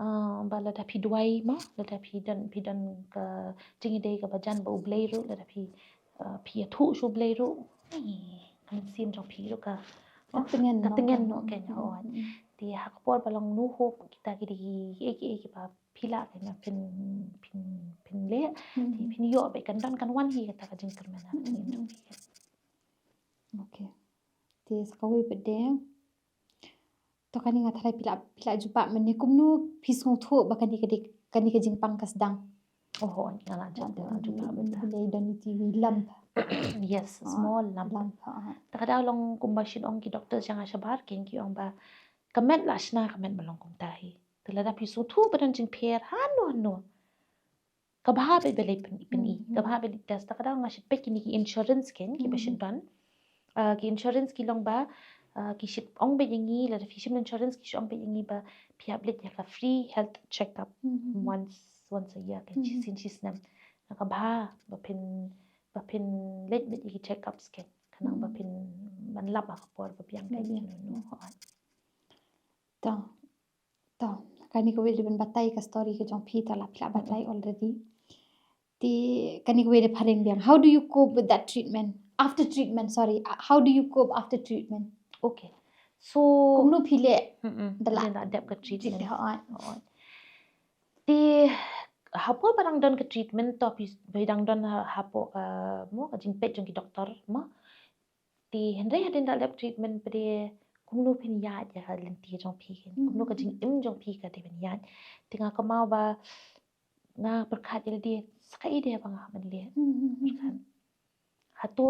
uh, ba lada phi duwai mo, lada phi don, phi don ka jingïadei kaba jan bad U Blei ruh, lada phi, uh, phi ïathuh sha U Blei ruh, eh, ka mynsiem jong phi ruh ka, ka tngen noh, ka tngen noh, kin, hooid. Te ha ka por ba long no hope, kita ki dei kiei kiei kiba phi lah, kin, phin, phin, phin leh, te phin ïoh beit, kan don, kan wan hi kata ka jingkyrmen ha ka jingim jong phi. Okay. Te sa kawei pat de. To kane nga tharai phi la, phi la jubab mynne, kumno phi sngewthuh ba kane ka dei, kane ka jingpang ka sdang? Oh, nga la jubab, nga la jubab mynta. Phi la don iti i lump. Yes, small lump. Lump, ha. Te ka dei long kumba shu ong ki doctors jong nga shabar, kin, ki ong ba ka met la shna, ka met ba long kumta hi. Te lada phi sngewthuh ba don jingpher hano hano, ka bha ba leit pyn-, pyni, ka bha ba leit test. Te ka dei nga shu peit kine ki insurance, kin, kiba shu don. Ah, ki insurance ki long ba, ah, ki shu ong beit ïa ngi, lada phi shim insurance ki shu ong beit ïa ngi ba phi hap leit ïa ka free health checkup once, once a year, kin, shisien shisnem. Te ka bha ba phin, ba phin leit beit ïa ki checkups, kin, khnang ba phin, ban lap ha ka por ba biang, kin. To. To, kane kawei dei ban batai ka story ka jong phi, te la phi la batai already. Te kane kawei dei phareng biang. How do you cope with that treatment? After treatment, sorry. Uh, how do you cope after treatment? Okay. So kumno phi leh da la dep ka treatment? Hooid. Te ha por ba dang don ka treatment, to phi, ba dang don ha, ha por, uh, mo, ka jingpeit jong ki doctor mo. Te hynrei hadien da la dep treatment pat de, kumno phin ïaid ïa ka lynti jong phi, kin? Kumno ka jingim jong phi ka dei ban ïaid? Te nga kynmaw ba nga pyrkhat ïa lade, sa kaei de ba nga hap ban leh. Pyrkhat. Hato,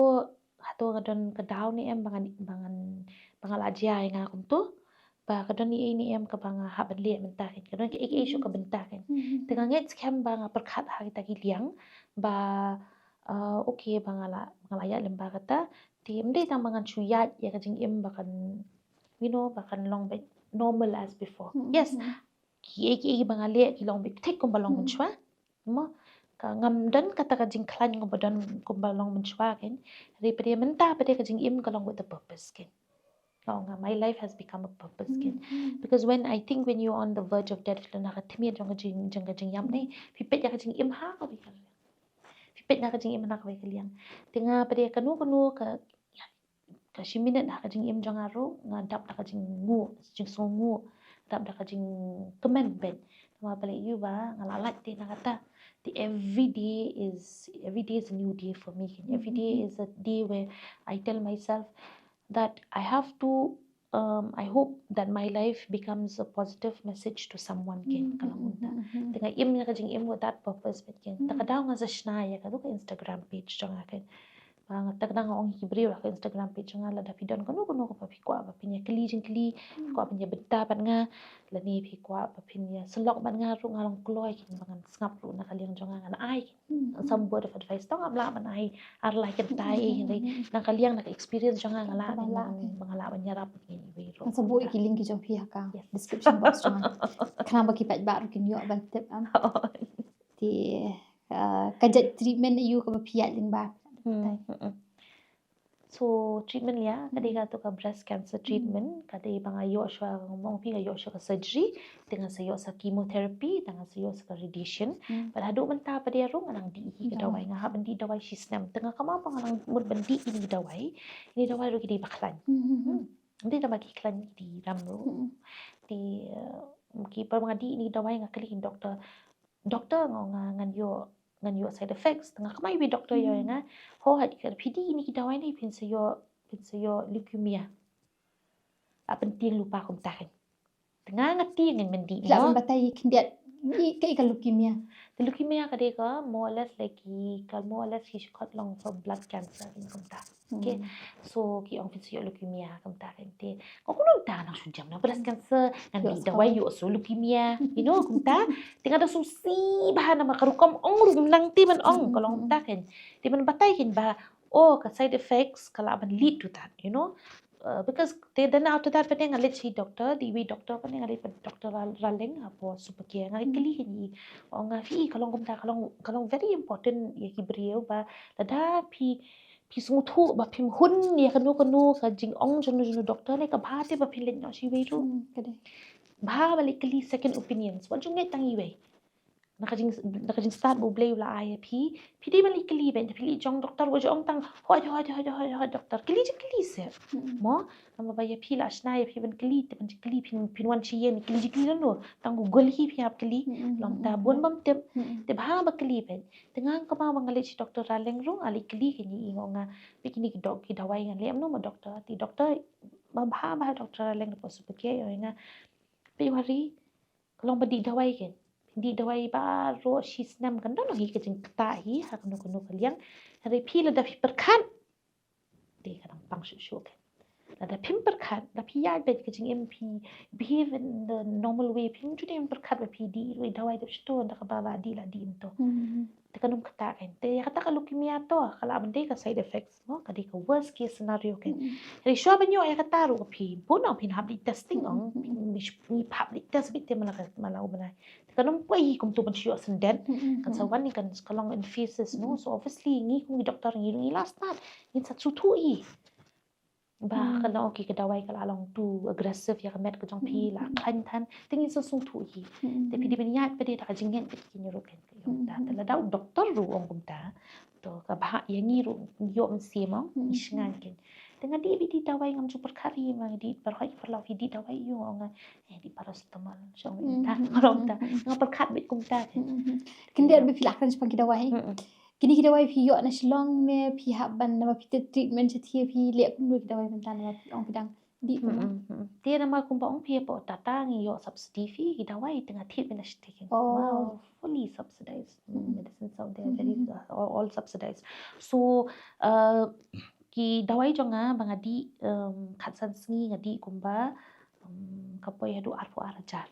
hato ka don ka daw ne em ba ngan, ba ngan, ba nga la jia ïa nga kumto? Ba ka don ei ei ne em kaba nga hap ban leh mynta, kin? Ka don kaei kaei shuh ka bynta, kin? Te nga ngeit skhem ba nga pyrkhat ha kita ki liang ba, uh, okay, ba nga la, ba nga la ïaid lyngba kata. Te ym dei tang ba ngan shu ïaid ïa ka jingim ba kan, you know, ba kan long beit normal as before. Yes, ki ei ki ei ba nga leh ki long bit thik kumba long mynshwa. Mo, ka ngam don kata ka jingkhlaiñ kumba don kumba long mynshwa kan. Hynrei pat mynta pat ka jingim ka long with a purpose kan. Nga ong nga, my life has become a purpose kan. Because when, I think, when you're on the verge of death, phi la na ka tmier jong ka jing, jong ka jingïap ne, phi peit ïa ka jingim ha kawei ka liang. Phi peit na ka jingim ha kawei ka liang. Te nga pat kano kano ka, ka shi minit ha ka jingim jong nga ruh nga dap da ka jingnguh, jingsngewnguh, dap da ka jingkmen bad. Namar balei ïa ba nga la lait te na kata. The every day is, every day is a new day for me. Every day is a day where I tell myself that I have to, um, I hope that my life becomes a positive message to someone kan. Ka long kumta. Te nga im ïa ka jingim with that purpose bad kan. Ta ka daw nga sa shna ïa ka, tu ka Instagram page jong nga kan. Ba nga, ta ka daw nga ong ïa ki briew ha ka Instagram page jong nga, lada phi don kano kano kaba phi kwah ba phin ïa kylli jingkylli, phi kwah ban ïa bynta bad nga, lane phi kwah ba phin ïa sylok bad nga ruh, nga long kloi kan ba ngan sngap ruh na ka liang jong nga, ngan ai kan. Some word of advice, tang ngam lah ban ai ar lai kynta ei, hynrei na ka liang, na ka experience jong nga, nga lah ban, nga lah ban ïarap ïa iwei ruh. Ngan sa buh ïa ki link ki jong phi ha ka description box jong nga. Khnang ba ki paidbah ruh kin ïoh ban tip. Te, ah, ka jait treatment aïu kaba phi ïaid lyngba? So treatment ïa ka dei katu ka breast cancer treatment, ka dei ba nga ïoh shuwa, nga ong phi, nga ïoh shuwa ka surgery, te nga sa ïoh sa chemotherapy, te nga sa ïoh sa ka radiation. Bad haduh mynta pat ruh nga nang dih ïa ki dawai, nga hap ban dih dawai shi snem. Te nga kynmaw ba nga nang mut ban dih ïa ki dawai, ïa ki dawai ruh ki dei ba khlaiñ. Ym dei tang ba ki khlaiñ, ki dei ram ruh. Te, eh, ki, ba nga dih ïa ki dawai nga kylli ki doktor, "Doktor, nga ong nga ngan ïoh, ngan ïoh side effects." Te nga kynmaw iwei i doktor ïa ong ïa nga, "Ho, hooid, lada phi dih ïa ki dawai ne phin sa ïoh, phin sa ïoh leukemia." Ah, pyntieng lypa kumta kan. Te nga, nga tieng kan, mynta dih. Lah ban batai khyndiat, kaei ka leukemia? Te leukemia ka dei ka more or less like ki, ka more or less ki shikot long ka blood cancer kan kumta. Okay. So ki ong phin sa ïoh leukemia kumta kan. Te nga kumno mynta nang shu jam na breast cancer, ngan dih dawai ïoh sa leukemia, you know, kumta. Te nga da sngewsih bha namar ka rukom ong ruh ym nang tip ban ong, ka long kumta kan. Te ban batai kan ba, oh, ka side effects ka lah ban lead to that, you know. Uh, because te then after that pat nga leit sha i doktor, dei iwei i doktor pat nga leit, pat Doctor Ra-, Raleng hapoh Super Care, nga leit kylli kan i. Ong nga, phi, ka long kumta, ka long, ka long very important ïa ki briew ba lada phi, phi sngewthuh ba phim hun ïa kano kano ka jingong jong no jong no doktor ne, ka bha te ba phin leit noh sha iwei ruh. Bha ba leit kylli second opinions, wat ju ngeit tang iwei. Na ka jing, na ka jingstad ba U Blei u la ai ïa phi, phi dei ban leit kylli bad, phi leit jong doktor, wat ju ong tang hooid, hooid, hooid, hooid, hooid doktor. Kylli jingkylli seh. Mo, namar ba ïa phi la shna ïa phi ban kylli, te ban jingkylli phin, phin wan sha ïing kylli jingkylli lano. Tang Google hi phi hap kylli. Long ta bun bym tip. Te bha ba kylli bad. Te nga kynmaw ba nga leit sha Doctor Raleng ruh, nga leit kylli kan i, i ong nga, peit kine ki dawai ngan leh kumno mo doktor. Te doktor ba bha bha, Doctor Raleng hapoh Super Care, i ong nga, peit Wari, ka long ba dih dawai kan. Dih dawai baroh shi snem kan, don hi ka jingktah hi ha kano kano ka liang. Hynrei phi lada phi pyrkhat, te ka dang pang shuh shuh kan. Lada phim pyrkhat, lada phi ïaid beit ka jingim, phi behave in the normal way, phim ju dei ban pyrkhat ba phi dih ruh i dawai, dep shuh to, da kaba la dih la dih mynta. Te kan ym ktah kan. Te ïa kata ka leukemia to ka lah ban dei ka side effects mo, ka dei ka worst case scenario kan. Hynrei shuwa ban ïoh ïa kata ruh phi bun ong phin hap dih testing ong, phin, phin hap dih test beit te man la ka, man la u bnai. Te kan ym poi hi kumto ban shu ïoh syndet. Kan sa wan hi kan, ka long in phases no. So obviously ngi kum ki doktor ngi ruh ngi la stad, ngin sa sngewthuh hi. Ba ka long, okay, ka dawai ka la long too aggressive ïa ka met ka jong phi, la khlaiñ than, te ngin sa sngewthuh hi. Te phi dei ban ïaid pat da ka jingngeit bad ki, ngi ruh kan, ka ong ta. Te lada u doktor ruh u ong kumta, to ka bha ïa ngi ruh, ïoh mynsiem ong, ngi shngaiñ kan. Te nga dih beit dih dawai, ngam ju pyrkhat hi, nga dih baroh ki paralok, phi dih dawai ïa u, ong nga, eh, dih paracetamol, shong beit ta, ong ta. Nga pyrkhat beit kumta kan. Khyndiat beit phi la kren shaphang ki dawai. Kine ki dawai phi ïoh na Shillong ne phi hap ban, namar phi treatment sha thiar, phi leh kumno ki dawai mynta namar phi ong phi dang dih kumno? Te namar kumba ong phi hapoh Tata ngi ïoh subsidy phi ki dawai, te nga thied beit na shatei kan. Wow, fully subsidized. Medicines out there, very, uh, all, all subsidized. So, uh, ki dawai jong nga ba nga dih, um, khatsan sngi nga dih kumba, um, ka poi haduh arphew ar hajar.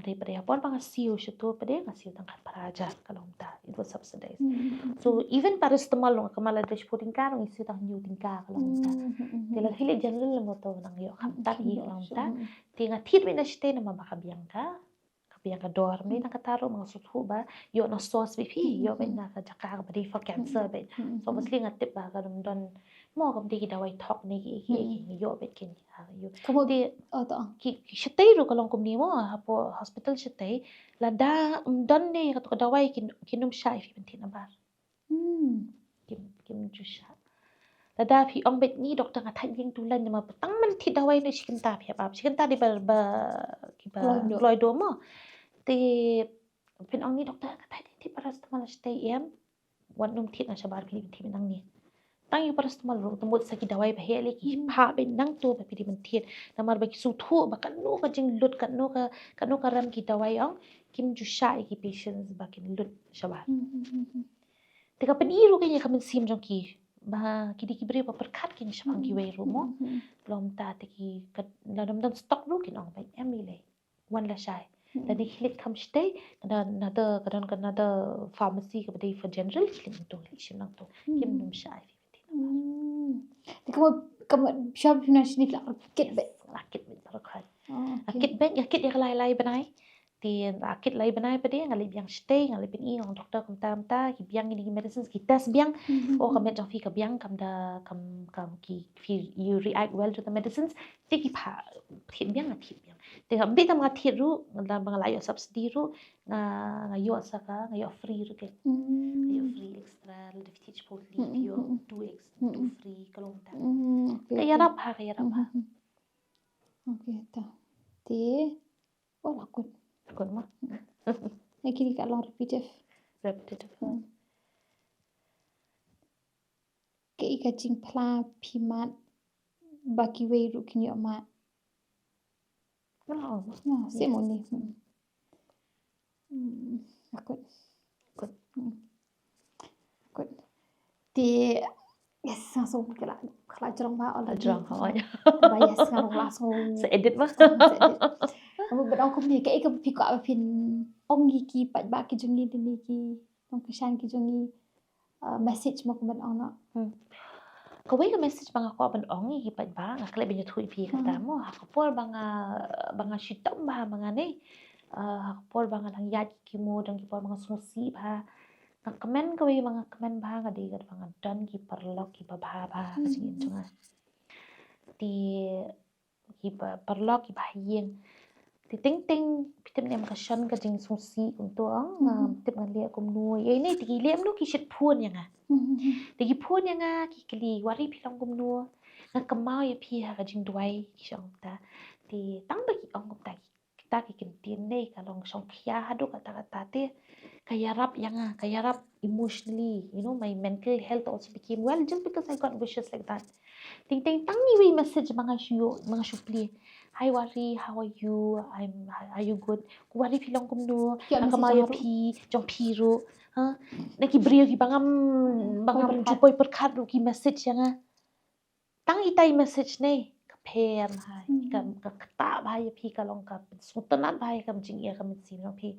Te pat ha por ba nga siew sha tu pat nga siew tang khatphra hajar ka long mynta. It was subsidized. So even paracetamol long ka mala dei shiphew tyngka long i siew tang hynñiew tyngka ka long mynta. Te la hi le general la mo to nang ïoh khamtam hi ka long mynta. Te nga thied beit na shatei namar ba ka biang ka ka biang ka dor mynta na kata ruh ma nga sngewthuh ba ïoh na source beit phi ïoh beit na ka jaka kaba dei for cancer beit. So obviously nga tip ba ka dang don mo kam dei ki dawai thok ne ki ki ki ïoh beit ki ïoh. Kumno Te di oh to. Ki ki shatei ruh ka long kumne mo hapoh hospital shatei lada ym don ne katu ka dawai kin kin ym shah ïa phi ban thied nabar. Hmm. Kim kim ju shah. Lada phi ong beit ni doktor nga thait ïing tu lain ma tang man thied dawai ne shi kynta phi hap ap shi kynta dei ba ba ki ba Kloi doh. Kloi doh mo. Te phin ong ni doktor nga thait ïing thied paracetamol shatei em. Wat nym thied na shabar phi dei ban thied nang ni. Tang ïa paracetamol ruh te mut sa ki dawai ba heh lei ki Hmm. phah beit nangto ba phi dei ban thied. Namar ba ki sngewthuh ba kano ka jinglut kano ka kano ka ram ki dawai ong kim ju shah ïa ki patients ba kin lut shabar. Hmm, hmm, hmm, hmm. Te ka pyni ruh ka ïa ka mynsiem jong ki ba ki dei ki briew ba pyrkhat ki shaphang Hmm. kiwei ruh mo. Hmm, hmm. Long ta te ki ka la dom dom stock ruh kin ong beit em i lei. Wan lashai. Hmm. Lada khie leit kham shatei ka don another ka don ka another pharmacy kaba dei for general khie leit nangto leit shim nangto. Kim Hmm. nym shah ïa phi. Hmm. Te kumno kumno shop phi na shini la kit beit. La kit beit baroh khoit. Oh, La okay. kit beit, la kit ïa ka lai lai bnai. Te la kit lai bnai pat nga leit biang shatei, nga leit pyni ong doktor kumta kumta, ki biang ïa ki medicines, ki test biang. Hmm, hmm, Oh, ka hmm. met jong phi ka biang kam da kam kam ki phi you react well to the medicines. Te ki phah thied biang nga thied biang. Te kam dei tam nga thied ruh, nga la ba nga la ïoh subsidy ruh, nga nga ïoh sa ka, nga ïoh free ruh te. Nga ïoh Hmm. free extra, la dei phi thied shiphew tylli Hmm, phi ïoh hmm, hmm. two ex Hmm, two hmm. free ka long ta. Hmm, okay, Ka okay. ïarap ha, ka ïarap ha. Hmm, hmm. Okay, ta. Te oh la kut. Kut ma. Ïa kine ka long repetitive. Repetitive. Hmm. Kaei ka jingphla phi mad ba kiwei ruh kin ïoh mad. Wow. No, same only. Hmm. Hmm. Akut. Akut. Hmm. Akut. Te yes, nga song kala kala jrong ba ol Jrong, oh, ya. Ba yes, nga rong la song. Sa edit ba? Ah, sa edit. Kamu bedong kum ni kaei ka phi kwah ba phin ong ïa ki paidbah ki jong ngi, dei ki nongkyrshan ki jong ngi, uh, message mo kumban ong noh. Hmm. Kawei ka message ba nga kwah ban ong ïa ki paidbah, nga khlem ban ïathuh ïa phi kata mo, ha ka por ba nga ba nga shitom bha ma nga ne, uh, ha ka por ba nga dang ïaid ki chemo, dang ki por ba nga sngewsih bha, nga kmen kawei ba nga kmen bha nga dei kata ba nga don ki paralok kiba bha bha ka jingim jong nga. Te kiba paralok kiba ha ïing. Te teng teng phi tip ne em ka shon ka jingsngewsih kumto ong, nga tip ngan leh kumno. Ïa ine te ki leh kumno, ki shait phone ïa nga. Te ki phone ïa nga ki kylli, Wari phi long kumno? Nga kynmaw ïa phi ha ka jingduwai, ki shong kumta. Te tang ba ki ong kumta ki kita ki kyntien ne ka long shongkhia haduh katta katta te ka ïarap ïa nga, ka ïarap emotionally, you know, my mental health also became well just because I got wishes like that. Teng teng tang iwei i message ma nga shu ïoh, ma nga shu plie. Hi Wari, how are you? I'm, are you good? Ko Wari phi long kumno? Nga kynmaw ïa phi, jong phi ruh. Ha? Na ki briew kiba ngam, ba ngam ju poi pyrkhat ruh ki message ïa nga. Tang ita i message ne ka pher bha, ka, ka ktah bha ïa phi, ka long ka pynsngewtynnat bha ïa ka jingïa ka mynsiem jong phi.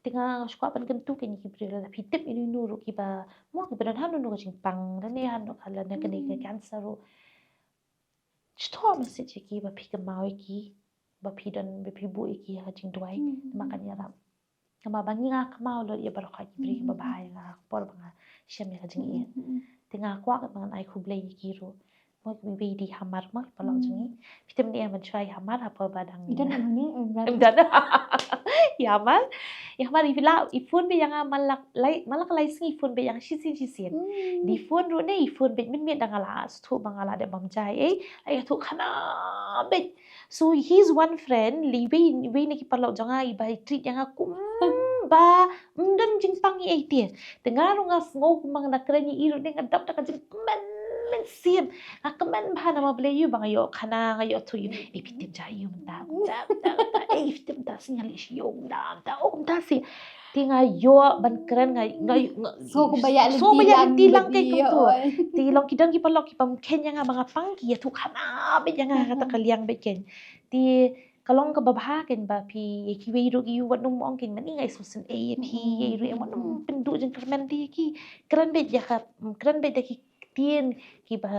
Te nga shu kwah pynkyntu kane ki briew, lada phi tip ino ino ruh kiba, mo kiba don hano hano ka jingpang, lane hano ka, lane kane ka cancer ruh. Shu thoh message ïa ki ba phi kynmaw ïa ki, ba phi don, ba phi buh ïa ki ha ka jingduwai, namar kan ïarap. Namar ba ngi, nga kynmaw lut ïa baroh ki briew kiba bha ïa nga ha ka por ba nga shem ïa ka jingïeit. Te nga kwah ba ngan ai khublei ïa ki ruh. Mo kiwei de i Hamar, mo ki paralok jong ngi. Phi tip ne em, mynshuwa i Hamar ha por ba dang i don, i don. I Hamar, i Hamar i la, i phone beit ïa nga man la lai, man la ka lai sngi i phone beit ïa nga shisien shisien. Di phone ruh ne i phone beit mynmiet, da nga la sngewthuh ba nga la dep bam jai ei, la ïathuh khana beit. So his one friend, la iwei, iwei na ki paralok jong nga iba treat ïa nga kumba ym don jingpang ei ei te. Te nga ruh nga sngew kumba nga da kren ïa i ruh ne nga dap da ka jingkmen mynsiem. Nga kmen bha namar balei ïa u ba nga ïoh khana, nga ïoh thuh ïa u. Ei phi tip ja ïa u mynta, mynta, mynta, mynta, ei phi tip mynta sngi nga leit sha ïa u mynta, mynta, oh mynta sngi. Te nga ïoh ban kren, nga, nga, nga sngew kumba ïa lynti lang kei kumto. Te long ki don ki paralok ki pynkheiñ ïa nga ba nga pang, ki ïathuh khana beit ïa nga ha kata ka liang beit keiñ. Te ka long kaba bha kein ba phi, ïa kiwei ruh ki wat nym ong kein, mynta nga i sngewsynei ïa phi, ïa i ruh em, wat nym pynduh jingkyrmen te ïa ki. Kren beit ïa ka, kren beit da ki ktien kiba,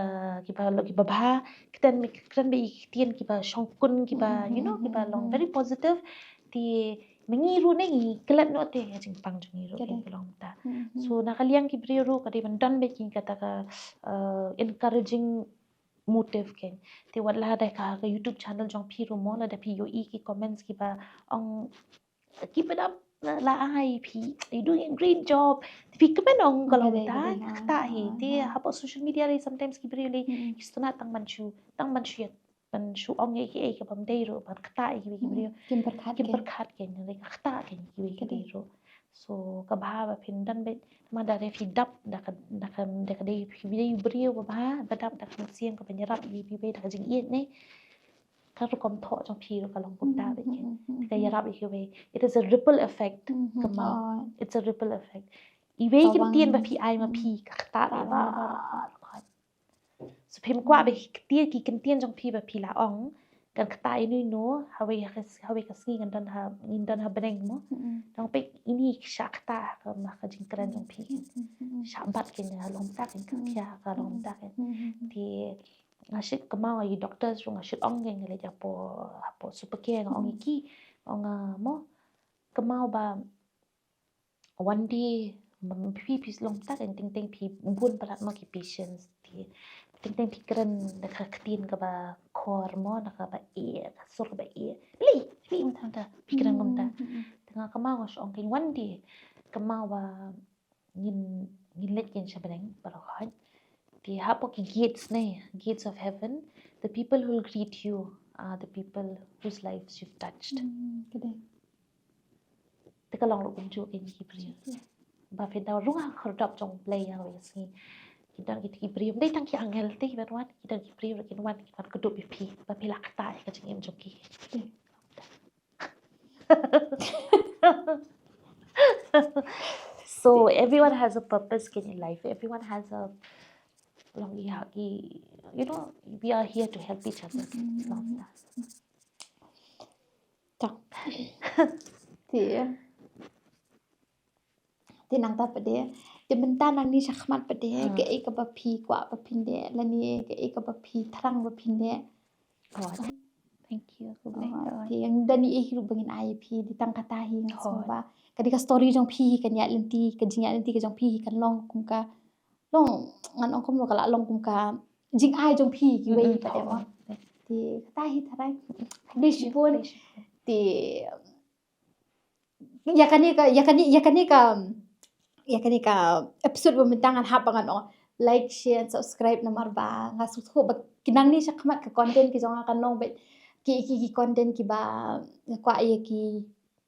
kiba long kiba bha, kren, kren beit ïa ki ktien kiba shongkun, kiba, you know, kiba long very positive. Te ma ngi ruh ne ngi klet noh te ïa jingpang jong ngi ruh kein, ka long ta. So na ka liang ki briew ruh ka dei ban don beit kein kata ka, uh, encouraging motive kein. Te wat la da ka, ka YouTube channel jong phi ruh mo, la da phi ïohi ki comments kiba ong, "Keep it up, la, la ai phi, you doing a great job." Te phi kmen ong ka long ta, ka ktah hi. Te hapoh social media lei sometimes ki briew lei ki sngewtynnat tang ban shu, tang ban shu ïa, ban shu ong ïa kiei kiei kaba ym dei ruh, ban ktah ïa kiwei ki briew. Kim pyrkhat kein, ka ktah kein ïa kiwei ki briew ruh. So ka bha ba phin don beit, namar da re phi dap da ka, da ka, da ka dei phi dei u briew ba bha, ba dap da ka mynsiem kaba ïarap ïa kiwei da ka jingïeit ne. Ka rukom thoh jong phi ruh ka long kumta beit kein. Ka ïarap ïa kiwei. It is a ripple effect. Ka mut, it's a ripple effect. Iwei ki ktien ba phi ai ma phi ka ktah beit baroh. So phim kwah ba ki ktien, ki ktien jong phi ba phi la ong kan ktah ïa uno uno, hawei ha ka, hawei ka sngi ngan don ha, ngin don ha bneng mo. Nang peit ine ki shah ktah ha ka, ha ka jingkren jong phi. Shah bat kein, ka long ta kein, ka khia ka long ta kein. Te nga shait kynmaw, ïa ki doctors ruh nga shait ong kein, nga leit hapoh, hapoh Supercare nga ong ïa ki, ong, ah, mo, kynmaw ba one day, mm, phi, phi long ta kein, teng teng phi bun palat mo ki patients, te teng teng phi kren da ka ktien kaba khor mo, da kaba eh, ka sur kaba eh. Lei, lei, mynta, mynta phi kren kumta. Te nga kynmaw nga shait ong kein one day, kynmaw ba ngin, ngin leit kein sha bneng baroh. Te hapoh ki gates ne, gates of heaven, the people who will greet you are the people whose lives you've touched. Te ka long ruh kumjuh kein ki briew. Ba phin da rung ha ka khyrdop jong U Blei ha kawei ka sngi, ki don kito ki briew, ym dei tang ki angel te ki ban wan, ki don ki briew ruh kin wan, kin wan kdup ïa phi ba phi la ktah ïa ka jingim jong ki. So everyone has a purpose kein in life. Everyone has a, long, yeah, you know, we are here to help each other. Te, te nangta pat de, te mynta nangne shakhmat pat de, kaei kaba phi kwah ba phin leh, lane kaei kaba phi thrang ba phin leh. Thank you. Te ïa don ei ei ruh ba ngin ai ïa phi, dei tang kata hi, nga sngew ba ka dei ka story jong phi hi kan ïaid lynti, ka jingïaid lynti ka jong phi hi kan long kum ka, long, ngan ong kumno, ka la long kum ka jingai jong phi kiwei pat de mo. Te kata hi tharai. Khublei shibun. Te ïa kane ka, ïa kane, ïa kane ka, ïa kane ka episode ba mynta ngan hap ba ngan ong like, share, subscribe, namar ba nga sngewthuh ba ki nangne shakhmat ka content ki jong nga kan long beit ki, ki, ki content kiba nga kwah ïa ki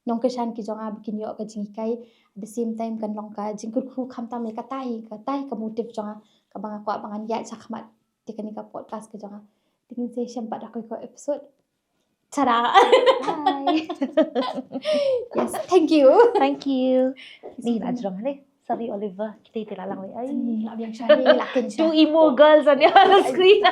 nongkyrshan ki jong nga ba kin ïoh ka jinghikai. At the same time kan long ka jingkyrkhu khamtam ïa kata hi, kata hi ka motive jong nga kaba nga kwah ba ngan ïaid shakhmat ïa kane ka podcast ka jong nga. Te ngin sa ïashem pat ha kawei ka episode. Tada! Bye. Yes, thank you. Thank you. Ni la jrong ne. Sorry, Oliver. Kita ite la lang wei. Ai, la biang shane, la ken. Two emo girls on the screen.